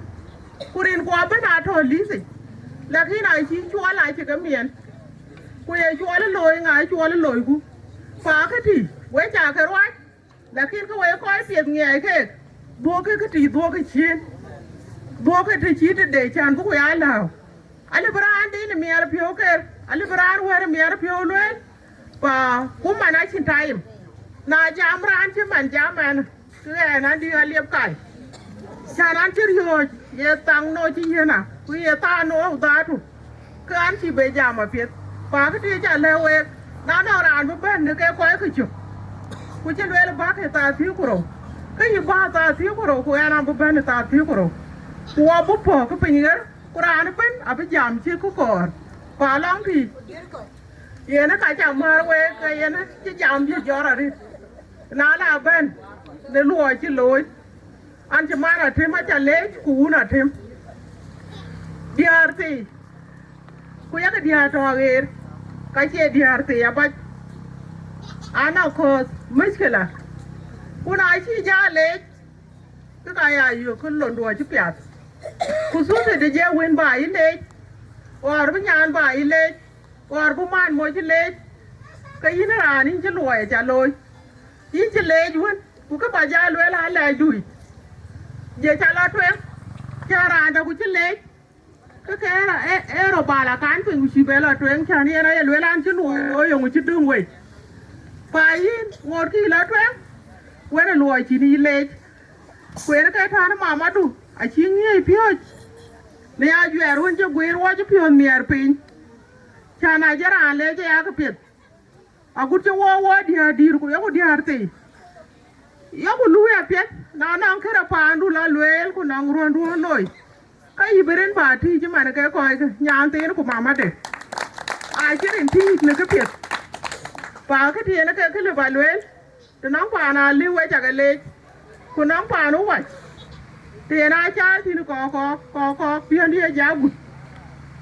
ku rin kuɔ ëbën aa tɔ̈ lïthic, lakin acï cuɔl acï ke miɛn, ku ye cuɔl ë looi ŋa cuɔl ë loiku, pa kë tï, we ca ke ruac. Lakin ke wek kɔc piɛth ŋiɛc keek, dhuɔ̈kkë kë tï dhuɔ̈kkë ciëën, dhuɔ̈kkë të cït tëde can bï ku ya lääu. Alë bï raan dïn ë miɛɛr piɔ̈u ker, alë bï raan wɛ̈ɛ̈r ë miɛɛr piɔ̈u lueel, pa ku man acïn taim. Na jam raan cï man jam ɛn, ke ɣɛn an dï aliep kai. Can an cï riööc, ye thaŋ nɔ cï yiëna, ku ye thaa nɔ dhatu. Ke an cï be jam apiɛth, pa kë tï ca lɛ̈k week, na nɔŋ raan bï bɛ̈n në ke kɔc kë cök, Ku cï lueel bäk ë thaa thiëër ku rou, ke yï bä thaa thiëër ku rou, ku ɣɛn abï bɛ̈n ë thaa thiëër ku rou. Ku abï pɔ̈k ë piny ɣer, ku raan ëbën abï jam cï kë kɔɔr. Ku alɔŋ tïï, yen ë ka ca määr week, ke yen cï jam cï jɔt arëët. Na la bɛ̈n në luɔi cï looi, an cï man Atem aca leec, ku wun Atem. Diäär thii, ku yak diäär tɔ̈ aɣeer, ka cie diäär thii abac. An akɔ̈th mïckëla, ku na cï jɔ leec, ke ka ya yök ke londu acï piath. Ku thuthi de jɛ wën ba yï leec, ɣɔɔr bï nyan ba yï leec, ɣɔɔr bï man moc leec, ke yïn raan yïn cï luɔi ca looi. Yïn cï leec wën, ku kë ba jɔ lueel aa lɛɛcdu yic. Je ca lɔ tueŋ, cä raan dä ku cï leec, ke ke ë ro bal akan piny ku cï bɛ lɔ tueŋ, cän yen aye lueel an cï luɔi looi yöŋ cï döŋ wei. Pa yïn ŋoot kï lɔ tueŋ, wën ë luɔi cïn yï leec. Ku en ke tɔ̈n mamadu acï ŋiëc piööc, në ajuɛɛr wën cï guiir wɔ cï piööc miɛɛr piny. Cän acï raan leec ë yakë piɛth. Agut cï wɔ wɔ diäär dïïr ku yeku diäär thii, yeku luui apiɛth, na nɔŋ kërë paandu lɔ lueel ku nɔŋ ruɔ̈ndu ë looi, ke yï bï rin bä tïïc cï man ke kɔckë, nyan thiin ku mamade. Acï rin tïïc në këpiɛth. Pa këtiɛn ke kë lë bä lueel, të nɔŋ paan aa liu wec ake leec, ku nɔŋ paan ë wac, të yen aa caar thïn kɔɔk kɔɔk kɔɔk kɔɔk piɔ̈ndië ja gut.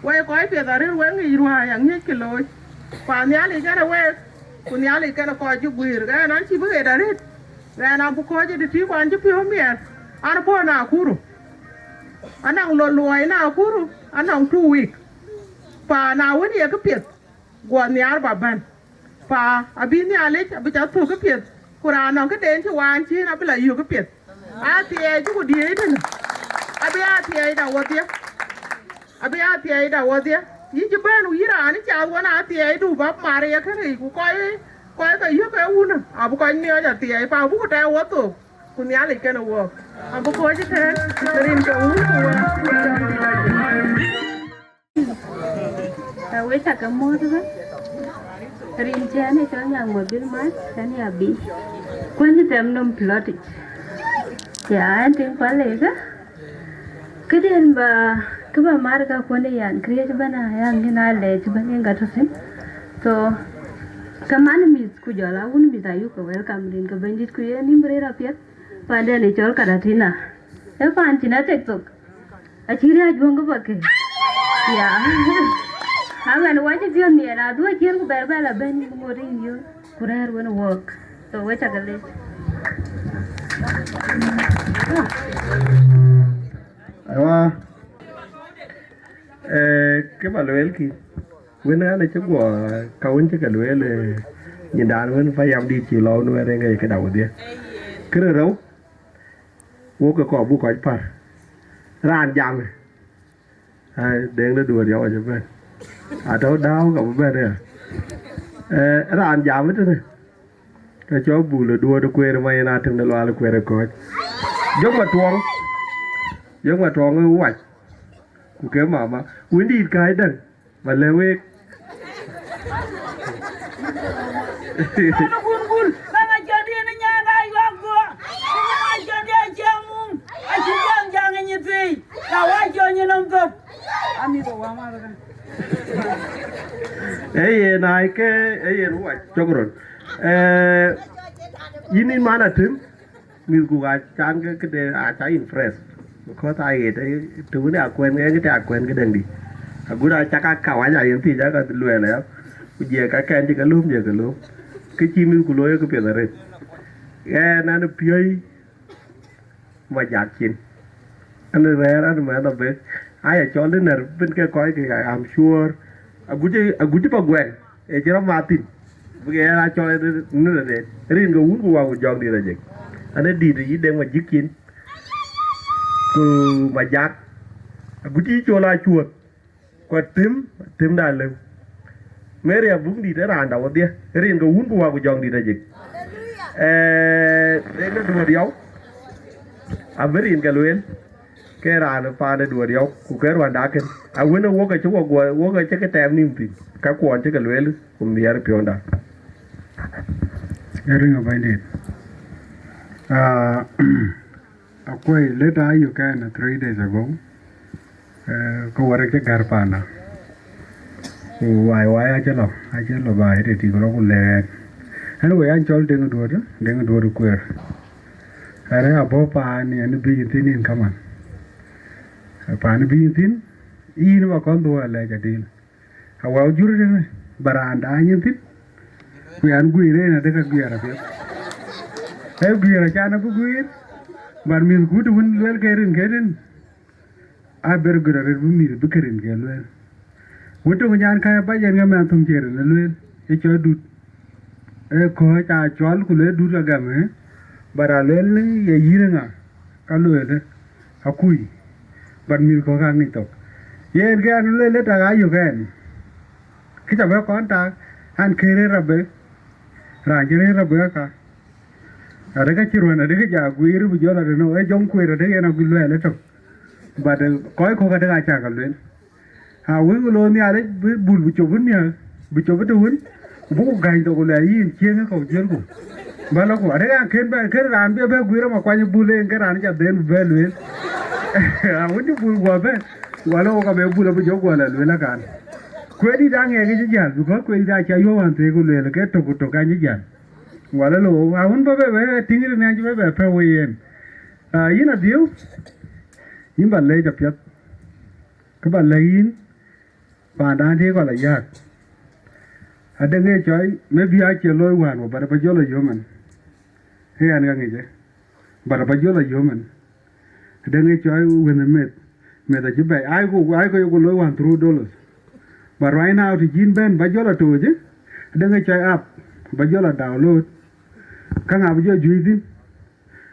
Wek kɔc piɛth arëër wek ŋic ruääi aŋiɛckï looi. Ku Nhialic kɛn ë week, ku Nhialic kɛn ë kɔc cï guiir, ɣɛn an cï bï ɣet arëët, ɣɛn abï kɔc ë tëtïï kuan cï piɔ̈u miɛt, an bɔ̈ Nakuru. Anɔŋ lɔ luɔi Nakuru, anɔŋ two week. Pa na wën ye këpiɛth, guɔ nhiaar bä bɛ̈n. Pa abï Nhialic abï ca thök këpiɛth, ku raan nɔŋ këden cï waan cin abï la yök këpiɛth. Athiɛɛi cï ku diëëc tënë, abï athiɛɛi da wɔdhiɛ, abï athiɛɛi da wɔdhiɛ. Yïn cï bɛ̈n yï raan ë cath wën athiɛɛidu bä mar ye kënë yic, ku kɔc kɔc ke yök ke wun abï kɔc miɔɔc athiɛɛi, pa buk tɛ̈ wɔ thok, ku Nhialic kɛn ë wɔɔk. Abï kɔc ëtɛ̈ɛ̈n, rin ke wun ku wën. Wek cä ke muɔ̈ɔ̈th ëbɛ̈n. Rin cɛn ë cɔl Nyaŋ Mabil Mac, cän ya bï. Kuany tɛm nɔm plɔtic. Ya, ɛn tiŋ pal ëkë. Këden ba, kë ba mar ka kuɔn ë yan, këriëc ëbɛ̈n aya ŋin a lɛc ëbɛ̈n yen ka tɔ̈ thïn. So, ke man mïth ku jɔl a wun mïth ayuk ke welcome rin ke Bɛ̈nydït ku ye nïm rëër apiɛth. Panden ë cɔl Karatina. Ë pan cïn a tek thok. Acï riääc duɔ̈ŋ ke bäk ke. Ya. Aman wac ë piɔ̈n miɛt, na dhuɔ̈k ciëën ku bɛr bɛ la bɛ̈n yïn ŋot yïn yöök, ku rɛ̈ɛ̈r wën ë wɔɔk. So, we cä ke leec. Aiwa. Eh, kë ba lueel kï. Wën an acï guɔ ka wën cï ke lueel, eh, nyindan wën payam dït cï lɔ Nuɛɛr ë ŋic këda wodhie. Kërë rou, wok ke kɔɔr buk kɔc pär. Raan jam, ai, deŋ de duöör yɔu acï bɛ̈n. Atɔ̈u dääu ka bï bɛ̈n aya. Eh, raan jam ëtënë, ke cɔl bul ë duöör kueer ma yen atëm de lual kueer ë kɔc. Jök ma tuɔŋ, jök ma tuɔŋ ë wac, ku ke mama, wëndït kääc däŋ. Ba lɛ̈k week. Kun, kun, kun, bäŋ acɔl diën ë nyan da yuak guɔ. Kun acɔl diën acie mum. Acï jaŋ jaŋ ë nyin thii. La wa cɔl nyin nɔm thok. Ami ba wa ma ba. Ee yen ai ke, ee yen wa cɔk rɔt. Eh, yïn yïn man atem. Mïthku aa can ke këde aa ca impress, because aa ɣet, eh, të wën akuɛn ke, ke të akuɛn këdëŋdï. Agut aa cak a kawaja yen thiëc aka luɛɛl aya, ku jiɛk ka kɛn cï ke löm, jiɛk ke löm. Kë cï mïthku looi, ke piɛth arëët. Ɣɛn an piöi Majak cin. An rɛ̈ɛ̈r an mɛnh abëth. Aya cɔl dï nɛ̈r bïn ke kɔc ke, I'm sure. Agut, agut ba guɛn. Ee cï rɔt mat thïn. Bï ke ya cɔl në rɛ̈ɛ̈r. Rin ke wun ku wa ku jɔŋ dït ajek. An ë dït yï deŋ Majik cin. Ku Majak. Agut yï col a cuöt. Ku atem, atem da lëu. Mary abuk dït ë raan da wodhie. Rin ke wun ku wa ku jɔŋ dït ajek. Eh, rin ke duöör yɔu. Abï rin ke lueel. Ke raan paan ë duöör yɔu, ku ke ruanda kën. Awën ë wok acï wok guɔ, wok acï ke tɛɛm nïm thïn, ka kuɔn cï ke lueel, ku nhiɛɛr piɔ̈nda. Ë riŋ ë Bɛ̈nydït. Ah, akuɔi leta ayök ɛn three days ago. Eh, ke wär cï gär panda. Ku wai wai acï lɔ, acï lɔ ba ëtëtï ku lɔ ku lɛɛr. Anyway, an cɔl Deŋ Duɔ̈t, Deŋ Duɔ̈t Kueer. Arë abɔ̈ paan yen bï thïn yen kaman. Paan bï thïn, yïn ba kɔn dhuɔ̈k alɛc adïl. Awäu jur tënë, ba raan daany yen thïn. Ku yan guiir en adï ka guiir apiɛth. Ee guiir acan abï guiir, but mïth kut wën luel ke rin ke rin. A ber gör arëët bï mïth bï ke rin ke lueel. Wën tök nyan ka ba yen ŋa mɛn thöŋ cie rin ë lueel, ë cɔl Dut. Ee kɔc aa cɔl ku lueel Dut agam, eh? But a lueel ye yïn ŋa, ka lueel, eh? Akui. But mïth kɔ̈k ka ŋic thok. Yen ke an lueel ë tak ayök ɛn. Kë ca bɛ kɔn tak, an kë rëër abë, raan cï rëër abë aka. Adë ka cï ruɛn, adë kë ja guiir bï jɔl adë nɔ, ee jɔŋ kueer adë yen aguiir luɛɛl ëtök. But, eh, kɔc kɔ̈k adë ka cak a lueel. A wëŋ looi Nhialic bï bul bï cop ë nhiäk, bï cop ë të wën, ku bï ku gäny thok ku luɛɛl yïn cieŋ ë kɔ̈k jiëlku. Bä lɔ ku, arëk an kën bɛ, kën raan bï bɛ guiir ëmɔ kuany ë bul en, kën raan ca dhëën bï bɛ lueel. A wën cï bul guɔ bɛ, guɔ lɔ wok abë bul abï jɔ guɔ lɔ lueel akan. Kueerdït aŋɛk cï jäl, because kueerdït aca yöök wan thëëk ku lueel ke tök ku tök an cï jäl. Guɔ lɔ lɔ wok, a wën bä bɛ bɛ tïŋ rin an cï bɛ bɛ pɛ̈u wei yen. Ah, yïn adhiëu, yïn bä lɛc apiɛth. Kë bä lɛ̈k yïn, pandan tëë kɔl ayäk. Adë ŋic cɔi, maybe acie looi wään wä, but abä jɔl a yömën. Ee ɛn ka ŋic ë, but abä jɔl a yömën. Adë ŋic cɔi wënh ë meth, meth acï bɛ̈i. Ai ku, ai ku yok looi wään through dollars. But right now, të cïn bɛ̈n bä jɔl a tooc ë, adë ŋic cɔi app, bä jɔl a download. Käŋ abï jɔ juëc thïn.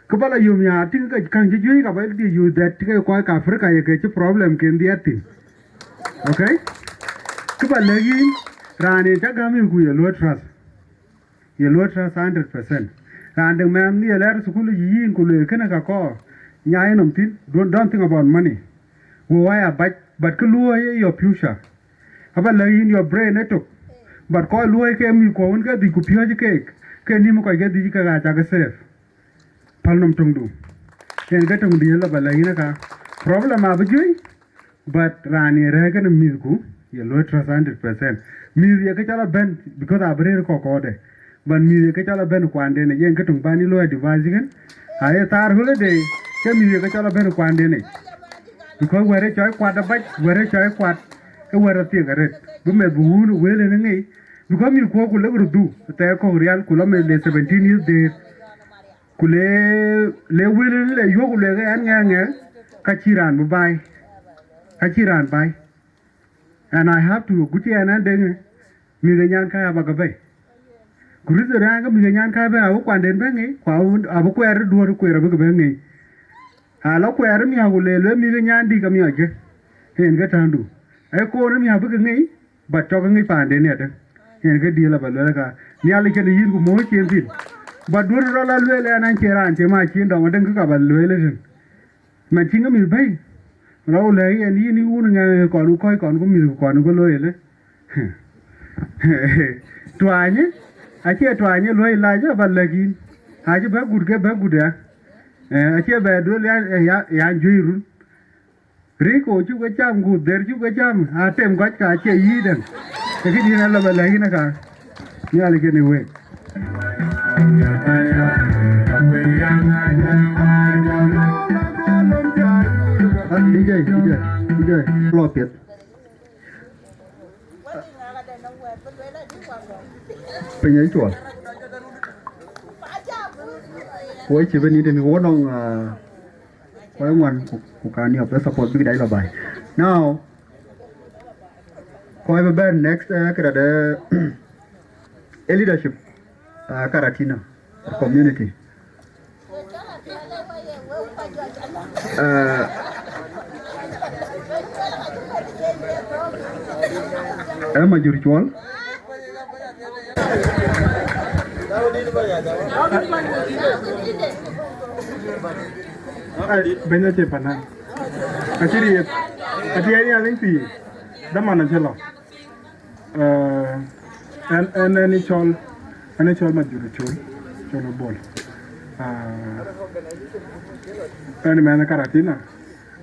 Kë bä lɔ yöm ya tïŋ ke käŋ cï juëc ka bä dï yuc that ke kɔc ka Africa ye ke cï problem ken dhiɛɛt thïn. Okay? Kë bä lɛ̈k yïn, raan en cä gäm yïn ku ye luɔi trust. Ye luɔi trust hundred percent. Raan dëŋ mɛnh ye lɛɛr thukul yic yïn ku lueel kënë ka kɔɔr, nya ye nɔm thïn, don't, don't think about money. Wo wai abac, but kë luɔi ye your future. Abä lɛ̈k yïn your brain ëtök. But kɔc luɔi ke mïth kuɔ wën ke dhïc ku piɔ̈ɔ̈c keek, ke nïm kɔc ke dhïc kek aa cak safe. Päl nɔm töŋdu. Yen ke töŋ diëël lɔ bä lɛ̈k yïn aka. Problem abï juëc, but raan ye rɛ̈ɛ̈r kënë mïthku, ye luɔi trust hundred percent. Mïth ye kë cɔl abɛ̈n, because abï rëër kɔ̈k kɔɔrde. But mïth ye kë cɔl abɛ̈n kuanden, yen ke töŋ bän yï luɔi advice kën. Aye thaar holiday, ke mïth ye kë cɔl abɛ̈n kuanden. Because wɛ̈t ë cɔi kuat abac, wɛ̈t ë cɔi kuat, ë wɛ̈t athiek arëët. Bï meth bï wun wël en ŋic, because mïth kuɔ̈k ku lek röt dhuk, thɛɛr kɔ̈k rial, ku lɔ meth le seventeen years deet. Ku le, le wël en le yuɔ̈k ku luek ɛn ŋɛk ŋɛk, ka cï raan bï baai. Ka cï raan baai. And I have to, guti ɛn ɛn deŋ, mïth ë nyan kai abä ke bɛ̈i. Ku rith ë raan ke mïth ë nyan kai bɛ̈i, abï kuanden bɛ̈ ŋic, ku abï, abï kuɛɛr ë duɔ̈ɔ̈r kueer abï ke bɛ̈ ŋic. Alɔ kuɛɛr ë miäk ku le lueel mïth ë nyan dïk amiɔckë. Yen ke täŋdu. Ee koon ë miäk bï ke ŋic, but cɔk ke ŋic paanden yadë. Yen ke diël abä lueel aka. Nhialic kën yïn ku mɔ̈ɔ̈c cien thïn. But duɔ̈r rɔt la lueel ɛn an cie raan cie ma cien dɔm adëŋ kë ka bä lueel ëtën. Man cïn ke mïth bɛ̈i. Rɔt ku lɛ̈k yen yïn yï wun ŋɛk kɔn ku kɔc kɔn ku mïth ku kɔn ku looi ëlë. Tuaanyë, acie tuaanyë luɔi lac abä lɛ̈k yïn. Acï bɛ gut ke bɛ gut ya. Eh, acie bɛ duel ya, ya, ya juëc run. Riko cuk ke cam, ku dher cuk ke cam, atem kɔc ka acie yï dɛn. Ke kë dïn alɔ bɛ lɛ̈k yïn aka. Nhialic kën ë wek. D J, D J, D J, lɔ piɛth. Piny ë cuɔl. Woi cï bï nït tënë wo nɔŋ, ah, woi ŋuan ku, ku ka niɔp ë support bïk dac lɔ baai. Now, kɔc bï bɛ̈n next, eh, këdädë, ë leadership, ah, Karatina community. Eh, eh, Majur Cuɔl. Ai, bɛ̈ny acie panan. Acï riɛth. Acï riɛth, aliŋ thii. Dhaman acï lɔ. Eh, ɛn, ɛn, ɛn ë cɔl, ɛn ë cɔl Majur Col, Col Bol. Ah, ɛn mɛnh Karatina,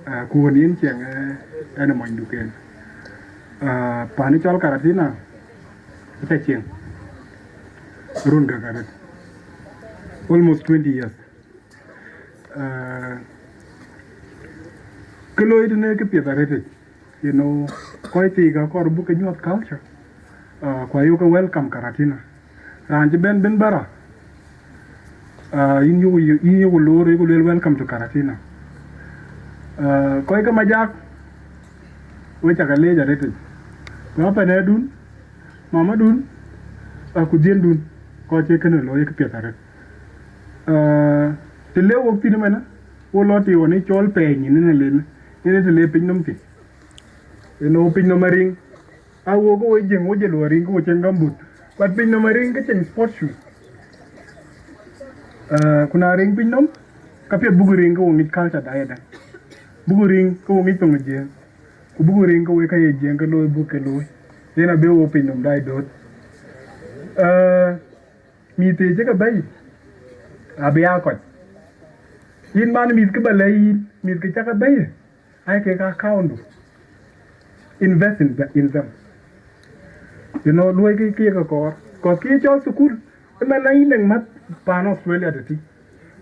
ah, ku wën yen ciɛŋ, eh, ɛn mony duken. Ah, pani cɔl Karatina, ëtɛ cieŋ. Run gäk arët. Almost twenty years. Ah, kë looi tënë kë piɛth arëtic. You know, kɔc thii ka kɔɔr buk ke nyuɔth culture. Ah, ku ayök ke welcome Karatina. Raan cï bɛ̈n bɛ̈n bara, ah, yïn yök, yïn yök loor, yök lueel welcome to Karatina. Ah, kɔc ke Majak, we cakë leec arëtic. Ku apɛnɛdun, mamadun, ah, ku dhiëndun, kɔc cï kënë looi kë piɛth arëët. Ah, të le wok thïn ëmënë, wo lɔ të ɣɔn ë cɔl pɛɛny nyin ënë len, ënë të le piny nɔm thïn. Ënë wo piny nɔm ariŋ. A wo ke wo jiëŋ, wo jël wo riŋ, ke wo cieŋ gambut. But piny nɔm ariŋ ke cieŋ sport shoes. Ah, ku na riŋ piny nɔm, ka piɛth buk riŋ ke wo ŋic culture da yedɛ̈. Buk riŋ ke wo ŋic thoŋ jiëŋ. Ku buk riŋ ke wek ka ye jiëŋ ke looi buk ke looi. Yen abï wo piny nɔm dai dööt. Ah, mïth ë cï ke bɛ̈i, abï aa kɔc. Yïn man mïth kë ba lɛ̈i yïn, mïth kë cakë bɛ̈i, ai kek account du. Invest in the, in them. You know, luɔi kë kë ye ke kɔɔr. Cause kë ye cɔl thukul, ëmɛn na yïn dɛŋ mäth paan Australia tëtï.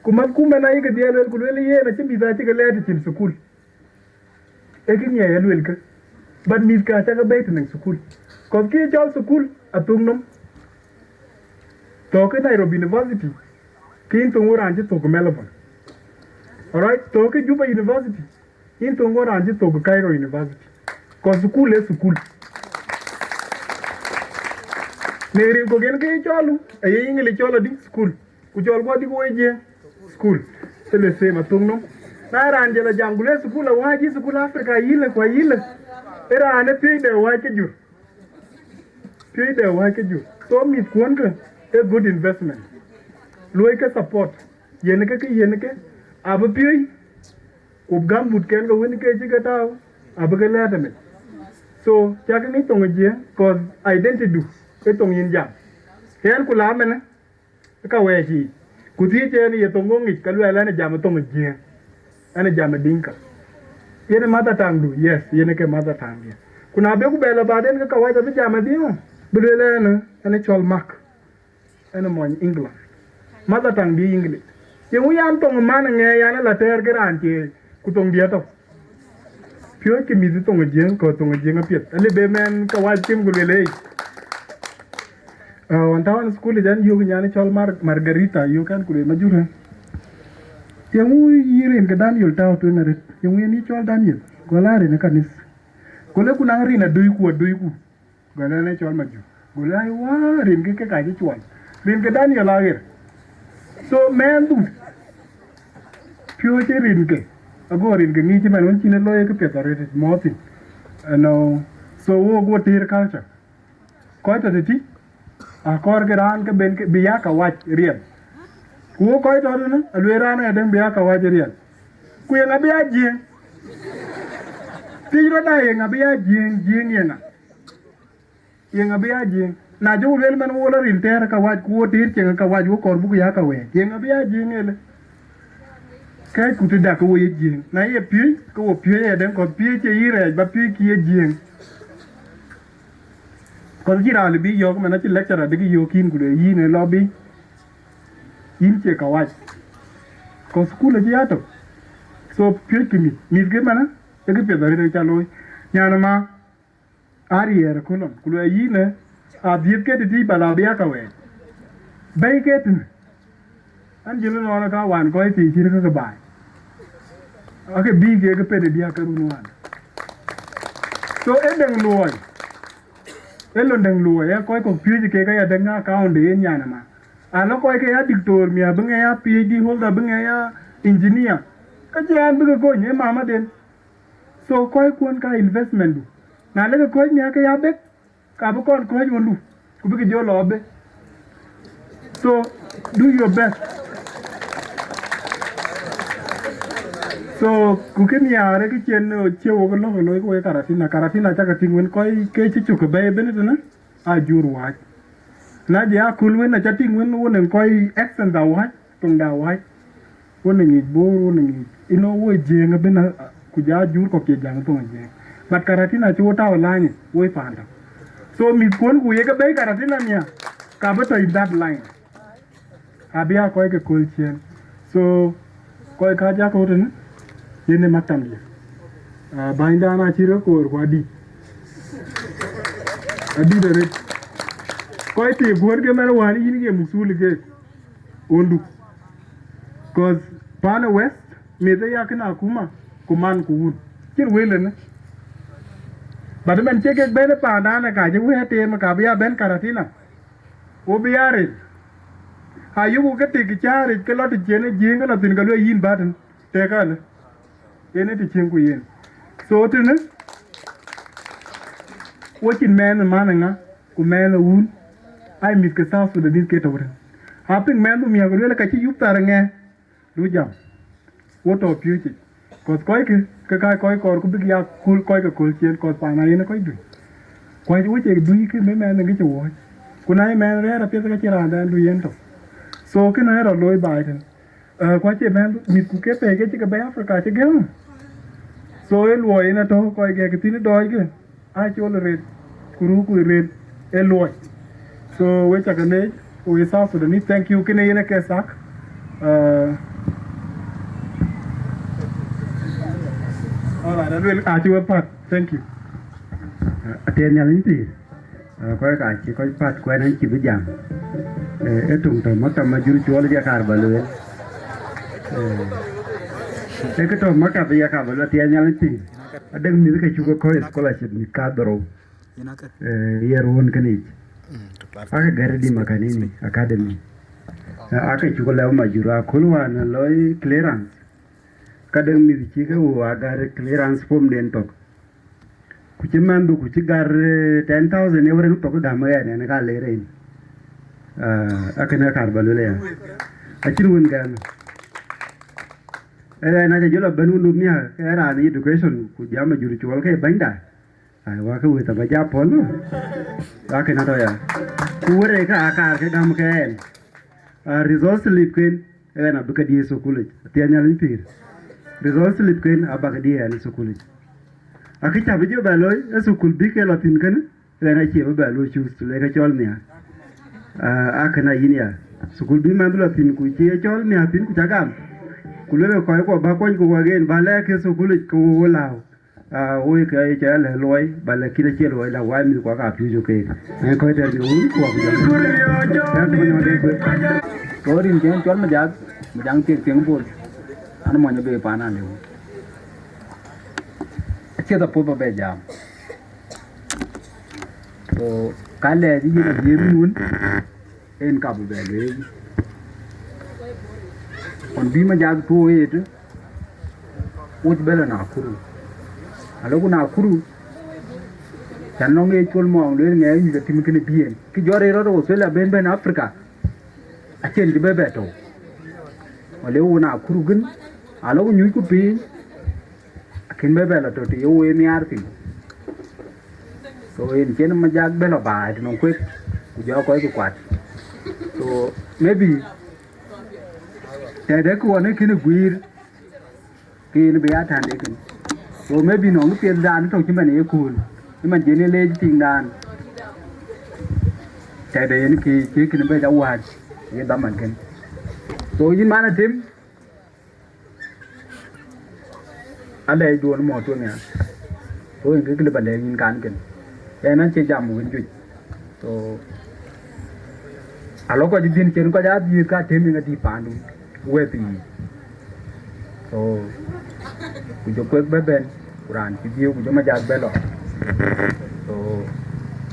Ku mäth ku mɛn ayï ke dhiɛl luel, ku luel yen acï mïth acï ke lɛɛr të cïn thukul. Ee kë ŋiɛc aluel kë. But mïth ka cakë bɛ̈i të nɛŋ thukul. Cause kë ye cɔl thukul, athuk nɔm. Thok ke Nairobi University, ke yïn thok ŋö raan cï thok ke Melbourne. Alright, thok ke Juba University, yïn thok ŋö raan cï thok ke Cairo University. Cause thukul ee thukul. Në rin kok yen ke ye cɔl, aye English cɔl adï thukul. Ku cɔl guɔ dï ku we jiëŋ. School. Ëlë them athuk nɔm. Na raan jël a jam ku le thukul awääc, yï thukul Africa yïlë ku ayïlë. Ë raan ë piöc de awääc ke jur. Piöc de awääc ke jur. So mïth kuɔn ke, a good investment. Luɔi ke support. Yen ke ke yen ke. Abï piöc. Ku gambut ken ke wën ke cï ke tääu. Abï ke lɛ̈ɛ̈t amit. So, cak ŋic thoŋ jiëŋ, cause identity du, ke thoŋ yïn jam. Yen ku la mɛnë, ka wɛɛc yiic. Ku thiëc ɛn ye thoŋ ŋö ŋic, ka luɛɛl ɛn jam ë thoŋ ë jiëëŋ, ɛn jam ë Dinka. Yen ë mother tongue du, yes, yen ë ke mother tongue diɛ̈. Ku na bï ku bɛ lɔ baden ke kawaja bï jam ë dhiëëŋ, bï lueel ɛn, ɛn cɔl Mark, ɛn mony England. Mother tongue diɛ̈ English. Yeŋu yan thoŋ man ŋɛɛ yan la tɛɛr ke raan cie ku thoŋ diɛ̈ tɔ̈. Piööckï mïth thoŋ ë jiëëŋ, kɔ̈th thoŋ ë jiëëŋ apiɛth. Alë be mɛn kawaja tim ku lueel ei. Ah, ɣɔn tɔ̈ ɣɔn school jan yök nyan cɔl Mar-, Margarita, yök ɛn ku lueel majur ë. Yeŋu yï rin ke Daniel tääu tueŋ arët. Yeŋu yen yï cɔl Daniel. Gɔl aa rin ë kanith. Ku le ku naŋ rin adui ku adui ku. Gɔl ɛn ë cɔl majur. Gɔl ai wa rin ke ke ka cï cuɔl. Rin ke Daniel aɣer. So mɛn du. Piööcë rin ke. Ago rin ke ŋic cï mɛn wën cïn ë looi ke piɛth arët mɔ̈ɔ̈th thïn. Ɛnɔ. So wo guɔ tëër culture. Kɔc tɔ̈ tëtï, akɔɔr ke raan ke ben ke bï ya kawac riɛl. Ku wok kɔc tɔ̈ tënë, alueel raan ë dɛ̈ŋ bï ya kawac riɛl. Ku yeŋa bï ya jiëëŋ? Thiëc rɔt aa yeŋa bï ya jiëëŋ, jiëëŋ yeŋa? Yeŋa bï ya jiëëŋ? Na jɔ ku lueel man wo lɔ ril tɛɛr kawac, ku wo tëër cieŋ kawac, wo kɔɔr buk ya kawɛɛc. Yeŋa bï ya jiëëŋ ëlë? Kɛ̈ɛ̈c ku tëda ke wo ye jiëëŋ. Na ye piöc, ke wo piöc ë dɛ̈ŋ kɔ̈th piöc cie yï rɛɛc, ba piöc kï ye jiëëŋ. Kɔc cï raan lë bï yɔ̈ɔ̈k, man acï lecturer dï kï yöök yïn ku lueel yïn ë lɔ bï, yïn cie kawac. Kɔc thukul acï ya tök. So piöckï mïth, mïthkï manë, ee kë piɛth arëët ca looi. Nyan ë ma, ariɛɛr ë kölɔn, ku lueel yïn ë, adhiëth ke tëtïï bal abï ya kawɛɛc. Bɛ̈i ke tënë. An jël ënɔɔnë ka wan kɔc thii cït ke ke baai. Ake bï ke ke pet ë diäk ke run wan. So, ee dɛŋ luɔi. Ee lon dɛŋ luɔi, ee kɔc kɔ̈k piööcë kek aya dɛŋ account de yen nyan ëma. Alɔ kɔc ke ya diktor, mi abï ŋɛ ya P H D holder, abï ŋɛ ya engineer. Ka cï an bï ke kony, ee mamaden. So, kɔc kuɔn ka investment du. Na leke kɔc mi ake ya bek, ka bï kɔn kɔ̈ɔ̈c ɣöndu, ku bïkï jɔ lɔ bë. So, do your best. So, ku kë nhiaar ë kë cien, eh, cie wok lɔ̈k ë looi ke wek Karatina. Karatina cakë tïŋ wën kɔc ke cï cök ë bɛ̈i ëbën tënë, aa jur wääc. Na jɛ aköl wën aca tïŋ wën wën en kɔc accent awääc, thoŋda wäc, wo në ŋic Bor, wo në ŋic, you know, wo Jiëëŋ ëbën, ku ja jur kɔ̈k cie jaŋ thoŋ Jiëëŋ. But Karatina cï wo tääu line, wo ë panda. So mïthkuɔn ku yeke bɛ̈i Karatina mia, ka bï tɔ̈ in that line. Abï aa kɔc ke kööl ciëën. So kɔc ka jakɔ̈u tënë, yen ë maktamdiɛ̈. Ah, bänydan acï röt koor ku adït. Adït arëët. Kɔc thii guɔ̈t ke mɛn wään yïn ke muk thul keek. Ɣöndu. 'Cause pan ë West, meth ë yakïn akuma, ku man ku wun. Cïn wël ënë. But ëmɛn cie kek bɛ̈n ë pandan ë ka cï wëët teem, ka bï ya bɛ̈n Karatina. Wo bï ya ril. Ayuku ke tik cäär yic ke lɔ të cïn ë Jiëëŋ ke lɔ thïn, ke lueel yïn bä tën. Tëëk alë. Yen ë të cieŋ ku yen. So tënë, wo cïn mɛnh ë man ë ŋa, ku mɛnh ë wun, ai mïth ke South Sudanese ke tɔ̈u tën. Apiŋ mɛnh du miäk lueel ka cï yup thar ŋɛ, du jam. Wo tɔ̈ piööcë. Kɔth kɔckë, ke ka kɔc kɔɔr ku bïk ya kul kɔc ke köl ciëën, kɔth paan ayen ë kɔc dui. Kuac wo cek dui kë bï mɛnh ë ŋic ë wuɔ̈c. Ku na ye mɛnh rɛ̈ɛ̈r apiɛth ka cï raandɛn dui yen tɔ̈. So kënë ë rɔt looi baai tën. Eh, ku acie bɛ̈n mïth ku ke pɛ̈i ke cï ke bɛ̈i Africa cï gɛ̈m. So ë luɔi yen atɔ̈ kɔc gɛ̈k thïn ë dɔɔckë, aa col ë rëët, ku ruu ku ë rëët ë luɔi. So we cä ke leec, we South Sudanese, thank you, kënë yen ë ke thak. Eh, all right, aluel acï we päk. Thank you. Athiɛɛn Nhialic pïïr. Eh, kɔc ka cï kɔc päth kuɛn an cï bï jam. Eh, ë töŋ tɔ̈ maktab ma jur cuɔl jɛ kaar bä lueel. Eh, ë kë tɔ̈ maktab ya kaar bä lueel, athiɛɛn Nhialic pïïr. Adek mïth ke cuk kɔc scholarship mïth kadhorou. Eh, ye ruɔ̈n kënë yic. Ake gɛ̈r dim akanini academy. Eh, ake cuk lɛ̈u ma jur aköl wään looi clearance. Ka dek mïth cï ke wo agar clearance form den thok. Ku cï mɛnhdu ku cï gar, eh, ten thousand ë wërëŋ thok gäm ɣɛn, ɣɛn ka ler en. Ah, akënë kaar bä lueel aya. Acïn wën gɛm. Ë ɣɛn acä jɔl a bɛ̈n wun du miäk, ke raan education ku jam a jur cuɔl ke bɛ̈nyda. Ai, wa ke wëth abä ja pɔ̈l. Akënë atɔ̈ ya. Ku wërë ke akaar ke gäm ke ɣɛn. Ah, result slip ken, ɣɛn abï ke diëë thukulic, athiɛɛn Nhialic pïïr. Result slip ken abä ke diëë ɣɛn thukulic. Akë cä bï jɔ bɛ looi, ë thukul bï ke lɔ thïn kënë, ɣɛn acie bï bɛ looi cuth, të le ke cɔl nhiaar. Ah, akënë ayïn ya. Thukul bï mɛnh lɔ thïn, ku cie cɔl nhiaar thïn, ku cä gam. Ku luelë kɔc kuɔ bä kuɔny, ku wek en bä lɛɛk ke thukulic, ke wo wo lääu. Ah, woi ke ye cɛ lɛ luɔi, ba lɛ kït acie luɔi la wai mïth kuak a piööcë keek. Ë kɔc tɛ̈r ke wun kuak jɔ. Tɛ̈r ke nyɔn de kuek. Ko rin kën cɔl Majak, Majak thiek thiëŋ Bol. An mɔny abï paan alëu. Acie dhapuɔ̈th ba bɛ jam. So, ka lɛɛc ë yen adhiëëth wun. En ka bï bɛ lueel. Ɣɔn bï Majak tuɔɔk ɣet, wo cï bɛ lɔ Nakuru. Alɔku Nakuru, cän nɔŋ ye col mɔɔŋ lueel ŋɛɛc nyuc atim kënë biën. Kë jɔt rëër rɔt Australia ben bɛ̈n Africa, acïn cï bɛ bɛ tɔ̈u. Alëu wo Nakuru gën, alɔku nyuc ku piny, akën bɛ bɛ lɔ tɔ̈ të ye wo ye nhiaar thïn. So, yen cïn Majak bɛ lɔ baai të nɔŋ kuek, ku jɔ kɔc ku kuat. So, maybe, tɛ̈dë kë ɣɔn ë kënë guiir, ke yen bï ya tän de kën. So, maybe nɔŋ kë piɛthdan tɔ̈ cï man ë ye kööl, cï man jien ë leec tiŋdan. Tɛ̈dë yen kë cï kënë bɛ ja wäär, ye dhaman kën. So, yïn man atem, alɛɛcduön mɔ̈ɔ̈r tueŋ ya. So, yen kë lëu ba lɛ̈k yïn kan kën. Ɣɛn acie jam wën juëc. So, alɔ kɔc dhïn cen kɔc aa dhiëëth ka tem yen adï paandu wɛ̈th yiic. So, ku jɔ kuek bɛ bɛ̈n, ku raan cï dhiëëu, ku jɔ Majak bɛ lɔ. So,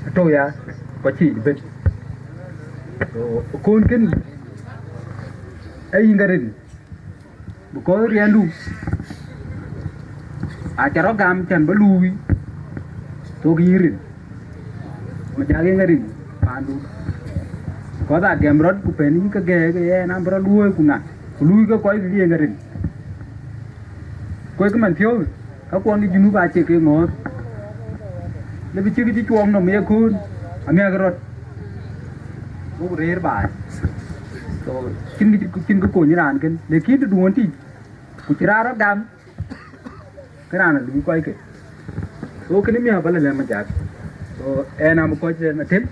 atɔ̈u ya, kɔc cï yic bɛ̈n. So, köön kën, ee yïn ke rin. Because riɛndu acä rɔt gam cän bä luui thok yï rin, Majak yen rin paandu. Because a gɛm rɔt ku pɛ̈n yï ke gɛɛk ë ɣɛn an bï rɔt luööi ku ŋa, ku luui ke kɔc kë yen rin. Kuek man thiɔ̈k, ka kuɔn ë Junub acie ke ŋɔ̈ɔ̈th. Le bï cïk cï cuɔɔŋ nɔm ye köön, amiäk rɔt. Wok rëër baai. So, cïn kë, cïn kë kony raan kën, lakin të duɔ̈n tïc, ku cï raan rɔt gam, ke raan ë luui kɔc ke. So, kënë miäk ba la lɛ̈k Majak. So, ɣɛn abï kɔc ë Atem.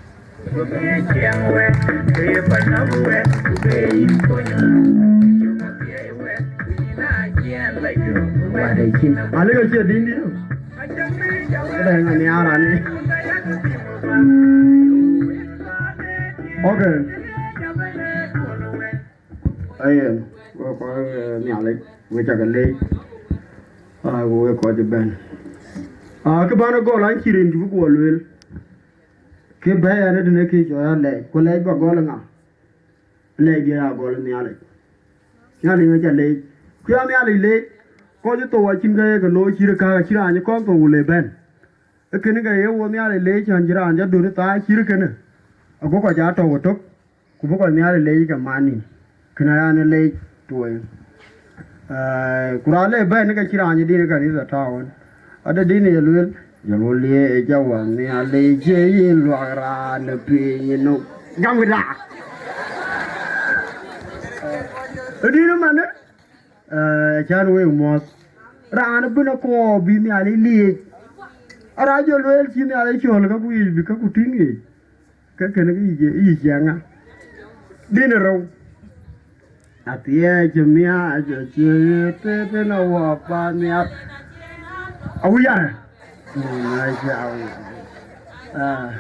Alë ke cie dïn dï. Këdɛ̈ŋ anhiaar ani. Okay. Ayen, we kɔc, eh, Nhialic, we cak leec. Ah, we kɔc ëbɛ̈n. Ah, kë bän ë gɔl an cï rin cï bï guɔ lueel. Kë bɛ̈ɛ̈i ɛn ë tënë kë cɔɔr alɛɛc, ku lɛɛc ba gɔl ë ŋa? Lɛɛc diɛ̈ aa gɔl ë Nhialic. Nhialic ŋa ca leec? Ku ya Nhialic leec, kɔc ë thou acïn kë ye ke looi cït ë kääk, acïn raan cï kɔn thou le bɛ̈n. Ee kënë ke ye wo Nhialic leec, cän cï raan cä döt ë thaar cït kënë, ago kɔc aa tɔ̈u ëtök, ku bï kɔc Nhialic leec ke man nïïm. Kënë aya në leec tueŋ. Eh, ku raan le bɛ̈n ke cï raan cï dïn ë kanitha tääu ɣɔn. Ade dïn ye lueel, jɔl wo liëëc awäny Nhialic, cie yïn luak raan ë piny nu. Gam këda. Ë dïn ëmënë, eh, cän wek muɔ̈th. Raan ëbën akɔɔr bï Nhialic liëëc. Arac jɔ lueel cï Nhialic cɔl ka ku yic bï ka ku tïŋ yic. Ke kënë ke yic, yic ciɛŋ ŋa? Dïn ë rou. Athiɛɛc cï miaac, cï tëtën awɔ paannhial. Awuyarë. Ah.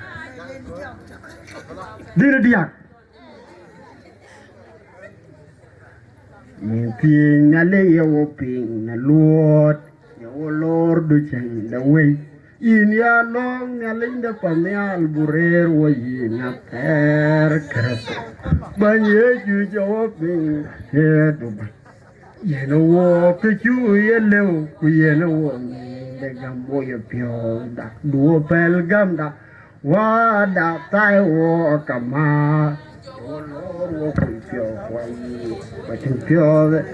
Dïn ë diäk. Yïn thiëëc Nhialic ye wo piŋ në luɔɔt, ye wo lor du cäŋ de wëi. Yïn ya lɔ̈ŋ Nhialic de pan nhial, bu rëër wo yïn athɛɛr Kërtho. Bäny Yecu cä wo piŋ, cï du bäny. Yen wo kë cu ye lëu, ku yen wo nyin de gam wo ye piɔ̈u dak, du wo pɛl gamda. Wada thai wo kama. Wo lor wo kuc piɔ̈u, wa yï, wa cïn piɔ̈u.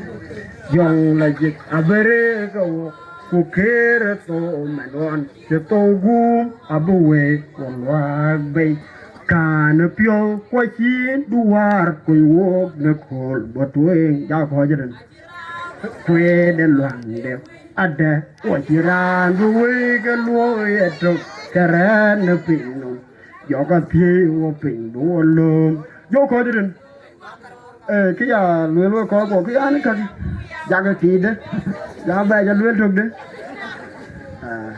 Jɔŋ la jik abere ke wo, ku Kërtho mɛn ɣɔn cï thou guum abï wek wo luaak bei. Kan piɔ̈u ku acïn du wäär kuny wok në kööl bɔ̈ tueŋ, ja kɔc rin. Kueet ë luaŋde adë, wo cï raan bï wëi ke luɔi ëtök, ke rɛ̈ɛ̈r në piny nɔm. Jɔkï thiëëi wo piny bï wo lööm. Jɔ kɔc rin. Eh, kë ya lueel wek kɔc kuɔ, kë yan käk. Jakï tiitde. Ja bɛ ja lueel tökde. Ah.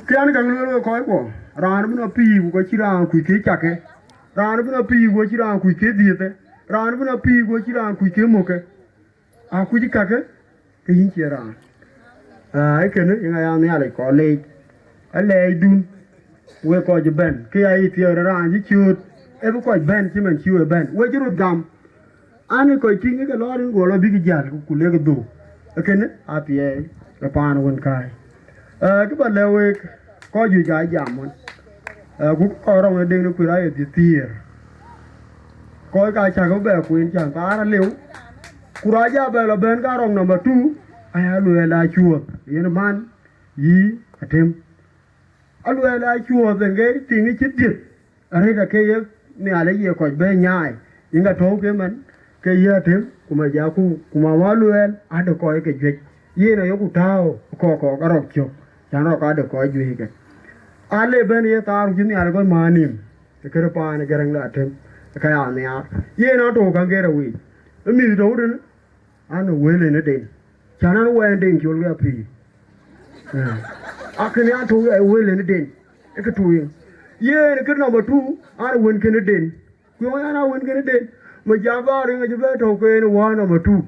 Kë yan käk lueel wek kɔc kuɔ. Raan bï nɔ pïïr ku ka cï raan kuc ke cakë. Raan bï nɔ pïïr ku ka cï raan kuc ke dhiëthë. Raan bï nɔ pïïr ku ka cï raan kuc ke mukë. Akuc kakë, ke yïn cie raan. Aa, ee kënë, yïn aya Nhialic kɔc leec. Alɛɛcdun, wek kɔc ëbɛ̈n, ke ya yï thiëër raan cï cööt, ee bï kɔc bɛ̈n cï man cï we bɛ̈n. We cï röt gam, an, ë kɔc tïŋ ke lɔɔr rin guɔ lɔ bïk jäl, ku lek dhuk. Ee kënë, athiɛɛi, ë paan wën kääc. Ee, kë bä lɛ̈k week, kɔc juëc aa jam wën. Ee, ku kɔc rɔŋ ë deŋ në kuëër aye dhiëth thiëër. Kɔc ka cäkë bɛ kueen cäŋ kaar aliu. Ku raan ja bɛ lɔ bɛ̈n ka rɔŋ number two, aya Aluɛɛl aa cuɔɔth, yen man, yï Atem. Aluɛɛl aa cuɔɔth, en ke tiŋ cï dhiëth. Arëët ake ye Nhialic ye kɔc bɛ̈ɛ̈i nyaai, yïn ka tɔ̈u ke man, ke ye Atem, ku Majaku, ku Mama Luɛɛl, adë kɔc ke juëc. Yen ayoku tääu kɔɔk kɔɔk arɔk cök, cän rɔk adë kɔc juëc ke. Ale bɛ̈n ye thaar ku cï Nhialic kɔc määr nïïm, ë këde paan ë Gäräŋ de Atem, ë ka ya nhiaar. Yen atɔ̈u ka ŋeer awiic, ë mïth tɔ̈u tënë, an, ë wël en ë den. Cän an, wɛɛn den col ke apïïr. Ee. Akënë an, tɔ̈u ë wël en ë den. Ë kë tuuc yen. Yen kë number two, an, wën kën ë den. Ku yɔŋ an, a wën kën ë den. Më jam bä riŋ acï bɛ tɔ̈u ke en wä number two.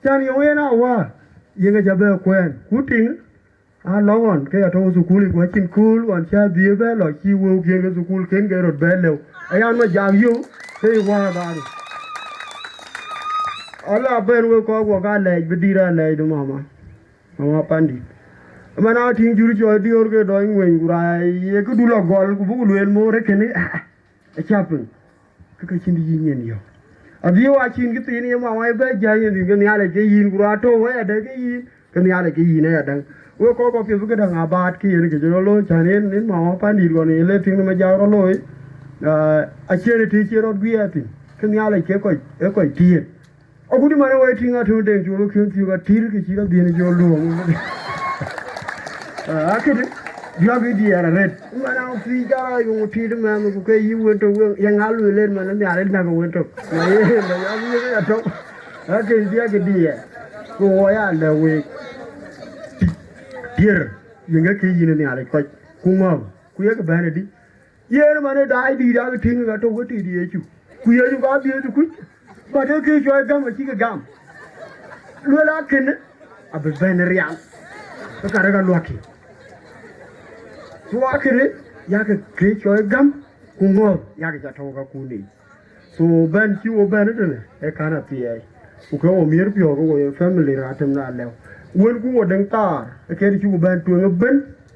Cän yɔŋ en a wä, yen acä bɛ kuɛɛn. Ku tiŋ, a lɔŋ ɣɔn, ke ya tɔ̈u thukul, ku acïn kööl ɣɔn cä dhiëëth bɛ lɔ, cï wëu kiën ke thukul, kën ke röt bɛ lëu. Ayan ma jam yöu, ke yï wä dhaadu. Ala bɛ̈n wek kɔc guɔ ka lɛɛc, bï dït a lɛɛc de mama. Mama Pandït. Ëmɛn a tïŋ jur cɔɔc diöör ke dɔny ŋueny, ku raai ye këdu lɔ gɔl, ku buk lueel moor ë kënë, ah, ah, acä piŋ. Ke ka cïn yï nyin yɔ̈k. Adhiëëu acïn kë thiin ye mama ye bɛ jäny yen thïn, ke Nhialic ke yïn, ku raan tɔ̈u wëi adë ke yïn, ke Nhialic ke yïn ayadäŋ. Wek kɔc kɔ̈k piɛth bï këdäŋ abaat ke yen ke cï rɔt looi, cän yen, yen Mama Pandït ɣɔn ye le tïŋ në Majak rɔt looi, ah, acie në të cï rɔt guiɛɛr thïn. ke Nhialic ke kɔc, ee kɔc tiëët. Akut man ë wai tïŋ atëm deŋ col ke kën thiök atïr ke cï ka dhiën col luɔ̈ɔ̈m. Akëdë, biäk ë diɛɛr arëët. Man a thiic aa yöŋ tiit mɛnh ku ke yï wën tök weŋ, ye ŋa lueel en man Nhialic näk wën tök. Ma ye, ma ya wiëk ya tök. Akën biäk ë diɛɛr. Ku wɔ ya lɛ̈k week. Tiër, yïn ke kë yïn Nhialic kɔc. Ku ŋɔ̈ɔ̈ŋ, ku yek bɛ̈n ëdï. Yen man ë daai dïït ake tïŋ ka tök ke tit Yecu. Ku Yecu ka dhiëëth kuc, but ee kë cɔɔi gäm acï ke gam. Luel akënë abï bɛ̈n rial, ke ka rɛ̈k aluäkkï. Ku akënë yakë kë cɔɔi gäm, ku ŋɔ̈ɔ̈th yakë ca tɔ̈u kakun yiic. So bɛ̈n cï wo bɛ̈n ëtënë ee kän athiɛɛi. Ku ke wo miëër piɔ̈ɔ̈k ke wo ye family raan tem na lëu. Wën ku wo deŋ thaar, ee kën cï ku bɛ̈n tueŋ ëbën,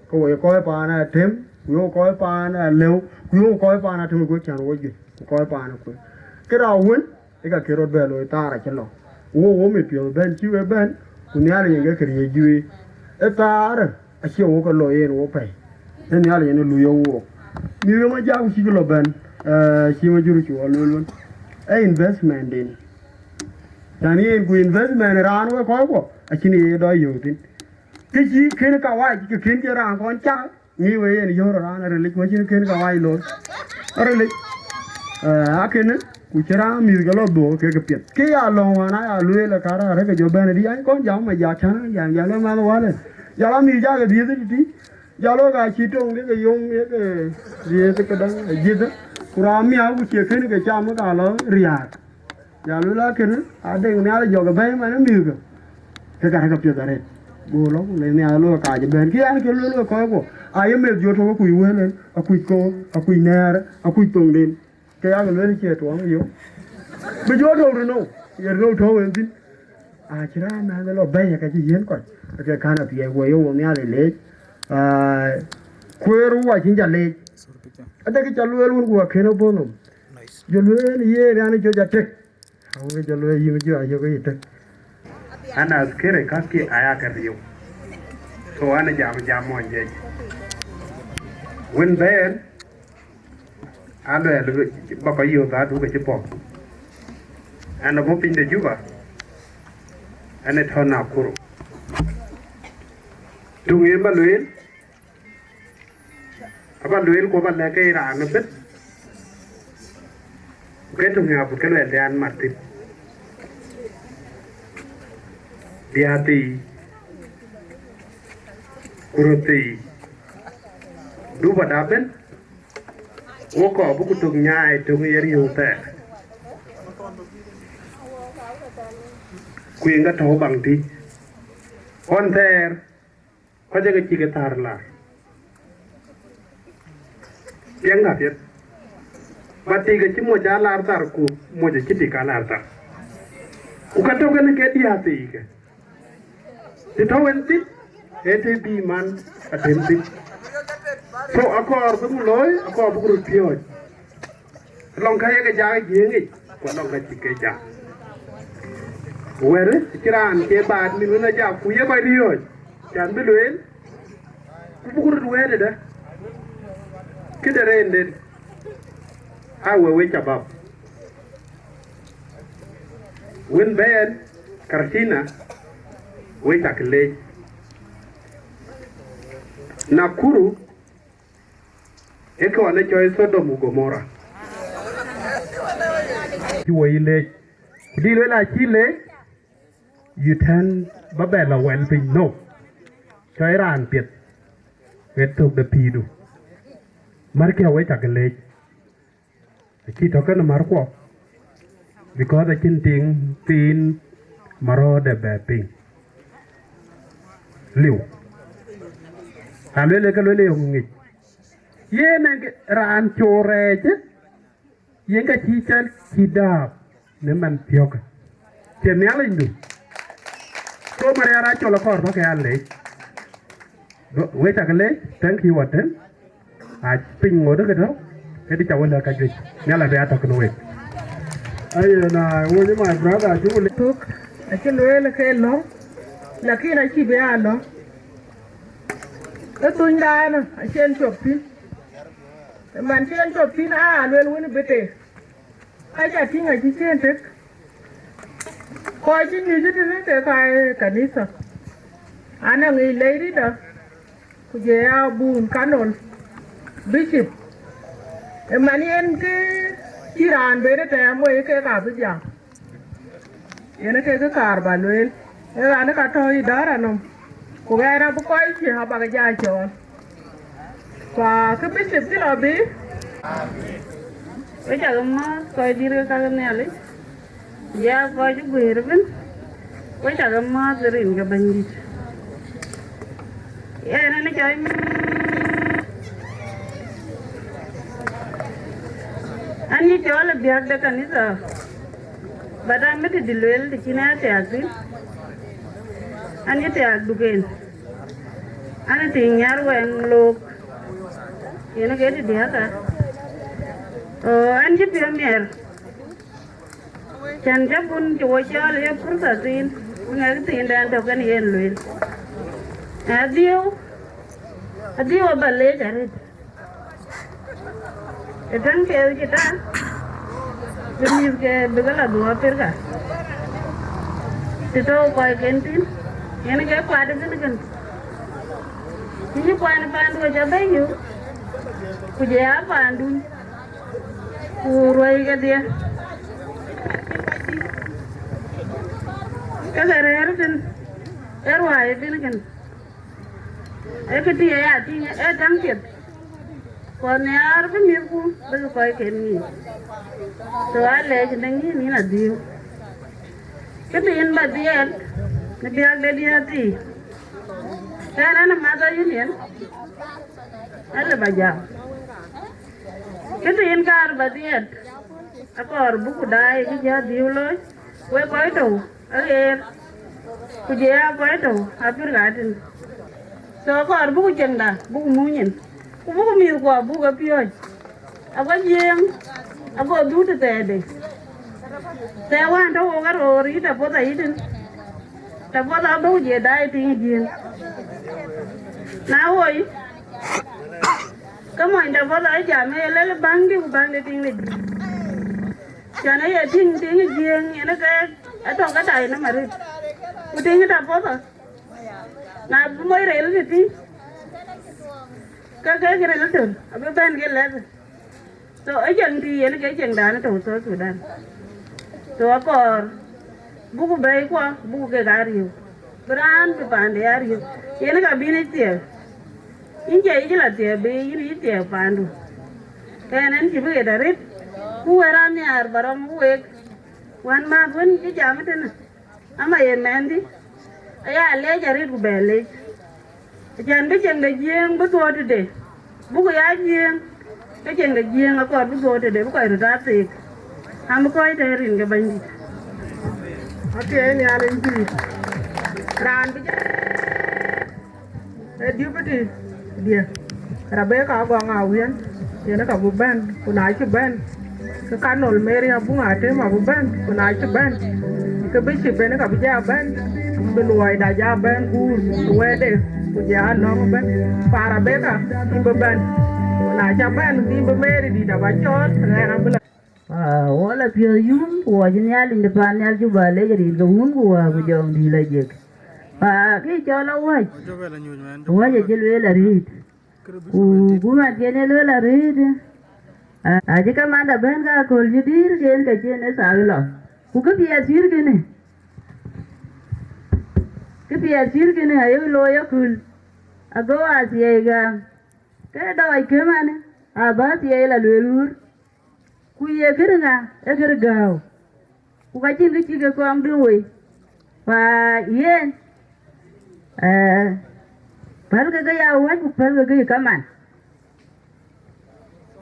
ke wo ye kɔc paan atëm, ku yok kɔc paan alëu, ku yok kɔc paan atëm ë guöp cän wo juëc, ku kɔc paan ë kuëë. Kë raan wën, ë ka kë rɔt bɛ looi thaar acï lɔ. Wo wo mit piɔ̈ɔ̈th bɛ̈n cï we bɛ̈n, ku Nhialic yen ke kë riëëc juëc. Ë thaar, acie wo ke looi yen wo pɛ̈i. Ë Nhialic yen ë luui ë wook. Mïth ke ma jak ku cïk lɔ bɛ̈n, eh, cï ma jur cu ɣɔn lueel wën. Ee investment den. Cän yen ku investment raan wek kɔc kuɔ, acïn ye dɔc yöök thïn. Kë cï kën ka wac, kë kën cï raan kɔn cak, ŋic we yen yöör raan arilic, wecin kën ka wac looi. Arilic. Eh, akënë, ku cï raan mïth ke lɔ dhuɔ̈k ke ke piɛth. Kë ya lɔ̈ŋ wään aya lueel ë kärä arëk ke jɔ bɛ̈n ëdï, any kɔn jam ma jak cän jam, jam lɔ mɛnh wälë. Jal a mïth jakë dhiëth ëtïtï. Jal ɣɔ̈k acï toŋ de ke yöŋ ye ke dhiëth këdäŋ ajith. Ku raan miäk ku cie kën ke cam ka lɔ riääk. Jal lueel akënë, adeŋ Nhialic jɔk ë bɛ̈ɛ̈i man ë mïthkë, ke ka rɛ̈k apiɛth arëët. Go lɔ, ku le Nhialic lɔ kaac ëbɛ̈n. Kë yan ke lueel we kɔc kuɔ, aye meth jɔ tök akuc wël en, akuc koor, akuc nɛ̈ɛ̈r, akuc thoŋden. Ke yak lueel cie tuɔɔŋ yök. Bï jɔ tök rinou, ye rinou tɔ̈u en thïn. Acï raan mɛnh lɔ bɛ̈ɛ̈i ka cï yiën kɔc, ke kän athiɛɛi, wo ye wo Nhialic leec. Aa, kueer wo acïn ca leec. Adek ca lueel wun ku akën abɔ̈ nhom. Jɔ lueel yen an, jɔ ja tek. Awek jɔ lueel yïn jɔ ayök yï tek. An askere kakï aya ke riëëu. So an jam, jam mɔny jec. Wën bɛ̈ɛ̈r, aluɛɛl bä kɔc yöök aduk acï pɔ̈k. An abɔ̈ piny de Juba, an ë tɔ̈ Nakuru. Tuŋ yen bä lueel, abä lueel ku abä lɛ̈k ke raan ëbën. Ku ke töŋ abï ke luɛɛl de an, mat thïn. Diäär thii, ku röt thii, Juba da ëbën, wo kɔɔr bï ku tök nyaai töŋ ye riëëu thɛɛr. Ku yen ka tɔ̈u baŋ tïc. Ɣɔn thɛɛr, kɔc ë ke cï ke thäär lar. Piɛŋkë apiɛth. Ba tik acï moc aa lar thar, ku moc acï tik aa lar thar. Ku ka tök en ke diäär thiikë. Të tɔ̈u en thïn, ee të bï man atem thïn. So akɔɔr bï ku looi, akɔɔr bï ku röt piɔ̈ɔ̈c. Lɔŋ ka ye ke jak Jiëëŋ yic, ku lɔŋ ka cï ke jak. Wɛ̈t cï raan cie baat min wën a jak, ku ye kɔc riɔ̈ɔ̈c, cän bï lueel, ku buk röt wɛ̈ɛ̈t ëdë. Këde rëënden, aa we wec abap. Wën bɛ̈ɛ̈n Karatina, wec akë leec. Nakuru, ee kë ɣɔn ë cɔɔi Sodom ku Gomora. Cï wo yï leec, ku dï lueel acï leec, you turn ba bɛ lɔ wɛl piny, no. Cɔɔi raan piɛth, wek thök de pïïrdu. Märkï awec akë leec. Acï tɔ̈ kënë märkuɔ, because acïn tiŋ thiin marɔ̈ɔ̈de bɛ piŋ. Liu. Aluel ke luel yök ŋic. Yen ë raan cöör rɛɛc, yen ka cï cɛl cï dääp në man thiɔ̈kë. Cie Nhialicdu. So Maria raan cɔl akɔɔr bäk ya leec. Wek cakë leec, thank you, Atem. A piny ŋoot ë ke tɔ̈, ëdï ca wël ë ka juëc. Nhial abï a tɔ̈ kënë wek. Aye na, wo jë my brother, acï wël. Thök, acï lueel ke lɔ̈ŋ, lakin acï bï a lɔ̈ŋ. Ë thunydan acï en cop thïn. Ë man cï en cop thïn, aa lueel wën bï teek. Ka ca tïŋ acï ciën tek, kɔc cï nyuc tënë ke ka ë kanitha, anɔŋ ŋic lɛc rïtdä, ku jɔ ya bun kanol, bicip, ë man yen kë cï raan ben ë tɛ̈ɛ̈m wei kek abï jam. Yen ke kë kaar ba lueel, ee ɣɛn ka tɔ̈ ë däär anɔm, ku ɣɛn abï kɔc cï abak jai cɔɔl. Ku kë bicip cï lɔ bï, we cak määth kɔc dït ke ka ke Nhialic, ku jɔ ya kɔc cï guëër ëbën, we cak määth rin ke Bɛ̈nydït. Yen ënë cɔl, an yï cɔɔl ë biäk de kanitha, but an bï tëdï lueel të cïn ë thiaak thïn, an yï thiaak duken, an ë tiŋ nyar wɛŋ look, yen ke tëdï aka. O, an cï piɔ̈u miɛr, cän cä bun cï wo cɔɔl ye purtha thiin, ku ŋɛk thiindɛn tök kën yen lueel. Adhiëu, adhiëu aba leec arëët. Ë täŋ piɛth cï ta, bï mïthke bï ke lɔ dhuɔɔk Apirïka, të tɔ̈u kɔcken thïn, yen ke kuat ëbën kën. Cï yï kuan ë paandu acä bɛ̈n yök, ku jɔ ya paandun, ku ruäi kedhie. Ke ke rëër thïn, ee ruääi ëbën kën. Ee këtï aya tïŋ, ee täŋ piɛth. Ku nhiaar bï mïthku bïk kɔcken ŋic. So alɛɛc në ŋïn yïn adhiëu. Këtï yïn ba dhiɛɛl në biäk de diäär thii. Ɣɛn an, ë mother union, alë ba jam. Këtï yïn kaar ba dhiɛɛl, akɔɔr buku daai cï jɔ adhiëu looi, wek kɔc tɔ̈u aɣeer, ku jɔ ya kɔc tɔ̈u Apirïka tïn. So kɔɔr buku cieŋda, buku muny nyin, ku buku mïthkuɔ buk ke piɔ̈ɔ̈c. Ago Jiëëŋ, ago dhuk të thɛɛrde. Thɛɛr wään tɔ̈ wok aroor, yï tɔ puɔth ayï tïn. Tɔ puɔth abɔ̈ ku jɔ daai tiiŋ ë Jiëëŋ. Na woi, ke mony tɔ puɔth aa jam, ee lël baŋdï ku baŋdï tiiŋ de Jiëëŋ. Cän aye tïŋ tiiŋ ë Jiëëŋ, yen ke atɔ̈ ke daai nɔm arëët. Ku tiiŋ tɔ puɔth, na bï moc rel tëtï, ke kek rel tön abï bɛ̈n ke lɛ̈th. So ë cieŋ tï yen ke cieŋdan tɔ̈u South Sudan. So akɔɔr buku bɛ̈ɛ̈ikuɔ, buku kek aa riëëu, bï raan bï paande aa riëëu. Yen ka bïn ë thiëëk, yïn cie yï cï lɔ thiëëk, bï yïn yï thiëëk paandu. Ke ɣɛn, ɣɛn cï bï ɣet arëët, ku wën raan nhiaar ba rɔm week, wën määth wën cï jam ëtënë. Ama ye mɛnhdï, aya leec arëët ku bɛ leec. Acän bï cieŋ de Jiëëŋ bï dhuɔɔk tëde, buk ya Jiëëŋ, ke cieŋ de Jiëëŋ akɔɔr bï dhuɔɔk tëde, bï kɔc röt aa theek. Am bï kɔc tɛ̈ɛ̈r rin ke Bɛ̈nydït. Athiɛɛi Nhialic pïïr, raan bï jam. Ee deputy dië, Rebecca Agɔŋ Awiɛn, yen ka bï bɛ̈n, ku na cï bɛ̈n, ke Colonel Mary Abuŋ Atem abï bɛ̈n, ku na cï bɛ̈n, ke bï cï bɛ̈n ka bï jɔ bɛ̈n, bï luɔida jɔ bɛ̈n guur, ku wɛ̈ɛ̈tde, ku jɔ alɔ̈ŋ ëbɛ̈n. Pa Rebecca, yïn bï bɛ̈n, ku na cä bɛ̈n, ke yïn bï Mary dït aba cɔɔl, ɣɛn abï lɔ. Aa, wɔ la piɔ̈ɔ̈th yum, ku wɔ cï Nhialic de paan nhial Juba leec rin ke Wun ku Wät ku Jɔŋdït lɔ jek. Aa, kë cɔl awäc, awäc acï lueel arëët. Ku guman cïn ye lueel arëët, aa, acï kamanda bɛ̈n ka aköl cï dïïr, ken ke cïn ë thaak lɔ. Ku kë piɛth cït kënë, kë piɛth cït kënë ayek looi aköl, ago athiɛɛi gam, ke dɔɔc kë manë, abä thiɛɛi la lueel ɣöör. Ku ye kënë ŋa? Ee kënë gääu, ku ka cïn kë cï ke kɔŋ döŋ wei. Pa yen, ee, pälkë ke ya wäc, ku pälkë ke ye kaman.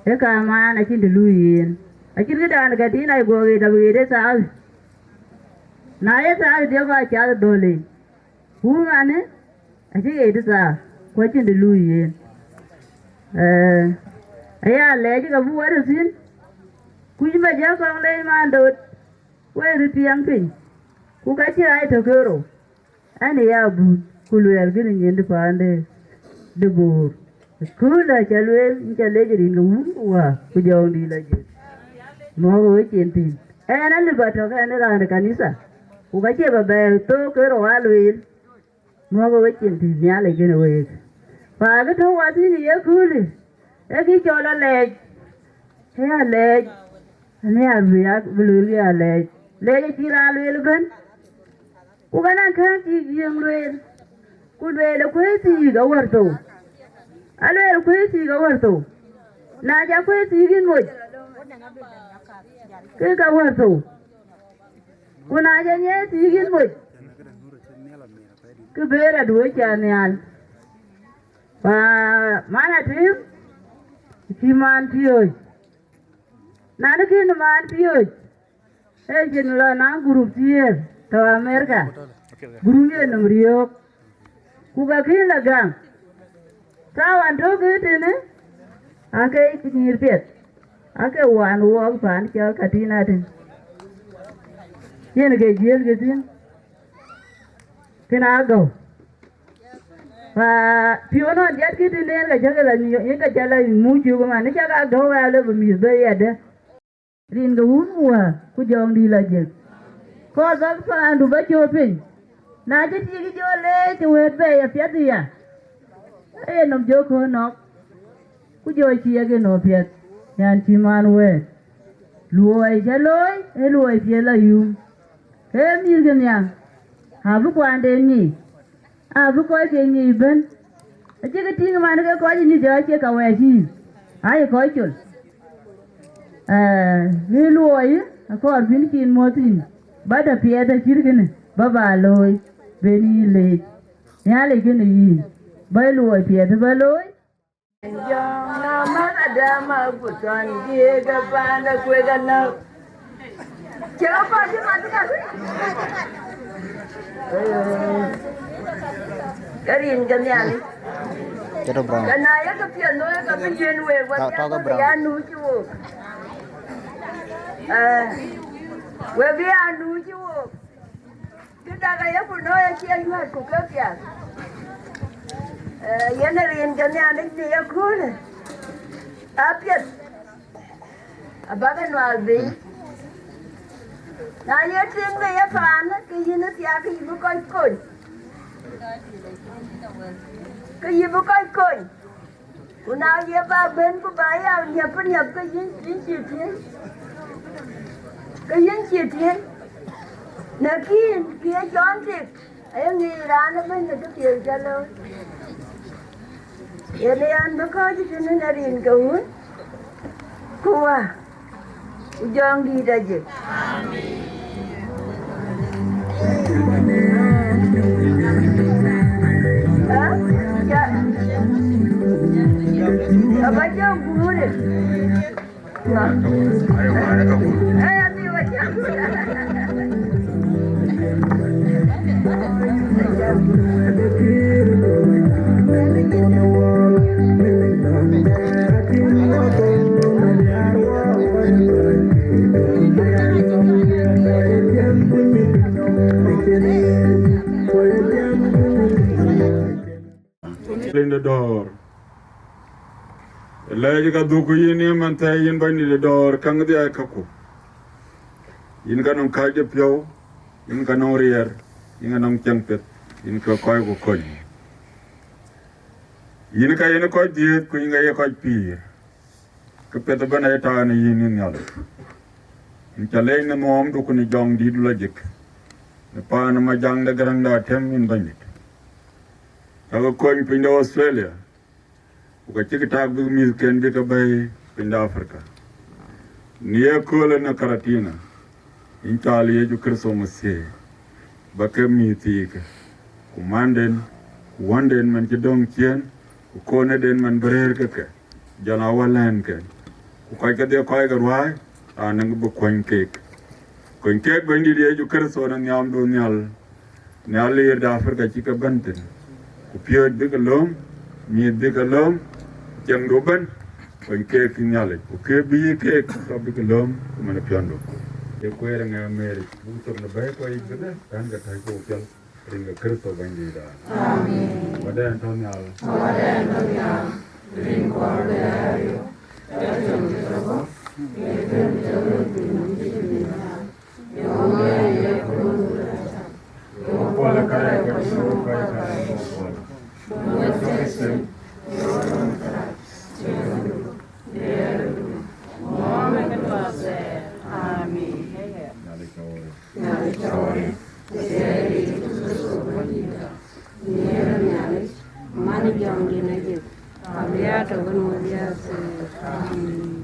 Ee kaman acïn të luui yen. Acïn këdan ka tïn ai guɔ ɣet abï ɣet ë thaak. Na ye thaak diëk, ka cath dhöl en. Ku manë, acï ɣet ë thaak, ku acïn të luui yen. Ee, aya lɛɛc ka bï wär thïn, kuc ba jɔ kɔŋ leec mandot, wek röt piɛŋ piny, ku ka cï ɣaac tök kerou, an, ë ya bun, ku luɛɛl kënë nyin de paande de Boor. Köölë aca lueel, yïn ca leec rin ke Wun ku Wät ku Jɔŋdït lɔ jek. Muɔ̈k we cin thïn. Ɣɛn alëu ba tɔ̈ ke ɣɛn ë raan ë kanitha, ku ka cie ba bɛɛr thok ke rou aa lueel. Muɔ̈k we cin thïn, Nhialic kënë week. Ku akë tɔ̈u wath thïn ë yeköölë, ee kë cɔl alɛɛc. Ee alɛɛc, anhiaar bï ya, bï lueel ke alɛɛc. Lɛɛc acï raan lueel ëbën. Ku ka naŋ kääŋ cï Jiëëŋ lueel, ku lueel ë kuëëth thiik awär thou. Alueel ë kuëëth thiik awär thou. Na ca kuëëth thiik yïn moc, ke ka wär thou. Ku na ca nyiɛɛi thiik yïn moc, ke beer aduööc ca nhial. Pa man atïm, cï man piööc. Na në kën man piööc, ee cïn lɔ naŋ gurup thiëër tɔ̈ Amerika, gurup ye nɔm riöök, ku ka kën lɔ gam. Thawan tök ë tënë, aake nyïïr piɛth, aake wan wɔɔk paan cɔl Katina tën. Yen ke jiël ke thïn, kën aa gɔ̈u. Pa piɔ̈u nɔn jat kï tënë yen ka cä ke la nyuɔ̈th, yen ka cä la muc cuk ëman, ë cak aa gɔ̈u aa lɔ bï mïth bɛ̈i yadë. Rin ke Wun ku Wät ku Jɔŋdït lɔ jek. Kɔɔr bäk paandu bä cööt piny. Na cï tik jɔ leec ë wëët bɛ̈ɛ̈i apiɛth aya, ee nɔm jɔ köön nɔ̈k, ku jɔ ciɛk ë nɔm piɛth, nyan cï man wëët. Luɔi cä looi, ee luɔi piɛth lɔ yum. Ke mïth ke nhiaŋ, abï kuanden nyic. Abï kɔc ke nyic ëbën. Acïkï tïŋ man ke kɔc ë nyuc acie ka wɛɛc yïn, aye kɔc col. Ee, ë luɔi akɔɔr bïn cin muɔ̈th yïn, bä dä piɛth acït kënë bä ba looi, ben yï leec. Nhialic kënë yïn, bä luɔi piɛth bä looi. Jɔŋ na man adama ku thɔn diëëk ë panda kuek anäk. Cï ɣa kɔc cï mat ka. Ke rin ke Nhialic. Cï rɔt Brown. Ke na ye ke piɛth looi ke bï yen week, wek tɔ̈ ke Brown. Ya nu cï wook. Ee, wek bï ya nu cï wook. Kë dak ayeku nɔ̈k acie yuäät ku ke piath. Ee, yen ë rin ke Nhialic në yeköölë. Apiɛth, abäkï nuaar bei. Na ye tiŋ në ye paan, ke yïn ë thiaak, ke yï bï kɔc kony. Ke yï bï kɔc kony. Ku na ye ba ben ku ba ya niɛp niɛp, ke yïn, yïn cï tiëëc, ke yïn cï tiëëc. Lakin kë ye cɔn tik, aye ŋic raan ëbɛ̈n në këthiel cä looi. Yen ë yan bï kɔc tënë në rin ke Wun ku Wät ku Jɔŋdït ajëk. Ë? Ja, aba jɔ guurë. Ë, ya piŋ wa jɔ guurë. Rin de dɔ̈ɔ̈r. Lɛɛc ka dhuk yïn ë man thɛɛr, yïn bɛ̈ny de dɔ̈ɔ̈r, käŋ dhiac käku. Yïn ka nɔŋ kääc de piɔ̈u, yïn ka nɔŋ riɛɛr, yïn ka nɔŋ ciɛɛŋ piɛth, yïn ke kɔc ku kony. Yïn ka yen kɔc dhiëëth, ku yïn ka ye kɔc pïïr. Kë piɛth ëbɛ̈n aye tɔ̈ në yïn, yïn Nhialic. Yïn ca leec në nuɔɔmdu ku në Jɔŋdït lɔ jik, në paan ë Majaŋ de Gäräŋ de Atëm, yïn Bɛ̈nydït. Cakë kony piny de Australia, ku ka cïkï tak bïk mïthken bï ke bɛ̈ɛ̈i piny de Afrika. Në yeköölë në Karatina, yïn cɔl Yecu Kërtho Masiih, ba ke mïth thiikke, ku manden, ku wänden man cï döŋ ciëën, ku konëden man bï rëër ke ke, jɔl a wälɛ̈nken, ku kɔc kedhie kɔc ke ruääi, raan ë bï kuany keek. Kony keek Bɛ̈nydït Yecu Kërtho në nhiamdu nhial, në aliir de Afrika cï ke bɛ̈n thïn, ku piööc bï ke lööm, mïth bï ke lööm, ciɛɛŋdu ëbɛ̈n, kony keek Nhialic, ku kë bï yï keek ka bï ke lööm ku man piɔ̈ndu. Ye kueer ŋɛk Meri, buk thok në bɛ̈ɛ̈i kɔc yic bï dhël, kɛ̈n ke tɛ̈c ku piɔl, rin ke Kërtho Bɛ̈nydïïtda. Amen. Wädɛn tɔ̈ nhial. Wädɛn tɔ̈ nhial. Rin kuɔɔr de ya riu. Ya tiɔm de tɔ̈ bɔ̈. Amen. Nhialic cä wär. Nhialic, man Jɔŋdït Najib, abï ya tɔ̈ wën wël ya thëëk. Amen.